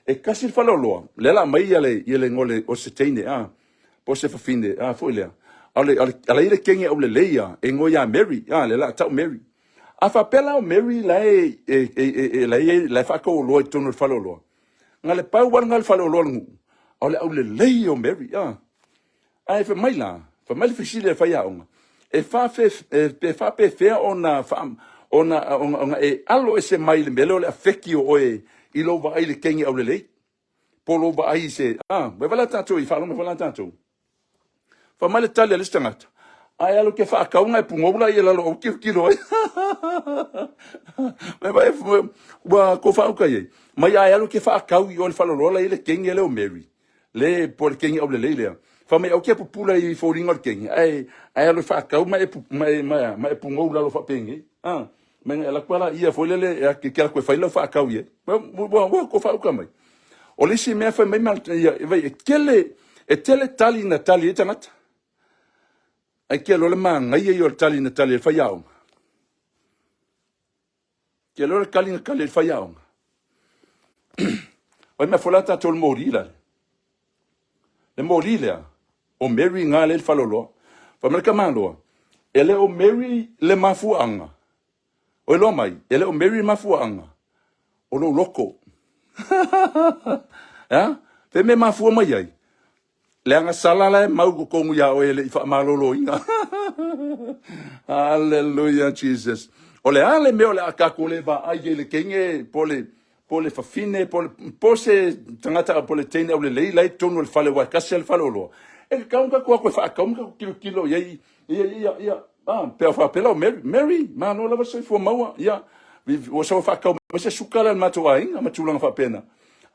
E tasi le faleoloa, lea o le a aumai le, ia le igoa o le, o se teine, a, po o se fafine, a, foi lea. A o le, a o le, le kenge aulelei a, e igoa ia Mary, a, lea o le a tau Mary. A faapea la o Mary la e, e, e, e, e, la e, la e faatau oloa i totonu o le faleoloa, na le pau lava lena o le faleoloa o le nuu, a o le aulelei o Mary, a. Ae fai mai la, fai mai le fesili a le faiaoga, e faafe, e, pe faapefea ona, faa, ona, ona, ona e alo ese mai le mea lea o le afeki o oe i lou vaai i le kenge aulelei, po o lou vaai i se, a, vai vala tatou i faalogo mai vala tatou. Fai mai le tali a le isi tagata, ae alu ke faakau ngai pugou la ia lalo o tilotilo ai. Mai vai, ua ko faauka i ai. Mai ae alu ke faakau i o le faleoloa la i le kenge lea o Mary. Le po le kenge aulelei lea. Fai mai aua ke pupula i foliga o le kenge, ae ae alu e faatau ma e ma e ma, ma e pugou lalo faapenei. Ah, mai ngai ala la ia foi lele e ke ke e fai lau faatau i ai. Ua ua ko faauka mai. O le isi mea fai mai ma ia e vai e tele e tele tali na tali e tagata. Ai ke lo le manaia ia o le tali na tali e faiaoga. Ke loa le kali na kali e le faiaoga. O le mea foi la tatou le moli la. Le moli lea, O Mary nga le faleoloa. Fai mai le tamaloa, e le o Mary le mafuaaga. O iloa mai, e le o Mary le mafuaaga, o lou loto. Ea? Fe mea mafua mai ai? Le agasala la e mau totonu iā oe e le i faamaloloina. Hallelujah, Jesus. O le a le mea o le a tatou le vaai ai i le teine po le po le fafine po le po se tagata po le teine aulelei la i totonu o le fale aua e tasi lava le faleoloa. E tatau ona tatou o atu e faatau ma tatou tilotilo i ai ia ia ia ah pe a faapea la o Mary Mary malo lava le soifua maua ia ua sau e faatau mai se suka la i le matou aiga ma tulaga faapena.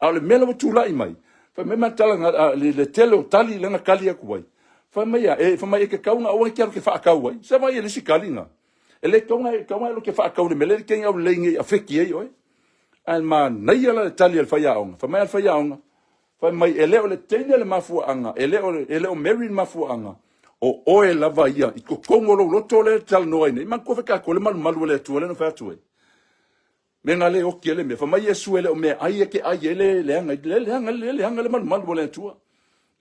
A o le mea la ua tulai mai, fai mai ma tala le, le tele o tali lea na tali atu ai. Fai mai ia, e, fai mai e tatau ona aua e te alu e te faatau ai. Se vaai e le isi tali na. E le tatau ona e tatau ona e alu e te faatau i le mea lea e te aulelei nei afeki ai oe. Ae manaia la le tali a le faiaoga. Fai mai a le faiaoga, fai mai e le o le teine le mafuaaga, e le o, e le o Mary le mafuaaga, o oe lava ia i totonu o lou loto lea e talanoa ai nei. Manatua foi tatou le malumalu o le Atua lea na fai atu ai. Mea na le oti ai le mea. Fai mai Iesu e le o meaai e te ai ai le leaga, le leaga, le leaga le malumalu o le Atua.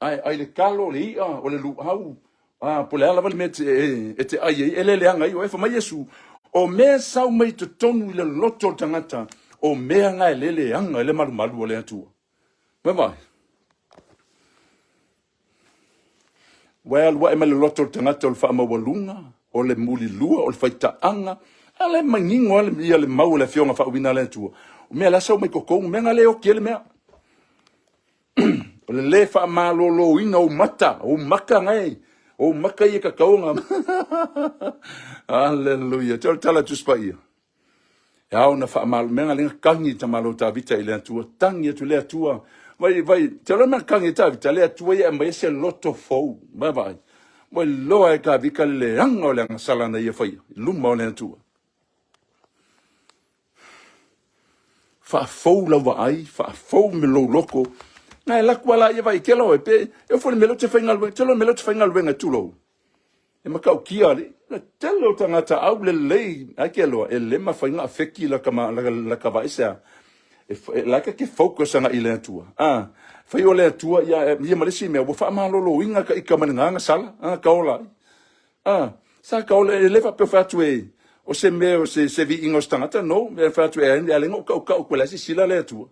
Ae ai le talo, le i'a, o le luau, a, po o le a lava le mea e te ai ai, e le leaga ai oe. Fai mai Iesu, o mea sau mai totonu i le loto o le tagata, o mea na e le leaga ai le malumalu o le Atua. Vaai. Ua e alu ae mai le loto o le tagata o le faamaualuga, o le mulilua, o le faitaaga, a la e manino lava ia le mau o le Afioga faauuina a le Atua. O mea la sau mai totonu, mea na le oti ai le mea. O le le faamaloloina o ou mata, o ou mata na e, o ou mata ia e tatau ona... Aleluia. Te o le tala Tusi Paia. E ao ona faamalo mea na tagi i tamalo Tavita i le Atua, tagi atu le Atua. Vai vai, te alo mea tagi i Tavita, le Atua ia aumai se loto fou. Vai vai. Ua iloa e Tavita le leaga o le agasala na ia faia i luma o le Atua. Faafou lau vaai, faafou me lou loto. Na e laku ala ia vai ke loe pe e ofo le mea lea ou te faigaluega, te loa mea lea ou te faigaluega tulou. E matautia alii. Le tele o tagata aulelei, ai ke aloha, e le mafai ona afeki la ka, la, la ka vaai se a. E, e, la ka ke focus ana i le Atua. Ah, fai o le Atua ia, ia ma le isi mea, ua faamaloloina ka ika ma le gaga sala, ah, ka ola ai. Ah, sa ka ola, e le faapea fai atu e, o se mea o se, se viiga o se tagata, no, e fai atu e, e ale na ou tautau koe la sisila le Atua.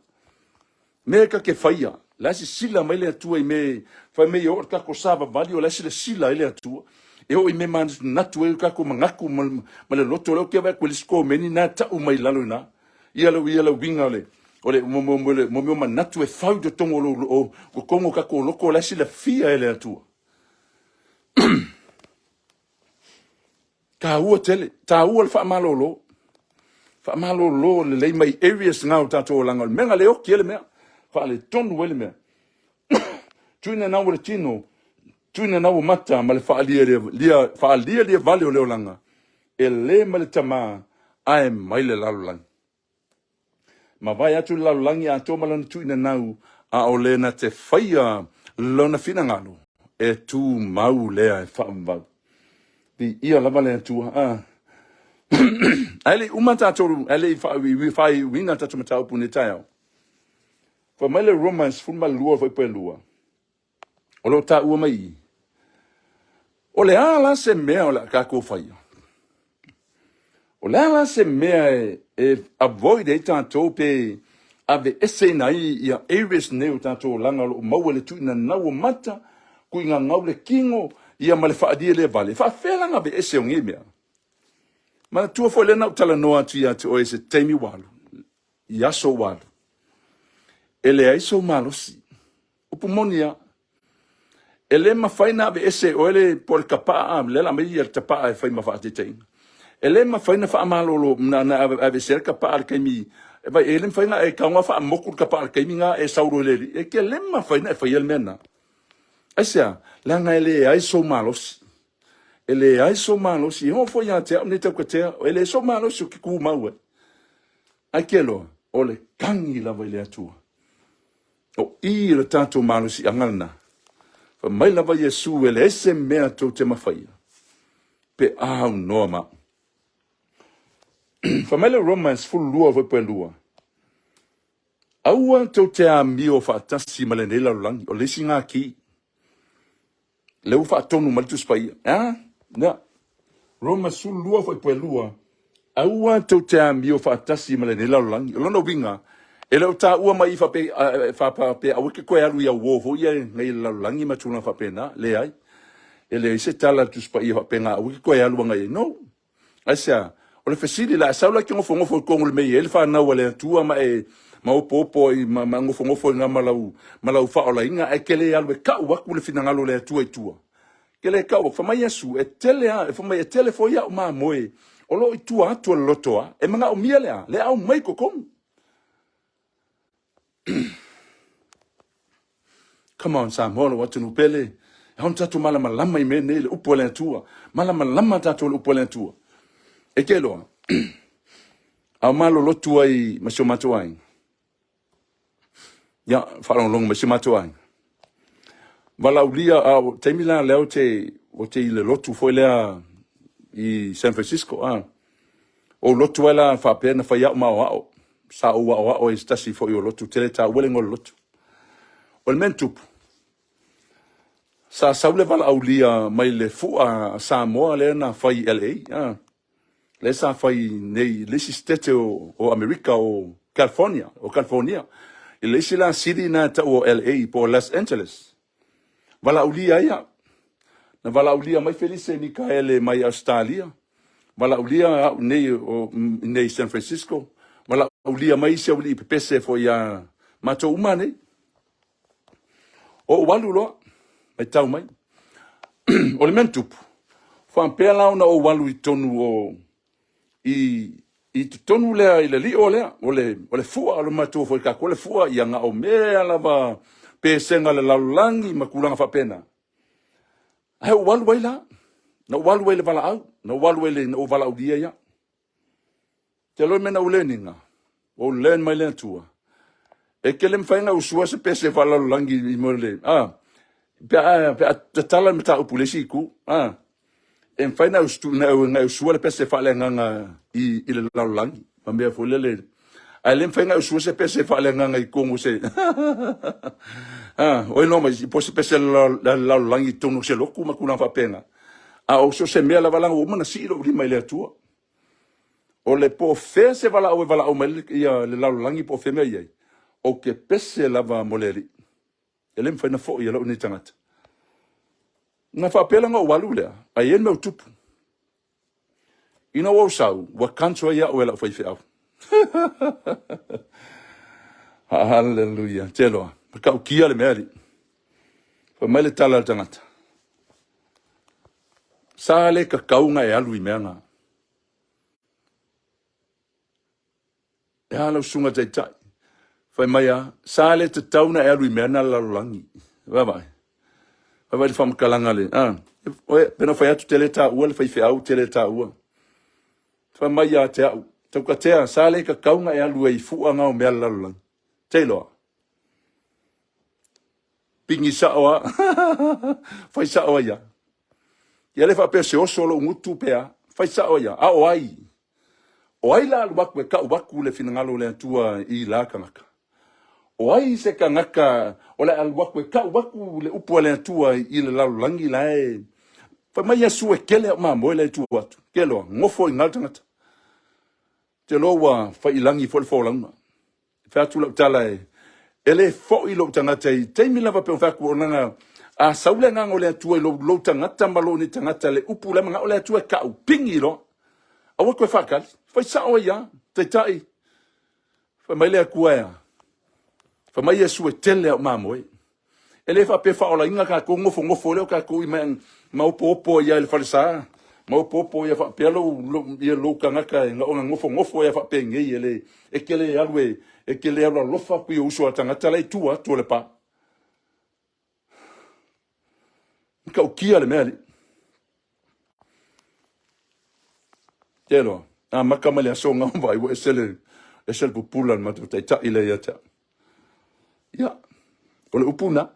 Mea ka ke faia, la e sisila mai le Atua i me, fai mai e oo le tatou savavali o la e silasila ai le Atua. E oo i mea manatunatu ai o tatou manatu ma, ma le loto lea ou te vaai atu i le isi komeni na e tau mai lalo i ina. Ia le, ia le uiga o le, o le, mo, mo, mo, le, mo mea o manatu e fau i totonu o, lo, o, totonu o tatou loto o la e silafia e le Atua. Taua tele, taua le faamalolo. Faamalolo lelei mai areas na o tatou olaga. O le mea na le oti ai le mea, faaletonu ai le mea. Tuina nau o le tino, tuina nau o mata ma le faalialia, faalialia vale o le olaga, e le ma le tamā, ae mai le lalolagi. Mavae atu le lalolagi atoa ma lona tuuinanau, a o le na te faia lona finagalo, e tumau lea e faavavau. Viia lava le Atua. Ah. Ae le i uma tatou, ae le i faaiuiuina tatou mataupu i lenei taeao. Fai mai le Roma 12 fuaiupu 2. O lo o taua mai i. O le a la se mea o le a tatou faia? O le a la se mea e, e avoid ai tatou pe aveeseina ai ia areas nei o tatou olaga o lo o maua i le tuuinanau o mata, tuuinagau le kino, ia ma le faalialia vale. E faafefea la ona aveese o nei mea? Manatua foi lea na ou talanoa atu ia te oe i se taimi ua alu, i aso ua alu. E leai sou malosi. Upu moni lava. E le mafai ona aveese e oe le po o le tapaa, lea la aumai le tapaa e fai ma faataitaiga. E le mafai ona faamalolo na, na aveesea le tapaa i le taimi e vai e le mafai ona e tago faamotu le tapaa i le taimi na e sau loa i le alii. E te le mafai ona e faia le mea lena. Aisea? Leaga e leai sou malosi. E leai sou malosi. E oo foi ia te au nei taukatea, e leai sou malosi ou te tumau ai. Ae ke loa, o le tagi lava i le Atua. O i le tatou malosiaga lena. Fai mai lava Iesu, e leai se mea tou te mafaia, pe a aunoa ma au. Fai mai le Roma e 12 fuaiupu e 2. Aua tou te amio faatasi ma lenei lalolagi. O le isi gā ki. Lea ua faatonu mai le Tusi Paia. E a? Ia. Roma 12 fuaipue 2, Aua tou te amio faatasi ma lenei lalolagi. O lona uiga, e le o taua mai i faapea aua e te toe alu i au uo foi ia nei i le lalolagi ma tulaga faapena. Leai. E leai se tala a le Tusi Paia faapena aua e te toe alu agai i ai. No. Aisea? O le fesili la, e sau la e te nofonofo i totonu o le mea e i ai le fanau a le Atua ma e ma opoopo ai ma, ma nofonofo i ina ma lau, ma lau faaolaina, ae te le alu e tau atu le finagalo o le Atua i tua. Te le tau atu. Fai mai Iesu, e tele a, fai mai e tele foi au mamoe o lo o i tua atu o le lotoa, e manaomia le a? Le aumai i totonu. Come on Samoa, lou atunuu pele. E ao ona tatou malamalama i mea nei, le upu a le Atua. Malamalama tatou i le upu a le Atua. E te iloa, a o malolotu ai ma si o matou aiga. Ia, faalogologo mai si o matou aiga. Valaaulia, a o taimi la lea ou te, ou te i le lotu foi lea i San Francisco, a. Ou lotu ai la faapea na fai au ma aoao. Sa ou aoao ai i se tasi foi o lotu tele taua le igoa o le lotu. O le mea na tupu, sa sau le valaaulia mai le fua a Samoa lea na fai i LA, a, lea sa fai nei i le isi sitete o, o Amerika o California, o California. I le isi la city na e tau o LA po o Los Angeles. Valaaulia ai au. Na valaaulia mai Felise Mikaele mai Ausetalia. Valaaulia au nei o nei San Francisco. Valaaulia mai isi aualii pepese foi ia matou uma nei. Ou alu loa, matau mai. O le mea na tupu, faapea la ona ou alu i totonu o i i totonu lea i le lio lea, o le, o le fua o le matou foi tatou le fua, ia na o mea lava pesega le lalolagi ma tulaga faapena. Ae ou alu ai la, na ou alu ai i le valaau, na ou alu ai le, na ou valaaulia ia. Te loa mea na ou learn ina, ua ou learn mai le Atua. E te le mafai ona usua se pese faalalolagi i mo le, a, pe a, pe a tatala le mataupu i le isi itu, a, e mafai ona usu, na e usua le pese faaleagaga i, i le lalolagi, ma mea foi lele, ae le mafai ona usua se pese faaleagaga i totonu o se, a, oi loa mai, po o se pese lalolagi i totonu o se lotu ma tulaga faapena. A o so o se mea lava, leaga ua uma ona sii lou lima i le Atua. O le po o fea se valaau e valaau mai ia le lalolagi po o fea mea i ai, ou te pese lava mo le Alii. E le mafai ona foi e lou nei tagata. Na faapea la ona ou alu lea, ae i ai le mea ua tupu. Ina ua ou sau, ua cancel ai au e lau faifeau. Hallelujah. Te loa, matautia le mea alii. Fai mai le tala a le tagata. Sa le tatau ona e alu i mea na. E a lau susuga taitai? Fai mai a, sa le tatau ona e alu i mea na lalolagi. Vaavaai. Vaavaai le faamatalaga le, a, oe, pe na fai atu te le taua le faifeau, te le taua. Fai mai ia te au, taukatea, sa le tatau ona e alu ai i fua na o mea lalolagi. Te iloa. Pigi sao a. Fai sao ai a. Ia le faapea se oso lou gutu pe a. Fai sao ai a. A o ai? O ai la alu atu e tau atu le finagalo o le Atua i la tagata? O ai se tagata o le alu atu e tau atu le upu a le Atua i le lalolagi la e fai mai Iesu e tele au mamoe la e tua atu. Ke loa, nofo i ina le tagata. Te loa ua fai i lagi foi le folauga. Fai atu lau tala e, e le foi lou tagata i taimi lava pe o fai atu o lana a sau le agaga o le Atua i lou, lou tagata ma lou nei tagata le upu le manao le Atua e kau pingi loa. Aua koe whakali. Fai sao ai a. Taitai. Fai mai le Atua e a. Fai mai Iesu e tele au mamoe. E le faapea faaolaina tatou nofonofo lea o tatou i mai ma opoopo ai i le falesa ma opoopo ia faapea lou, lou, ia lou tagata e ona nofonofo ia faapenei e le e te le alu e, e te le alu alofa atu i uso a tagata la i tua atu o le pa. Matautia le mea alii. Te loa, amata mai le aso na vaai ua ese le, ese le pupula le matou taitai lea ia te au. Ia, o le upu na.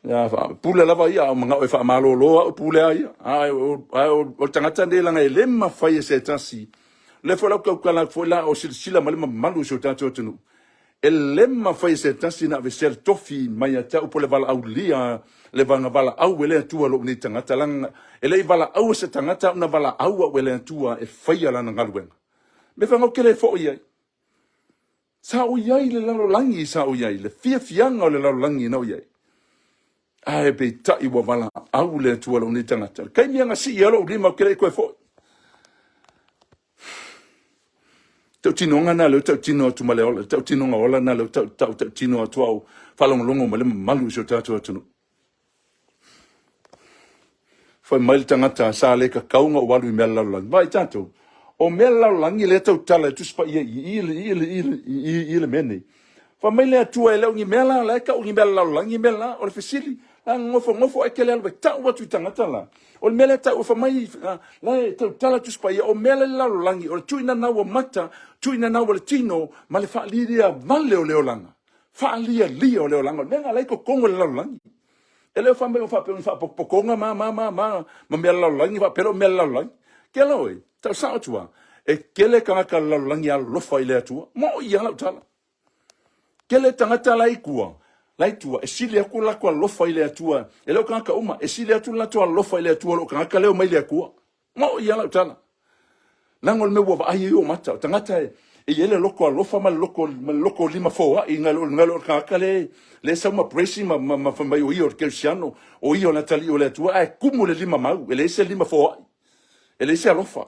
Ia, pule lava ia, a o manao e faamalolo au pule a ia. Ae o, ae o, o le tagata nei leaga e le mafai e se tasi. O lea foi la ou tautala atu foi la o silasila mai le mamalu o si o tatou atunuu. E le mafai e se tasi ona aveesea le tofi mai ia te au po o le valaaulia le na valaau e le Atua lou nei tagata, leaga e le i valaau se tagata a na valaau au e le Atua e faia lana galuega. Me fai ou te le foi ai. Sa ou i ai i le lalolagi, sa ou i ai, le fiafiaga o le lalolagi na ou i ai. Ae peitai ua valaau le Atua lou nei tagata. Le taimi na sii ai lou lima ou te le i toe foi. Tautinoga na lea tautino atu ma le ola, tautinoga ola na lea tautino atu au faalogologo ma le mamalu i si o tatou atunuu. Fai mai le tagata sa le tatau ona ou alu i mea lalolagi. Vaai tatou, o mea lalolagi lea tautala e Tusi Paia i i i i le mea nei. Fai mai le Atua e le o ni mea la, la e tau ni mea lalolagi mea la, o le fesili, la nofonofo ae te le alu e tau atu i tagata la. O le mea lea tau fai mai, la e tautala Tusi Paia, o mea la le lalolagi, o le tuuinanau o mata, tuuinanau o le tino, ma le faalilia vale o le olaga. Faalialia o le olaga. O le mea lena la e i totonu o le lalolagi. E le o fai mai o faapea o faapotopotoga ma ma ma ma ma mea lalolagi faapea o mea lalolagi. Ke la oe, tau sao atu a, e tele tagata lalolagi alofa i le Atua. Mo'i lava lau tala. Tele tagata la i tua, la i tua, e sili atu latou alofa i le Atua. E le o tagata uma, e sili atu latou alofa i le Atua o tagata leo mai le Atua. Mo'i lava lau tala. Leaga o le mea ua vaai ai ou mata, o tagata e i ai le loto alofa ma le loto lima foai nai lo le tagata le sau ma praise ma fai mai o ia o le kerisiano, o ia o le atalii o le Atua, ae tumu le lima mau, e leai se lima foai, e leai se alofa.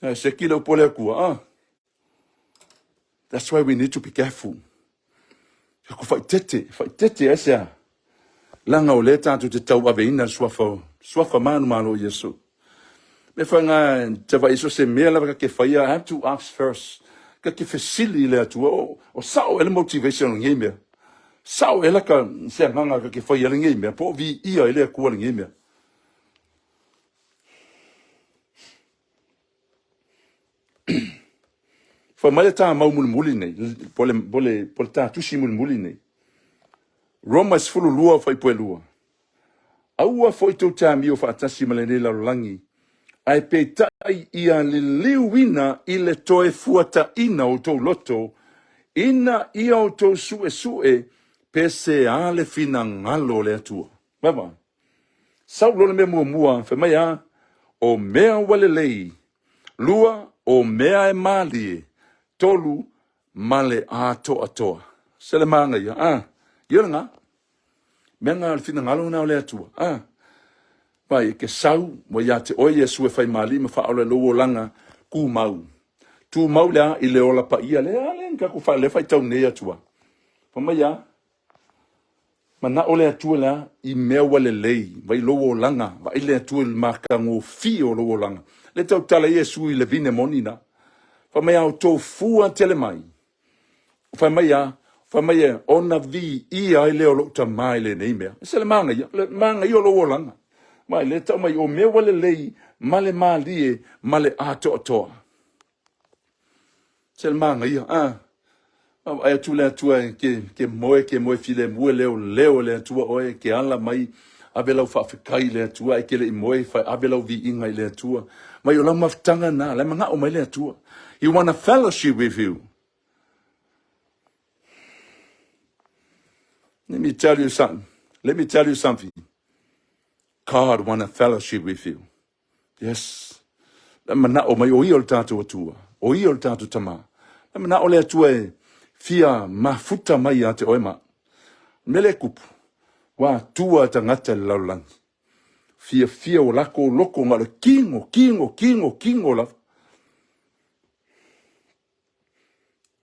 Ae seki le upu a le Atua, ah. That's why we need to be careful. Tatou faaeteete, faaeteete ai se a? Leaga o lea tatou te tauaveina le suafa, suafa manumalo o Iesu. Me fai ngā te vai so se mea lava ka te whaia, I have to ask first. Ka te fesili i le Atua, o sao e le motivation o lenei mea. Sao e la ka se anganga ka te whaia lenei mea, po o vi ia e le Atua lenei mea. Fai mai le tā mau mulimuli nei, po le, po le, po le tā tusi mulimuli nei. Roma 12 fuaipue 2. Aua foi tou te amio faatasi ma lenei lalolagi, ae peitai ia liliuina i le toe fuataina o outou loto, ina ia outou suesue pe se a le finagalo o le Atua. Vaai. Sau loa le mea muamua, fai mai a, o mea ua lelei. Lua, o mea e malie. Tolu, ma le atoatoa. Se le manaia, a, ia lena. Mea na le finagalo na o le Atua, a. Vai, e ke sau, ua ia te oe Iesu e fai mali ma faaola i lou olaga tumau. Tumau le a i le ola paia lea, lea na tatou le faitau nei atu a. Fai mai a, Manao le Atua le a? I mea ua lelei, vaai lou olaga, vaai le Atua i le matagofie o lou olaga. Le tautala Iesu i le vine moni na. Fai mai a outou fua tele mai. Fai mai a, fai mai e, ona viia ai lea o lou Tama i lenei mea. E se le manaia, le manaia o lou olaga. Mai le tau mai o mea ua lelei ma le malie ma le atoatoa. Se le manaia, a. Vaai atu le Atua e ke, ke moe, ke moe filemu e leo, leo e le Atua oe, ke ala mai, ave lau faafetai i le Atua, ae ke le i moe, fai, ave lau viiga i le Atua. Mai o lau mafutaga na, la e manao mai le Atua. He wanna fellowship with you. Let me tell you something. Let me tell you something. God wanna fellowship with you. Yes. La manao mai o ia o le tatou Atua, o ia o le tatou Tama. La manao le Atua e fia mafuta mai ia te oe ma. Me le kupu, ua atua tagata i le lalolagi. Fiafia o lakou loko na o le kino, kino, kino, kino lava.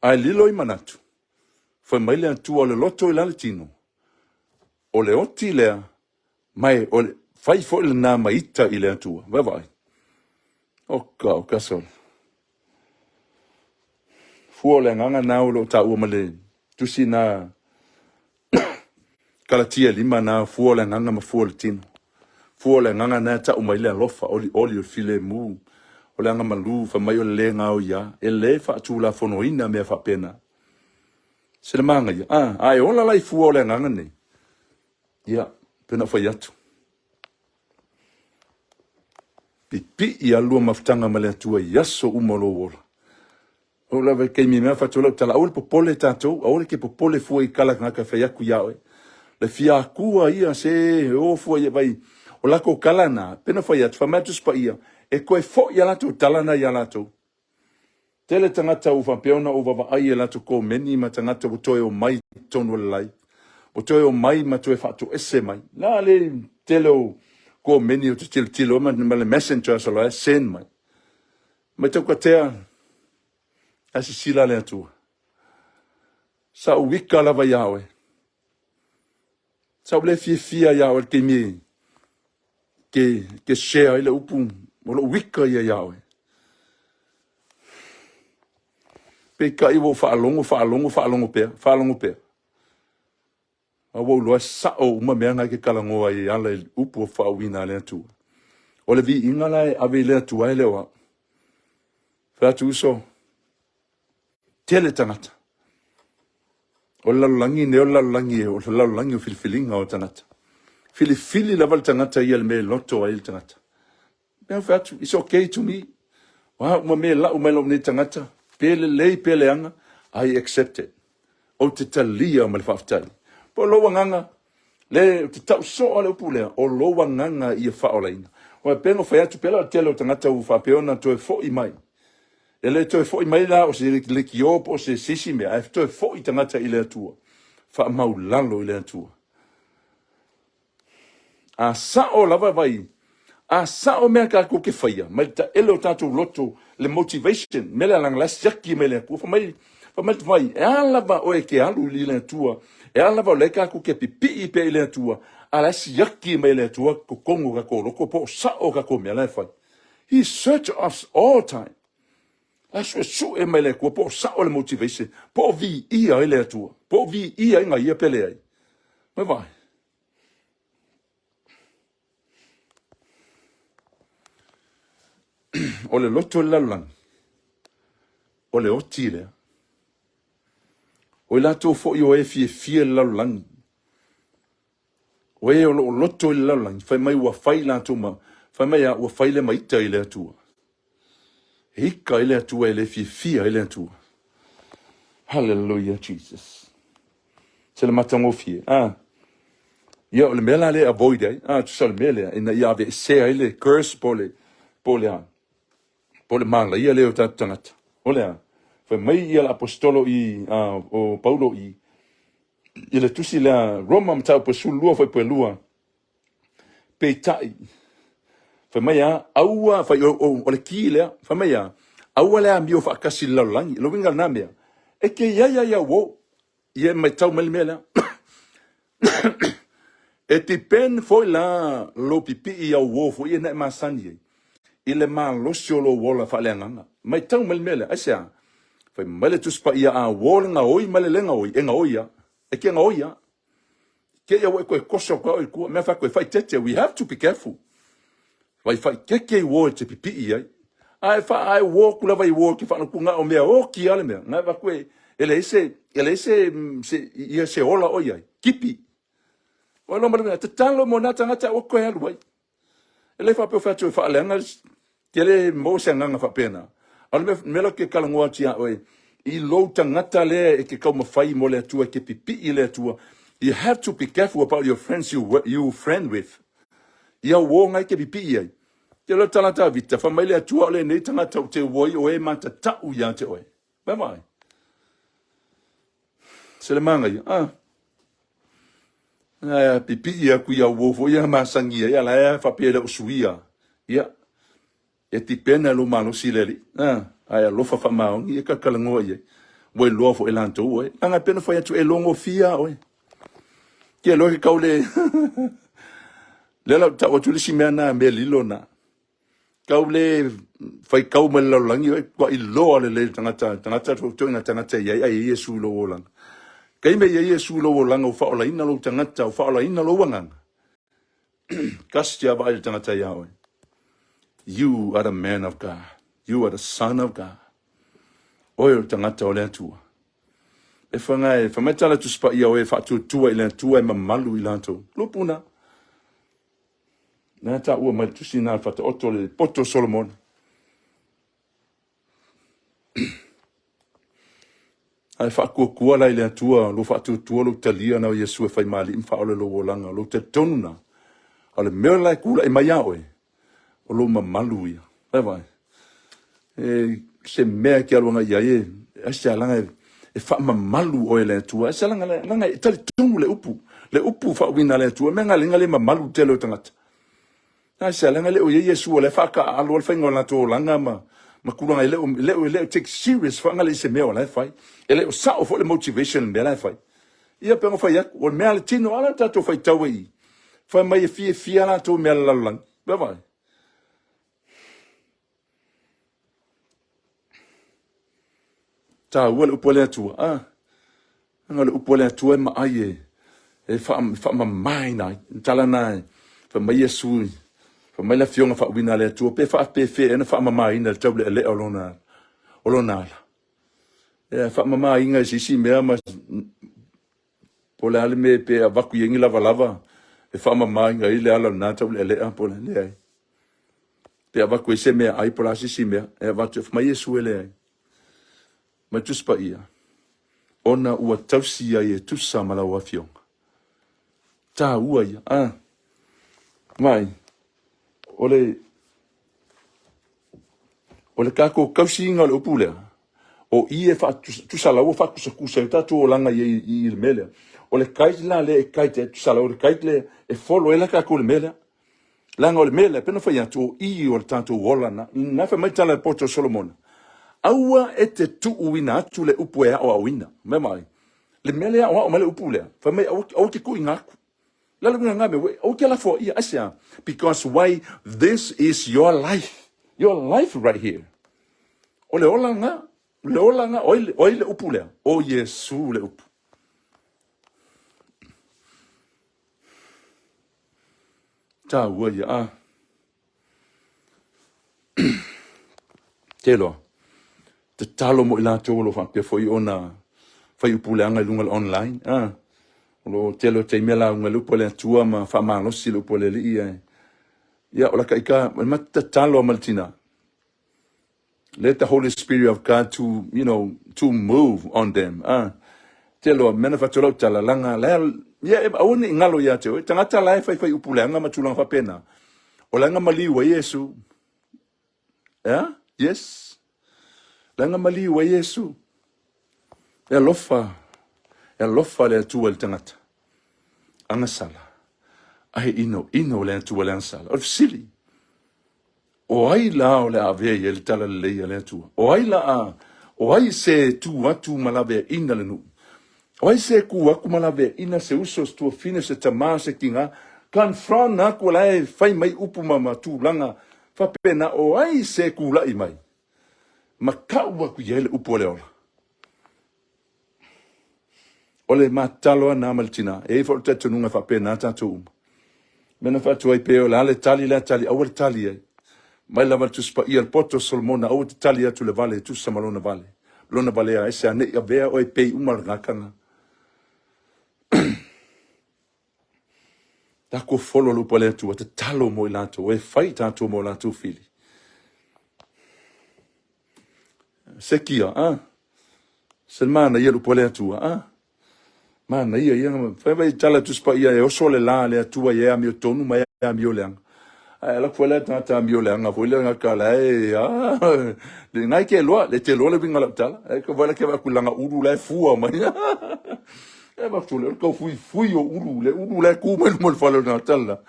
Ae lilo i manatu, fai mai le Atua o le loto i la le tino, o le oti lea, ma e, o le, fai foi lena ma ita i le Atua. Vaavaai. O ka, o ka sole. Fua o le agaga na o lo o taua ma le tusi na Kalatia 5 na fua o le agaga ma fua o le tino. Fua o le agaga na e tau mai le alofa, olioli o le filemu, o le agamalu, fai mai o le le gaoia, e le faatulafonoina mea faapena. Se le manaia, a, a e ola la i fua o le agaga nei, ia, pei ona ou fai atu, pipii lava lua mafutaga ma le Atua i aso uma o lou ola. O lava i taimi mea fatu lau tala, aua le popole tatou, aua le ke popole fua i kala tagata fai atu ia oe. Le fia akua ia se o fua ia vai. O latou tala na, pena fai atu, fai mai atu spaia, e toe foi a latou tala na ia latou. Tele tagata ua faapea ona ou vaavaai i a latou komeni ma tagata ua toe omai i totonu o le live, ua toe omai ma toe faatoese mai. La le tele o komeni ou te tilotilo ma le messenger o la e send mai. Mai taukatea, ae sisila le Atua. Sa ou ika lava ia oe. Sa ou le fiafia ia oe i le taimi ke, ke share ai le upu o lou ika ia ia oe. Peitai ua ou faalogo, faalogo, faalogo pea, faalogo pea. A ua ou iloa e sao uma mea na e te talanoa ai e ala i upu o faauuina a le Atua. O le viiga la e ave i le Atua e le o au. Fai atu uso, tele tagata. O le lalolagi nei o le lalolagi o le lalolagi o filifiliga o tagata. Filifili lava le tagata ia le mea e loto ai le tagata. Mea fai atu, it's okay to me. O a uma mea e lau mai lou nei tagata, pe lelei pe leaga, I accept it. Ou te talia ma le faafetai. Po o lou agaga, le, ou te tau soa le upu lea, o lou agaga ia faaolaina. Ua pei ona fai atu, pei la o le tele o tagata ua faapea ona toe foi mai. E le toe foi mai la o se leitio po o se isi mea, ae toe foi tagata i le Atua. Faamaulalo i le Atua. A sao lava vai, a sao mea tatou te faia, mai le taele o tatou loto, le motivation, mea lea leaga la e siaki mai le Atua, fai mai, fai mai vai, e a lava oe e te alu i le Atua, e a lava o lea tatou te pipii pea i le Atua, a la e siaki mai le Atua totonu o tatou loto po o sao tatou mea la e fai. He search us all time. La e suesue mai le Atua po o sao le motivation, po o viia ai le Atua, po o viia ai na ia pe leai. Mai vai. O le loto i le lalolagi, o le oti lea. O i latou foi o e fiafia i le lalolagi, o e o lo o loto i le lalolagi, fai mai ua fai latou ma, fai mai a, ua fai le maita i le Atua. E ika ai le Atua e le fiafia ai le Atua. Hallelujah, Jesus. Se le matagofie. Ah. Ia, o le mea la lea avoid ai. Ah, tusa le mea lea, ina ia aveesea ai le curse po le, po le a, po le malaia lea o tatou tagata. O le a, fai mai ia le apostolo i, uh, o Paulo i, i le tusi lea Roma mataupu e 12 foi po e lua, Peitai, fai mai a, aua, fai, o, o, o le ki lea, fai mai a, aua le amio faatasi i le lalolagi. O le uiga lena mea, e te i ai ai au o, ia e matau mai le mea lea. E depend foi la lou pipii i au uo foi ia na e masani ai, i le malosi o lou ola faaleagaga. Matau mai le mea lea, aisea? Fai mai le Tusi Paia, a uo le gaoi ma le le gaoi, e gaoi lava. E te gaoi lava. Kei au e koe koso koe oi kua, mea wha koe whai tete, we have to be careful. Whai whai keke i wō e te pipi ai. Ai wha ai wō kula vai wō ki whana kunga o mea o ki ale mea. Ngai wha koe, e le ese, e le ese, se, ia se ola oi ai. Kipi. Oi lo mara, te talo mo nā tangata o koe alu ai. E le faapea o fai atu e faaleaga ke le maua se agaga faapena. A o le mea, mea la ke talanoa atu iā oe, i lou tagata lea e ke taumafai mo le Atua, e ke pipii i le Atua, you have to be careful about your friends you, you friend with. Ia uō ngai ke pipii ai. Te loa tala Tavita, fai mai le Atua o lenei tagata ou te uoi o e matatau ia te oe. Bye bye. Se le manaia. Ah. Ae pipii aku ia uo foi ia masani ai, ala e faapea e le o suia. Ia, e tipena lo malosi le alii. Ah, ae alofa faamaoni e kalakalagoa i ai. Ua iloa foi latou oe. Leaga e pei ona fai atu e logofia oe. Ke loa ke kau le lea la ou tau atu le isi mea na, mea lilo na. Kau le faitau mai le lalolagi oe, ua iloa lelei le tagata, tagata itoina tagata e i ai, ai e Iesu i lou olaga. Taimi e i ai Iesu i lou olaga, ua faaolaina lou tagata, ua faaolaina lou agaga. Kasi te vaai le tagata iā oe. You are the man of God. You are the son of God. Oe o le tagata o le Atua. E whanga e, whamai tala tusipa ia oe e whaatuatua i le Atua e mamalu i latou. Lupuna. Nā tā ua mai le tusi nā le whataoto le poto Solomona. Ae faatuatua la i le Atua lou faatuatua lou talia na o Iesu e fai ma Alii ma Faaola i lou olaga, lou talitonu na. O le mea la e tulai mai ia oe, o lou mamalu ia. Vai vai. E se mea e te alu agai i ai, aisea leaga e faamamalu oe e le Atua. Aisea leaga, leaga e talitonu le upu, le upu faauiina a le Atua. Mea na le mamalu le tele o tagata. Aisea? Leaga e le o i ai Iesu o la e faataaalo ai le faiga o latou olaga ma tulaga e le o, e le o, e le o take serious faagale i se mea o la e fai. E le o sao foi le motivation i le mea la e fai. Ia pei ona fai atu, o le mea a le tino, a la tatou faitau ai i i. Fai mai e fiafia latou i mea a le lalolagi. Vaavaai. Taua le upu a le Atua. Ah, leaga o le upu a le Atua e maai e, e faamamaina ai. Le tala na e fai mai Iesu, fai mai le afioga faauiina a le Atua, pe faapefea ea ona faamamaina le taulealea o lona, o lona ala. E faamamaina i se isi mea ma po o le a le mea pe avatu i ai ni lavalava e faamamaina ai le ala o lena taulealea po o le leai. Pe avatu ai se meaai po o le a se isi mea e avatu, fai mai Iesu e leai. Mai Tusi Paia, ona ua tausi ai e tusa ma lau afioga. Taua ia. Ah. Mai, o le o le tatou tausiga o le upu lea, o i e tusa la ua faatusatusa ai tatou olaga i, i, i le mea lea. O le guide la lea e guide ai, tusa la o le guide lea e follow ai la tatou le mea lea. Leaga o le mea lea, pei ona fai atu, o i o le tatou ola na. Na fai mai tala poto o Solomona, aua e te tuuina atu le upu e aoaoina. Mea mai, le mea lea aoao mai le upu lea, fai mai aua, aua te tuuina atu. La le uiga mea, aua te lafoaia, aisea? Because why? This is your life. Your life right here. O le ola na, le ola na, o ai le upu lea? O Iesu le upu. Taua ia a. Te loa. Tatalo mo i latou o lo o faapea foi ona fai upu leaga i luga o le online. A. O lo o tele o taimi e lauga i le upu a le Atua ma faamalosi le upu a le Alii. Ae, ia, o laka ika, o le mata tatalo ma le tina. Let the Holy Spirit of God to, you know, to move on them. Ah, te loa, mea na whatu lau tala, langa, lea, ia, e, aua ne i ngalo ia te oe, tangata la e whai whai upu leanga ma tūlanga whapena. O langa maliu ai Yesu. Yeah? Yes. Langa maliu ai Yesu. E alofa, e alofa le Atua i le tangata. Agasala. Ai ino, ino le Atua le agasala. O le fesili, O ai la o le a avea i ai le talalelei a le Atua? O ai la a, o ai se tu atu ma laveaina le nuu? O ai se ku atu ma laveaina se uso, se tuafine, se tamā, se tigā? Confront aku o la e fai mai upu ma ma tulaga faapena, o ai se kula'i mai ma ka'u aku i ai le upu o le ola? O le matalo a ma le tina, e i ai foi le talitonuga e faapena tatou uma. Mea na faatu ai pe o le a le tali le a tali, aua le tali ai. Mai lava le Tusi Paia, le poto o Solomona, aua te tali atu le vale e tusa ma lona vale. Lona valea, aisea ne i avea oe pei uma le gakana. Takou follow le upu a le Atua, tatalo mo i latou, e fai tatou mo latou fili. Sekia, ah. Se manaia le upu a le Atua, ah. Manaia ia, fai mai tala Tusi Paia e oso le la a le Atua i e amiotonu ma e amioleaga. Ae ala atu le tagata amioleaga foi le gata la e ah, le ngai ke loa, le te loa le winga lau tala. E ka wala ke wa kulanga ulu la e fua mai. E va tu le kau fui fui o ulu, le ulu la e ku mai luma o le fale o le tala.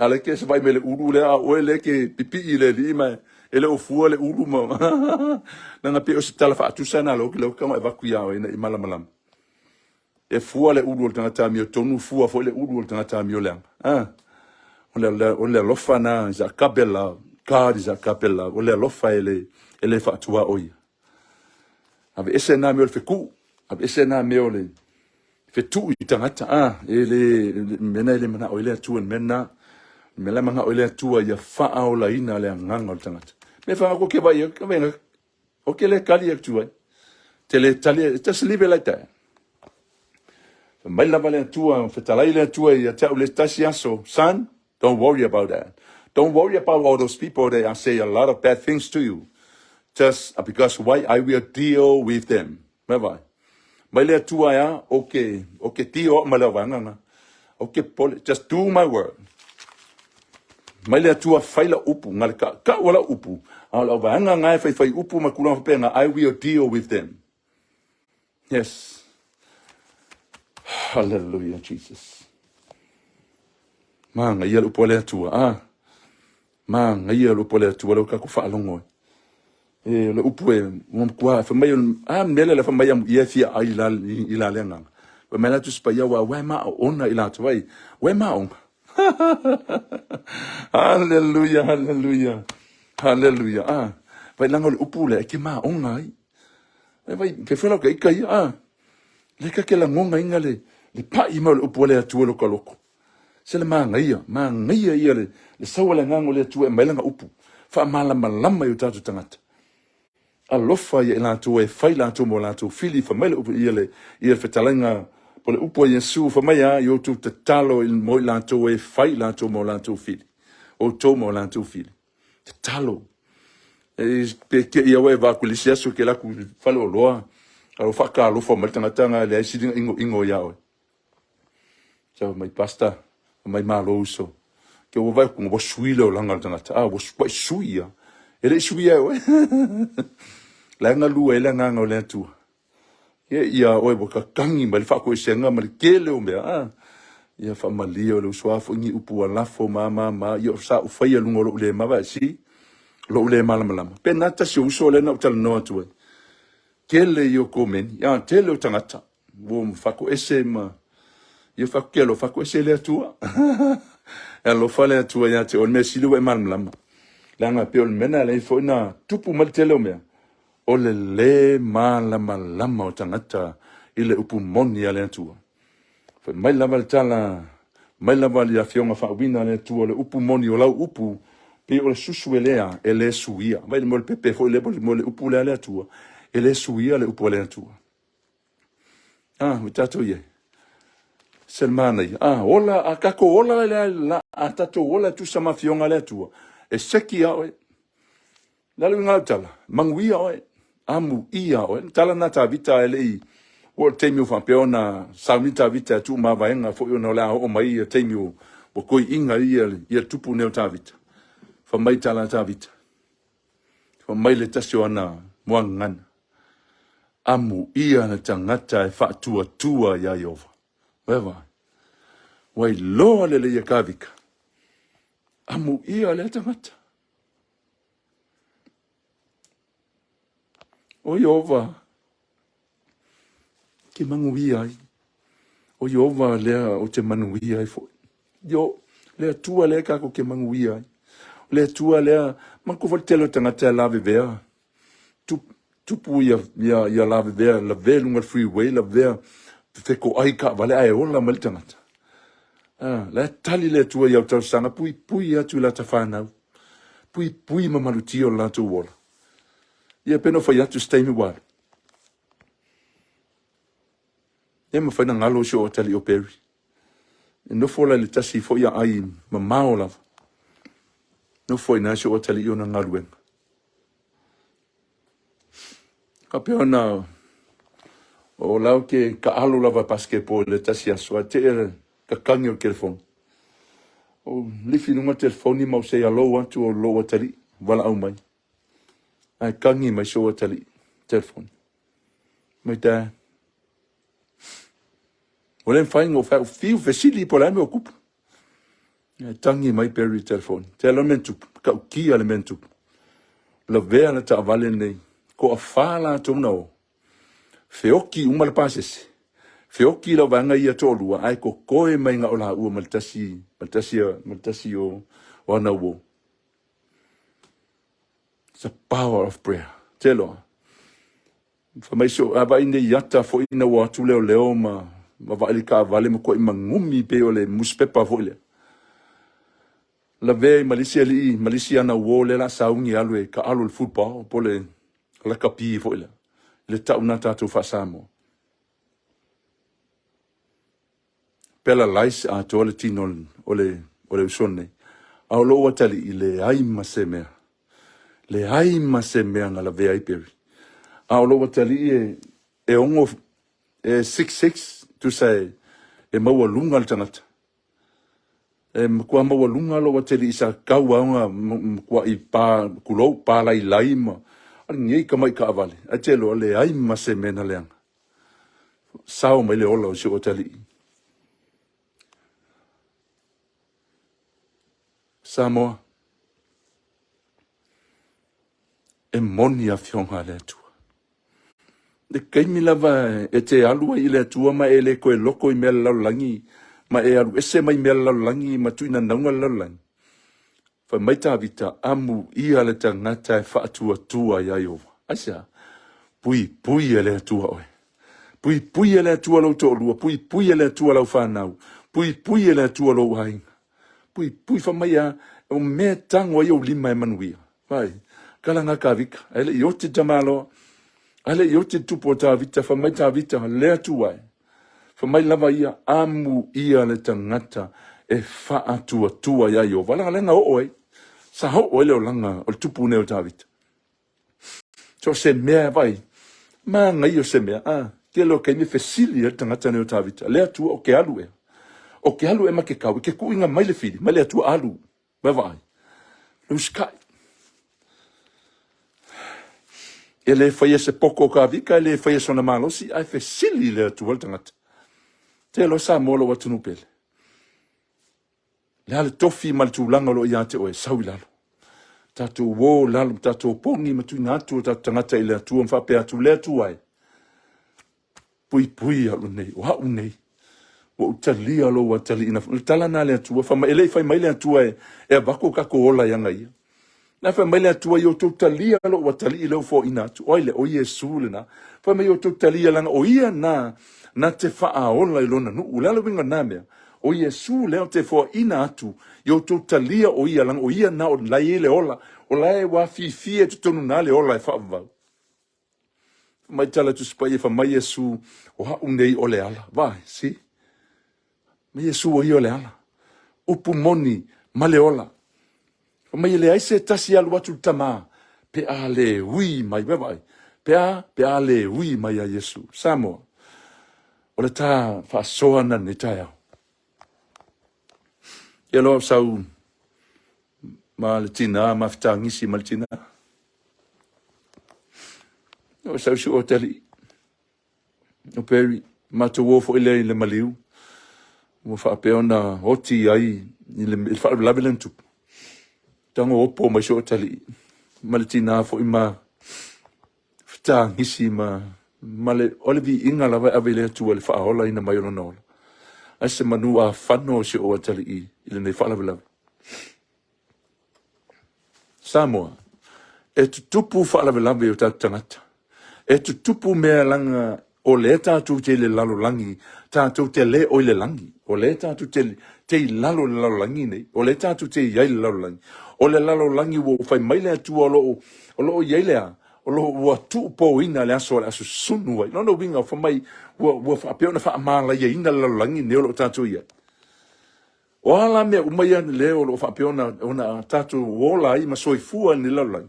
A le ke se vai me le ulu le a oe le ke pipii le alii ma e le o fua le ulu ma langa pe o se tala faatusa na lo ki lo ka e vaku ia oe ina i malamalama. E fua le ulu o le tagata amiotonu, fua foi le ulu o le tagata amioleaga. Ah. O le, o le alofa na is agape love. God is agape love. O le alofa e le, e le faatua o ia. Aveese nā mea o le fetuʻu, aveese nā mea o le fetuʻu i tagata, a, e le, mea na e le manaʻo ai le Atua, le mea na, le mea la e manaʻo ai le Atua ia faaolaina le agaga o le tagata. Mea whangaku ke vai, ka venga, o ke le kali atu ai. Te le tali, just leave it like that. Mai lava le Atua, fetalai le Atua ia te au le tasi aso, son, don't worry about that. Don't worry about all those people that say a lot of bad things to you. Just because why I will deal with them. Mai vai. Mai le Atua e a, o ke, o ke deal au ma le auvaega na. O ke pole, just do my word. Mai le Atua fai lau upu, na le ka, ka ua lau upu. A o le auvaega nga e fai fai upu ma tulaga faapena, I will deal with them. Yes. Hallelujah, Jesus. Manaia le upu a le Atua. Ah. Manaia le upu a le Atua lea ua tatou faalogo ai. E, o le upu e ua matua fai mai a mea lea fai mai amuia e fia ai la i la le agaga. Fai mai la Tusi Paia ua ua e maona i latou ai. Ua e maona. Hallelujah, hallelujah. Hallelujah. Ah, vai langa o le upu lea e ke maona ai. E vai, pe fai lau ka ika ia, ah. Le ka ke lagoga inga le, le pai mai o le upu a le Atua i lo ka loko. Se le manaia, manaia ia le, le sau a le agaga o le Atua e aumai lana upu, faamalamalama i o tatou tagata. Alofa ia i latou e fai latou mo latou fili, fai mai le upu ia le, ia le fetalaiga po le upu a Iesu, fai mai a i outou tatalo mo i latou e fai latou mo latou fili, outou mo latou fili. Tatalo. E pe te ia oe va ku le isi aso ke la ku fale oloa, a o faatalofa mai le tagata na leai siliga inoino ia oe. Sau mai pastor, mai malo uso. Ke ua vai ku ua sui le olaga o le tagata. Ah, ua ua sui ia. E le i suia e oe. La e galue ai le agaga o le Atua. Ia ia oe ua kakagi mai le faakoesega ma le tele o mea. Ah, ia faamalie o le uso a foi ni upu ua lafo ma ma ma. Ia sa ou faia luga o lou le mava si lou le malamalama. Pe na tasi o uso lea na ou talanoa atu ai. Tele i o komeni. Ah, tele o tagata. Ua faakoese ma ia faakelo faakoese le Atua. E alofa le Atua ia te oe, le mea sili ua e malamalama. Leaga pei o le mea na ala ai foi na tupu mai le tele o mea, o le lē malamalama o tagata i le upu moni a le Atua. Fai mai lava le tala, mai lava le afioga faauiina a le Atua, o le upu moni o lau upu, pei o le susu e lea, e lē suia. Vaai mo le pepe foi lea, mo le upu lea a le Atua, e lē suia le upu a le Atua. Ah, ua tatou i ai. Se le manaia. Ah, ola, a tatou ola le la, a tatou ola e tusa ma afioga a le Atua, e seki ia oe. Le a le uiga o lau tala? Manuia oe. Amuia oe. Le tala na Tavita e le i ua o le taimi ua faapea ona sauni Tavita e tuumavaega foi ona o le a oo mai ia taimi ua toiina ia le tupu nei o Tavita. Fai mai tala a Tavita. Fai mai le tasi o ana muagagana, Amuia le tagata e faatuatua iā Ieova. Ua vaai? Ua iloa lelei e Tavita, amuia lea tagata. O Ieova, ke manuia ai. O Ieova lea ou te manuia ai foi. Io, le Atua lea tatou te manuia ai. O le Atua lea, manatua foi le tele o tagata e lavevea, tupu ia, ia, ia lavevea, lavea i luga o le freeway, lavea fetoai taavale ae ola mai le tagata. Ah, la e tali le Atua i au talosaga, puipui atu i lata fanau. Puipui ma malutia o le latou ola. Ia pe na fai atu se taimi ua alu. E mafai na galo si o atalii o Perry. E nofo la i le tasi foi aai mamao lava. Nofo ai na si o atalii ona galuega. Faapea ona o lau ke taalo lava basketball i le tasi aso, ae tea le kakagi o le telefoni. O lifi i luga le telefoni ma ou say hello atu o lou atalii, valaau mai. Ae kagi mai si ou atalii telefoni. Mai dad. Ua le mafai ona ou fai atu, fiu fesili po o le a le mea ua tupu. E tagi mai Perry i le telefoni. Te alo le mea na tupu, matautia le mea na tupu. Lavea le taavale lenei, toafa latou na o. Feoki uma le pasese. Feoki lau vaega ia toalua, ae totoe mai na o laua ma le tasi, ma le tasi, ma le tasi o, o ana uo. It's the power of prayer. Te loa. Fai mai so, a vaai nei ata foi ina ua atu leoleo ma, ma vaai le taavale ma tuai magumi pei o le nusipepa foi lea. Lavea ai ma le isi alii ma le isi ana uo lea la sauni e alu e taalo i le football po o le lakapi foi lea, i le tau na tatou faa-Samoa. Paralyze atoa le tino o le, o le uso nei. A o lou atalii, leai ma se mea. Leai ma se mea na lavea ai Perry. A o lou atalii e, e ono, e 6'6", tusa e, e maualuga le tagata. E matua maualuga lou atalii sa tatau lava ona matuai pa, tulou, palailai ma a lenei tamai taavale. Ae te iloa, leai ma se mea na leaga. Sao mai le ola o si ou atalii. Samoa, e moni afioga a le Atua. Le taimi lava e te alu ai i le Atua ma e le toe loto i mea le lalolagi ma e alu ese mai mea le lalolagi ma tuinanauga le lalolagi, fai mai Tavita, amuia le tagata e faatuatua iā Ieova. Aisea? Puipui e le Atua oe. Puipui e le Atua lou toalua, puipui e le Atua lau fanau, puipui e le Atua lou aiga. Puipui fai mai a, o mea e tago ai ou lima e manuia. Vai, tala na Tavita, ae le i oti le tamaloa, ae le i oti le tupu o Tavita, fai mai Tavita, le Atua e. Fai mai lava ia, amuia le tagata e faatuatua iā Ieova. Leaga lea na oo ai, sa oo ai le olaga o le tupu nei o Tavita. So o se mea, vai, manaia o se mea, a, tele o taimi e fesili ai le tagata nei o Tavita, le Atua o te alu ea? O te alu ea ma te tau, i te tuuina mai le fili, mai le Atua alu, vai vaai, le usitai. E le faia se poto o Tavita, e le faia sona malosi, ae fesili le Atua le tagata. Te loa Samoa lou atunuu pele. Le a le tofi ma le tulaga o lo o ia te oe, sau i lalo. Tatou o i lalo, tatou opogi ma tuuina atu o tatou tagata i le Atua ma faapea atu, le Atua e, puipui au nei, o au nei, ua ou talia lou ataliina. O le tala na a le Atua, fai mai, e le i fai mai le Atua e, e avatu o tatou ola i aga ia. Na fai mai le Atua, ia outou talia lou atalii lea ua foaiina atu. O ai lea? O Iesu lena. Fai mai, ia outou talia leaga o ia na, na te faaola i lona nuu. O le a le uiga o na mea? O Iesu lea o te foaiina atu, ia outou talia o ia, leaga o ia na o la e i ai le ola. O la e ua afifi i totonu na le ola e faavavau. Fai mai tala Tusi Paia, fai mai Iesu, o au nei o le ala. Vaai, see? Ma Iesu o ia o le ala. Upu moni ma le ola. Fai mai e leai se tasi e alu atu i le Tama pe a le ui mai. Vai vaai. Pe a, pe a le ui mai a Iesu. Samoa, o le ta faasoa na lenei taeao. Ia loa sau ma le tina, ma fetagisi ma le tina. O sau si o tali. O Perry, matou o foi lea i le maliu, ua faapea ona oti ai i le, i le faalavelave lea na tupu. Tago opo mai si o atalii, ma le tina foi ma fetagisi ma, ma le, o le viiga lava e ave i le Atua i le faaolaina mai o lona ola. Ae se manu afano o si ou atalii i lenei faalavelave. Samoa, e tutupu faalavelave i o tatou tagata. E tutupu mea leaga o lea tatou te i le lalolagi, tatou te le o i le lagi. O lea tatou te, te i lalo i le lalolagi nei. O lea tatou te i ai i le lalolagi. O le lalolagi ua fai mai le Atua o lo o, o lo o i ai le a? O lo o ua tuupōina le aso o le a susunu ai. Lona uiga, fai mai ua, ua faapea ona faamalaiaina le lalolagi nei o lo o tatou i ai. O a la mea uma ia lea o lo o faapea ona, ona tatou ola ai ma soifua i lenei lalolagi?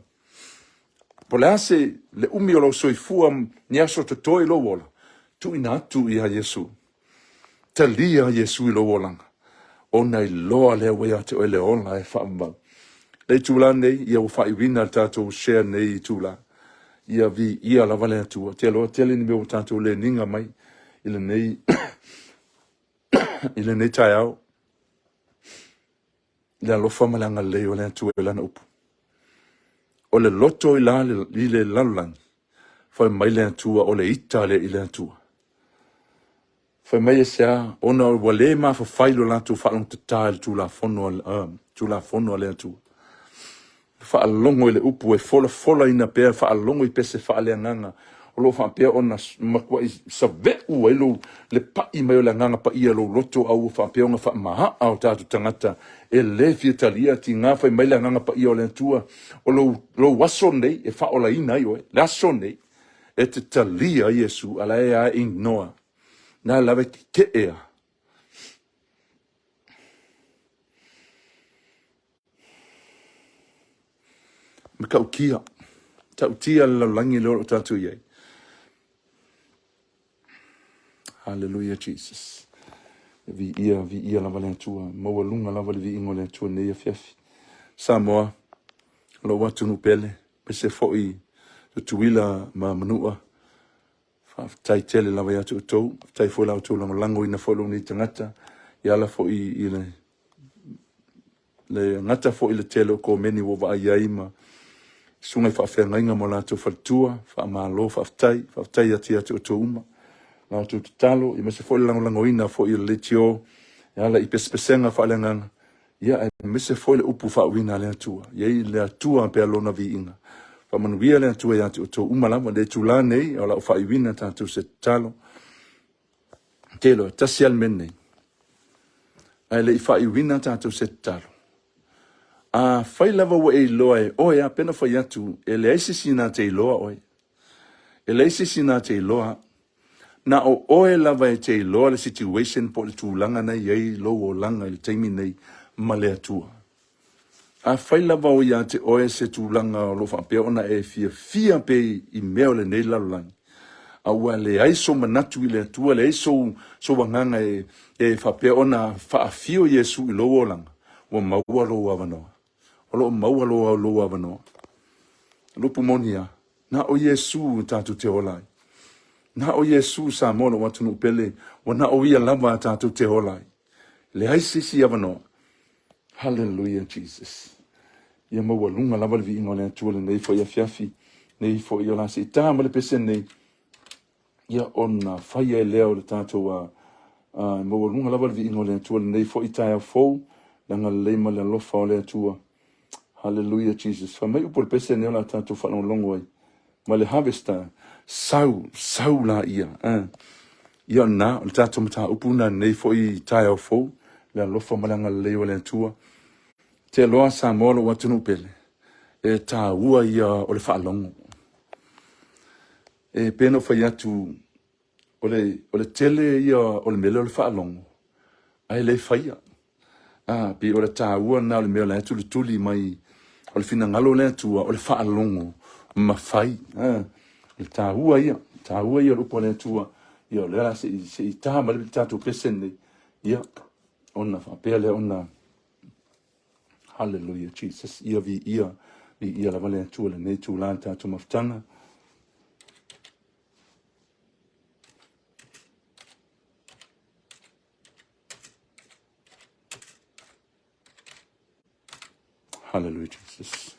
Po o le a se le umi o lou soifua ni aso totoe i lou ola, tuuina atu ia Iesu. Talia Iesu i lou olaga, ona iloa lea ua ia te oe le ola e faavavau. Le itula nei, ia ua faaiuina le tatou share nei itula. Ia viia lava le Atua. Te loa tele ni mea ua tatou leniga mai i lenei i lenei taeao i le alofa ma le agalelei o le Atua i Lana upu. O le loto i, la, i le lalolagi, fai mai le Atua o le ita lea i le Atua. Fai mai e se a, ona ua le mafafai lo latou faalogotatā i le Tulafono a, Tulafono a le Atua. Faalogo i le upu e folafolaina pea, faalogo i pese faaleagaga o lo o faapea ona matuai save'u ai lou, le pa'i mai o le Agaga Paia i lou loto, a ua faapea ona faama'a o tatou tagata e le fia talia. Tiga fai mai le Agaga Paia o le Atua, o lou, lou aso nei e faaolaina ai oe, le aso nei e te talia ai Iesu, a la e a e inoa, na lava e keke'e a. matautia, matautia le lalolagi lea o lo o tatou i ai. Hallelujah Jesus. Viia, viia lava le Atua. Maualuga lava le viiga o le Atua i lenei afiafi. Samoa, lou atunuu pele, aemaise foi Tutuila ma Manua. Faafetai tele lava ia te outou. Faafetai foi i la outou lagolagoina foi o lou nei tagata e ala foi i le gata foi i le tele o komeni ua ou vaai ai ma susuga i faafeagaiga ma o latou faletua. Faamalo faafetai. Faafetai atu ia te outou uma la outou tatalo, aemaise foi le lagolagoina foi o le leitio e ala i pesepesega faaleagaga, ia aemaise foi le upu faauuina a le Atua. E i ai le Atua pea lona viiga. Faamanuia le Atua ia te outou uma lava. I le itula nei, o lau faaiuina tatou se tatalo. Ou te iloa, e tasi lava le mea lenei. Ae le i faaiuina tatou se tatalo, afai lava ua e iloa e oe lava, pei ona fai atu, e leai se isi na te iloa oe. E leai se isi na te iloa au. Na o oe lava e te iloa le situation po o le tulaga na i ai lou olaga i le taimi nei ma le Atua. Afai lava o ia te oe se tulaga o lo o faapea ona e fiafia pea i mea o lenei lalolagi, a ua leai sou manatu i le Atua, leai sou, sou agaga e, e faapea ona faafio Iesu i lou olaga, ua maua lou avanoa. O lo o maua lou, lou avanoa. O le upu moni lava, na o Iesu tatou te ola ai. Na o Iesu Samoa lou atunuu pele, ua na o ia lava tatou te ola ai. Leai se isi avanoa. Hallelujah Jesus. Ia maualuga lava le viiga o le Atua lenei foi afiafi, nei foi o la se i ta ma le pese nei, ia ona fai ai lea o le tatou a, a maualuga lava le viiga o le Atua lenei foi taeao fou, le agalelei ma le alofa o le Atua. Hallelujah Jesus. Fai mai upu o le pese nei o la tatou faalogologo ai. Ma le harvester, sau, sau la ia. Eh. Ia na, o le tatou mataupu na nei foi taeao fou, le alofa ma le agalelei o le Atua. Te loa Samoa lou atunuu pele, e tāua ia o le faalogo. E pei ona ou fai atu, o le, o le tele ia o le mea lea o le faalogo, ae le faia. A, pei o le taua lena o le mea o la e tulituli mai o le finagalo o le Atua, o le faalogo ma fai. A, o le taua ia, taua ia o le upu a le Atua. Ia o lea la se i, se i ta mai le tatou pese lenei, ia, ona faapea lea ona Hallelujah Jesus. Ia viia, viia lava le Atua lenei itula le tatou mafutaga. Hallelujah Jesus.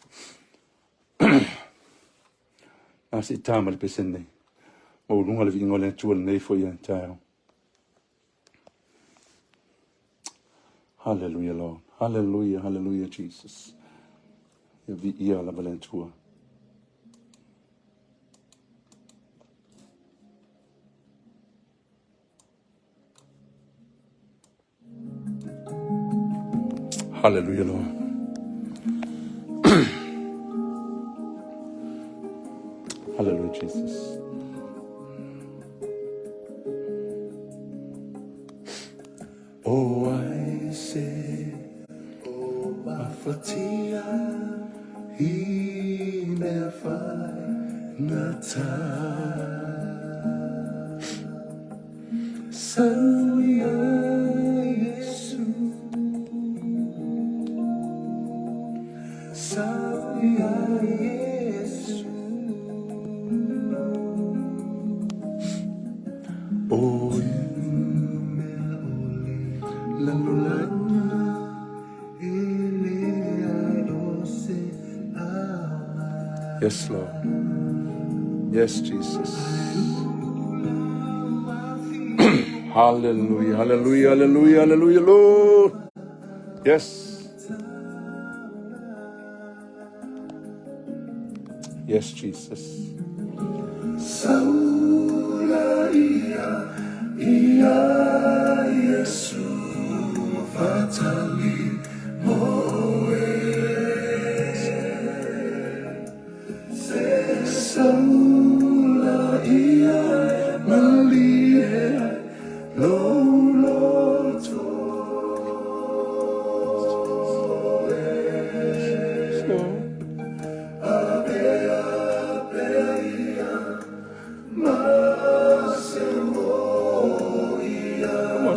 A se i tā ma le pese nei. Maualuga le viiga o le Atua lenei foi ia taeao. Hallelujah Lord. Hallelujah, hallelujah Jesus. Ia viia lava le Atua. Hallelujah, Lord. Hallelujah, Jesus. Oh, I say, oh, mafatia, i mea whai ngata. Sau ia Iesu, sau ia Iesu. O mea ole lalolagi e leai o se aoga. Yes, Lord. Yes, Jesus. Hallelujah, hallelujah, hallelujah, hallelujah, Lord. Yes. Yes, Jesus.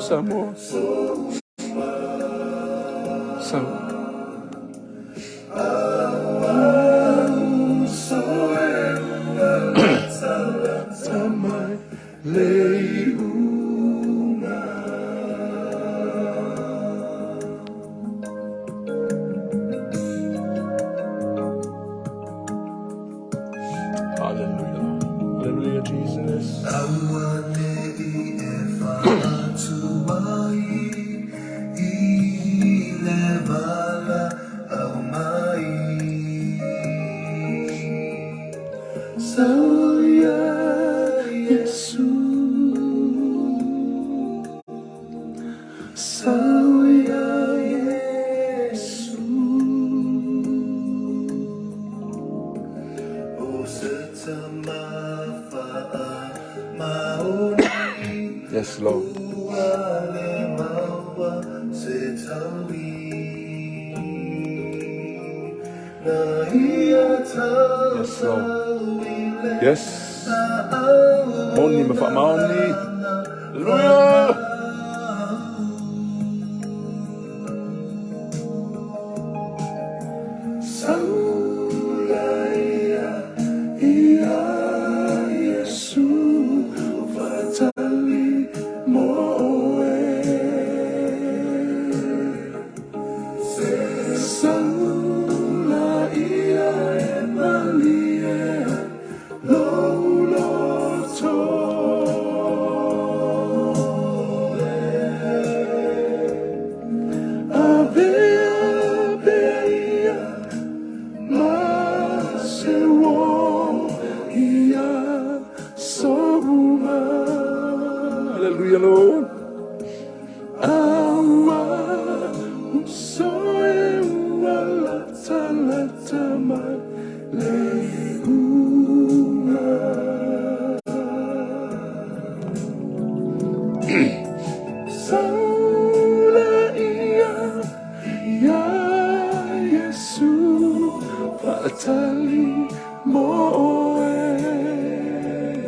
Samoa. Sau. Hallelujah. Hallelujah, Jesus. Yes, Lord. Yes, Lord. Yes. Moni ma faamaoni. Hallelujah. Hallelujah, Lord.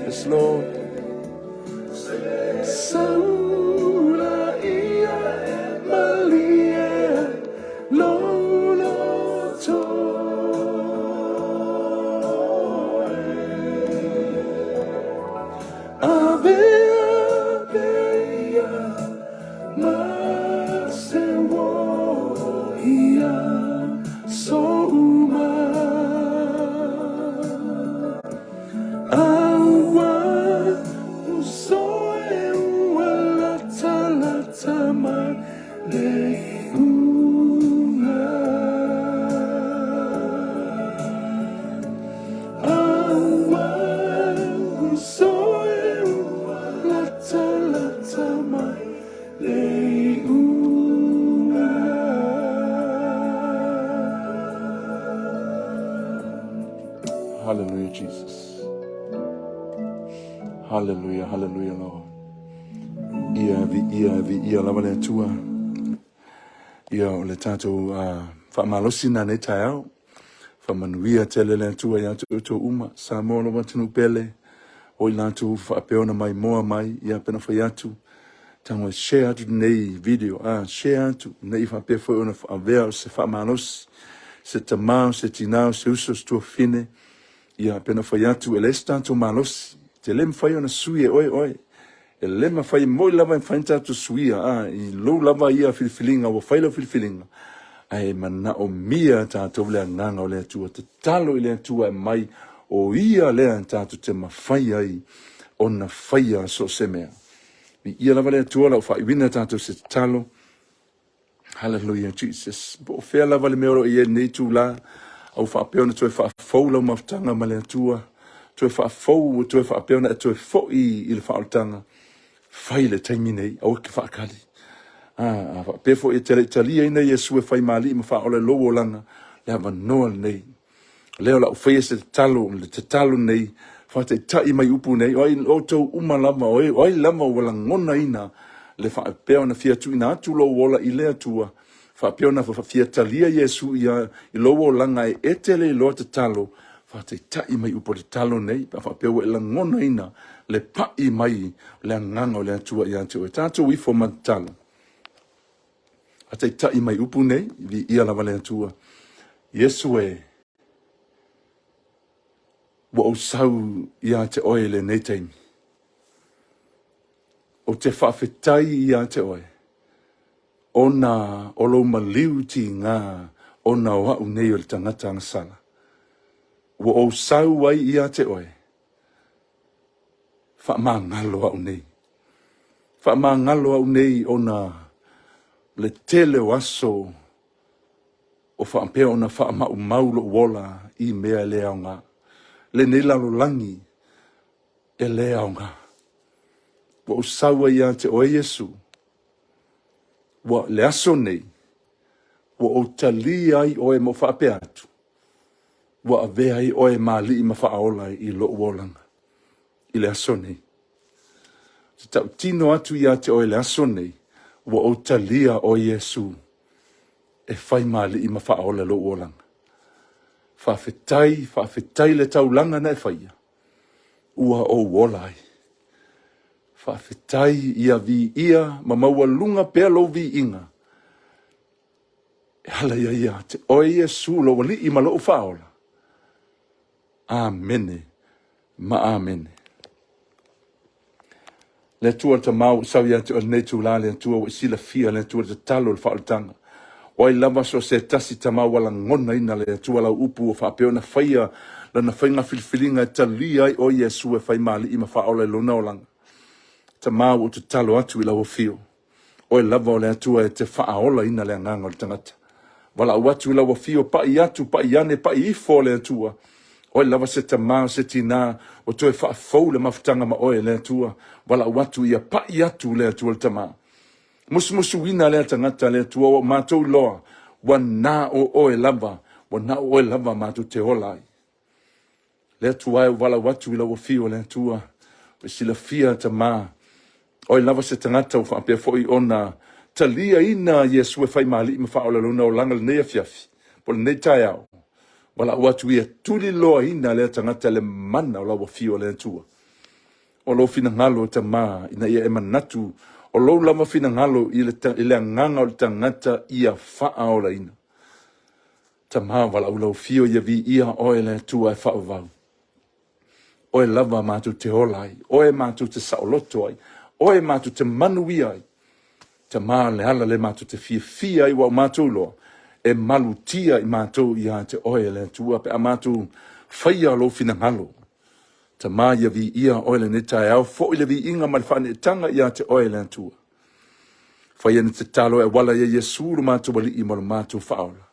Yes, Lord. Hallelujah, Jesus. Hallelujah, hallelujah, Lord. Ia viia, viia lava le Atua. Ia o le tatou faamalosi na nei taeao. Faamanuia tele le Atua ia te outou uma. Samoa lou atunuu pele. O i latou faapea ona maimoa mai. Ia pena fai atu. Tago e share atu nei video. Share atu. Nei faapea foi ona avea o se faamalosi. Se tamā, o se tinā, o se uso, se tuafafine. Ia pena fai atu e le se tatou malosi. Te le mafai ona sui e oe oe. E le mafai moi lava e mafai ona tatou suia. I lou lava ia filifiliga, ua fai lau filifiliga. Ae manaomia tatou le agaga o le Atua. Tatalo i le Atua e mai o ia lea tatou te mafai ai ona faia so o se mea. Viia lava le Atua lau faaiuina tatou se tatalo. Hallelujah, Jesus. Po o fea lava le mea o lo o i ai lenei itula, au faapea ona toe faafou lau mafutaga ma le Atua, toe faafou, toe faapea ona e toe foi i le faaolataga, fai le taimi nei, aua e te faakali. A faapea foi e te le i taliaina Iesu e fai ma alii ma faaola i lou olaga, le avanoa lenei. Lea o le a ou faia se tatalo, le tatalo nei, faataitai mai upu nei, o ai outou uma lava, o ai lava ua lagonaina le faapea ona fia tuuina atu lou ola i le Atua, faapea ona fia talia Iesu ia i lou olaga e e te le iloa tatalo, faataitai mai upu o tatalo nei, pe a faapea ua e lagonaina le pa'i mai o le Agaga o le Atua ia te oe. Tatou ifo ma tatalo. A taitai mai upu nei, viia lava le Atua. Iesu e, ua ou sau ia te oe i lenei taimi. Ou te faafetai ia te oe, ona o lou maliu tiga ona o au nei o le tagata agasala. Ua ou sau ai ia te oe, faamagalo au nei. Faamagalo au nei ona le tele o aso o faapea ona faamaumau lou ola i mea e le aoga. Lenei lalolagi e le aoga. Ua ou sau ai ia te oe Iesu, ua le aso nei, ua ou talia ai oe ma ou faapea atu, ua avea ai oe ma alii ma faaola i lou olaga i le aso nei. Ou te tautino atu ia te oe i le aso nei, ua ou talia oe Iesu e fai ma alii ma faaola i lou olaga. Faafetai, faafetai le taulaga na e faia, ua ou ola ai. Faafetai ia viia ma maualuga pea lou viiga e ala ia ia te oe Iesu lou Alii ma lou Faaola. Amene ma amene. Le Atua le Tama ua sau ia te oe lenei itula, le Atua ua e silafia, le Atua le tatalo, le faaolataga. O ai lava so o se tasi Tama ua lagonaina le Atua lau upu ua faapea ona faia lana faiga filifiliga e talia ai oe Iesu e fai ma Alii ma Faaola i lona olaga. Tama ua ou tatalo atu i lau afio. Oe lava o le Atua e te faaolaina le agaga o le tagata. Valaau atu i lau afio, pa'i atu, pa'i ane, pa'i ifo o le Atua. Oe lava se tama o se tinā ua toe faafou le mafutaga ma oe, le Atua. Valaau atu ia pa'i atu le Atua le Tama. Musumusuina lea tagata, le Atua, ua matou iloa, ua na o oe lava, ua na o oe lava matou te ola ai. Le Atua e, ua valaau atu i lau afio, le Atua, ua silafia Tama, oe lava se tagata ua faapea foi ona taliaina Iesu e fai ma alii ma faaola lona olaga lenei afiafi, po o lenei taeao. Valaau atu ia tuliloaina lea tagata le mana o lau afio, le Atua. O lou finagalo, Tama, ina ia e manatu, o lou lava finagalo i le agaga o le tagata ia faaolaina. Tama, valaau lau afio ia viia oe le Atua e faavavau. Oe lava matou te ola ai, oe matou te saoloto ai, oe matou te manuia ai. Tama, le ala le matou te fiafia ai ua o matou iloa, e malutia i matou ia te oe le Atua pe a matou faia lou finagalo. Tama, ia viia oe lenei taeao, foi le viiga ma le faaneetaga ia te oe le Atua. Faia ni tatalo e auala ia Iesu lo matou Alii ma lo matou Faaola.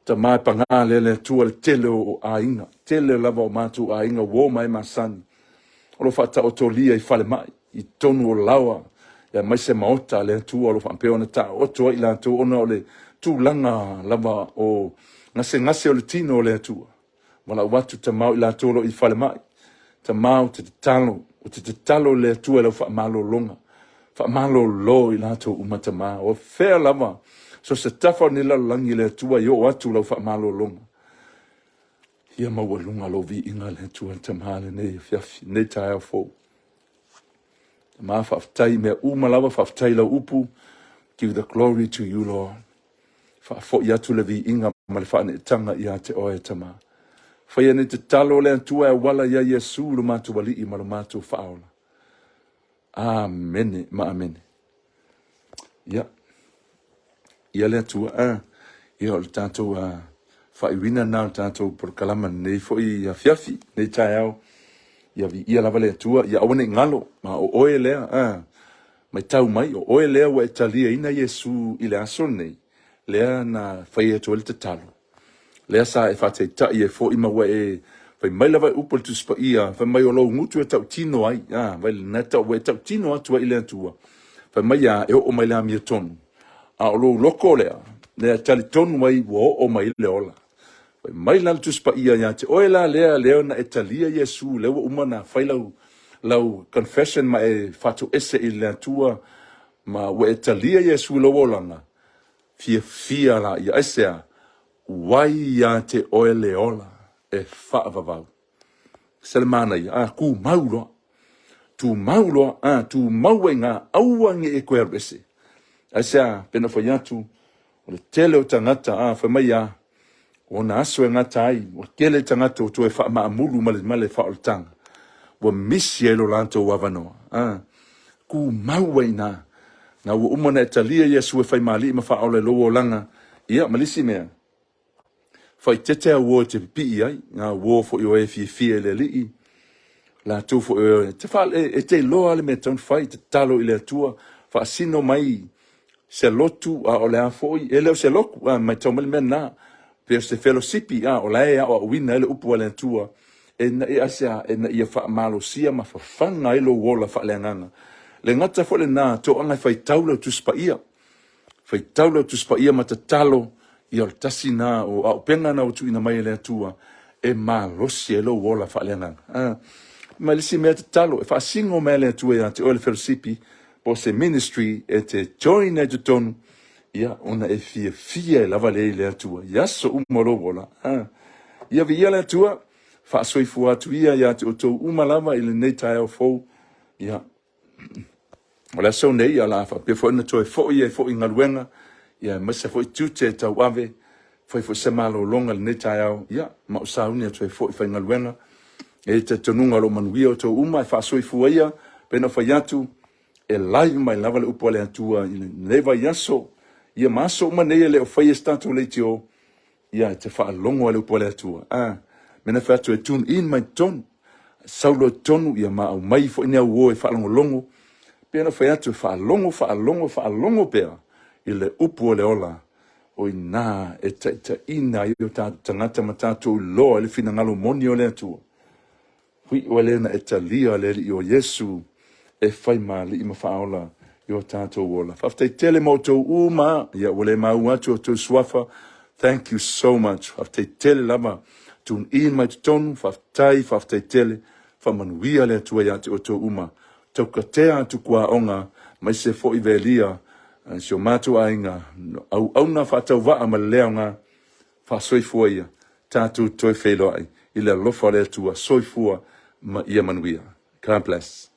Tama e pagā lea le Atua le tele o aiga, tele lava o matou aiga uo ma e masani, o lo faataotolia i falemai, i totonu o laoa, aemaise maota a le Atua o lo faapea ona taoto ai i latou ona o le tulaga lava o gasegase o le tino o le Atua. Valaau atu Tama o i latou o lo o i falemai. Tama ou te tatalo, ou te tatalo i le Atua i lau faamalologa. Faamalolo i latou uma Tama. O fea lava, so se tafa o lenei lalolagi i le Atua i oo atu lau faamalologa. Ia maualuga lou viiga le Atua Tama lenei afiafi, lenei taeao fou. Tama faafetai i mea uma lava, faafetai i lau upu. Give the glory to you, Lord. Faafoi atu le viiga ma le faaneetaga ia te oe, Tama. Faia nei tatalo le Atua e auala ia Iesu lo matou Alii ma lo matou Faaola. Amene ma amene. Ia, ia le Atua, ia o le tatou faaiuina na o le tatou polokalama lenei foi afiafi, lenei taeao. Ia viia lava le Atua, ia aua ne i galo, ma o oe lea, matau mai, o oe lea ua e taliaina Iesu i le aso lenei, lea na fai atu ai le tatalo. Lea sa e faataitai ai foi ma ua e fai mai lava e upu o le Tusi Paia, fai mai o lou gutu e tautino ai, vai lena tau, ua e tautino atu ai i le Atua. Fai mai a, e oo mai le amiotonu, a o lou loko lea, lea e talitonu ai ua oo mai le ola. Fai mai la le Tusi Paia ia te oe la lea, lea na e talia Iesu, lea ua uma na fai lau confession ma e faatoese i le Atua, ma ua e talia Iesu i lou olaga, fiafia la ia, aisea, wai ia te oe le ola e faavavau. Se le manaia, a, tumau loa. Tumau loa, a, tumau ai i ina, aua ne i e toe alu ese. Aisea? Pei ona fai atu, o le tele o tagata, a, fai mai a, o ona aso e gata ai, ua tele tagata ua toe faamaamulu ma le, ma le faaolataga, ua misi ai lo latou avanoa. A, tumau ai i ina, na ua uma ona e talia Iesu e fai ma Alii ma Faaola i lou olaga, ia, ma le isi mea, Faaeteete au uo e te pipii ai, ngā uo foi o e fiafia i le Alii, latou foi o e te, fa, e, e te iloa le mea e tatau ona fai, tatalo i le Atua, faasino mai se lotu, a o le a foi, e le o se lotu, a matau mai le mea lena, pe o se felosipi, a o la e aoaoina ai le upu a le Atua, ina ia aisea, ina ia faamalosia ma fafaga ai lou ola faaleagaga. Le gata foi lena, toaga e faitau lau Tusi Paia, Faitau lau Tusi Paia ma tatalo, ia o le tasi na o auupega na ua tuuina mai e le Atua e malosi ai lou ola faaleagaga. Ah, ma le isi mea tatalo, e faasino mai le Atua ia te oe le felosipi po o se ministry e te join ai totonu, ia ona e fiafia ai lava lea i le Atua i aso uma o lou ola. Ah, ia viia le Atua, faasoifua atu ia ia te outou uma lava i lenei taeao fou. Ia, O le aso nei, o le a faapea foi ona toe foi ai foi i galuega, ia aemaise foi tiute e tauave, fai foi se malologa i lenei taeao, ia, ma ou sauni atu ai foi faigaluega. E i ai le talitonuga o lo o manuia outou uma, e faasoifua ia, pei ona fai atu, e live mai lava le upu a le Atua i lenei vaiaso, ia ma aso uma nei e le o faia se tatou leitio, Ia, e te faalogo lava i le upu a le Atua. A, mea na fai atu e tune in mai totonu. Sau loa i totonu, ia ma aumai foi ni au uo e faalogologo. Pei ona fai atu, e faalogo, faalogo, faalogo pea i le upu o le ola. O i ina e taitaiina ai o tatou tagata ma tatou iloa i le finagalo moni o le Atua. Hui oe lea na e talia le Alii o Iesu e fai ma Alii ma Faaola i o tatou ola. Faafetai tele mo outou uma, ia ua le maua atu outou suafa. Thank you so much. Faafetai tele lava. Tune in mai totonu, faafetai, faafetai tele. Faamanuia le Atua ia te outou uma. Taukatea atu kuaoga, maise foi velia, si o matou aiga, auauna faatauvaa ma le leaoga. Faasoifua ia tatou toe feiloai i le alofa o le Atua. Soifua ma ia manuia. God bless.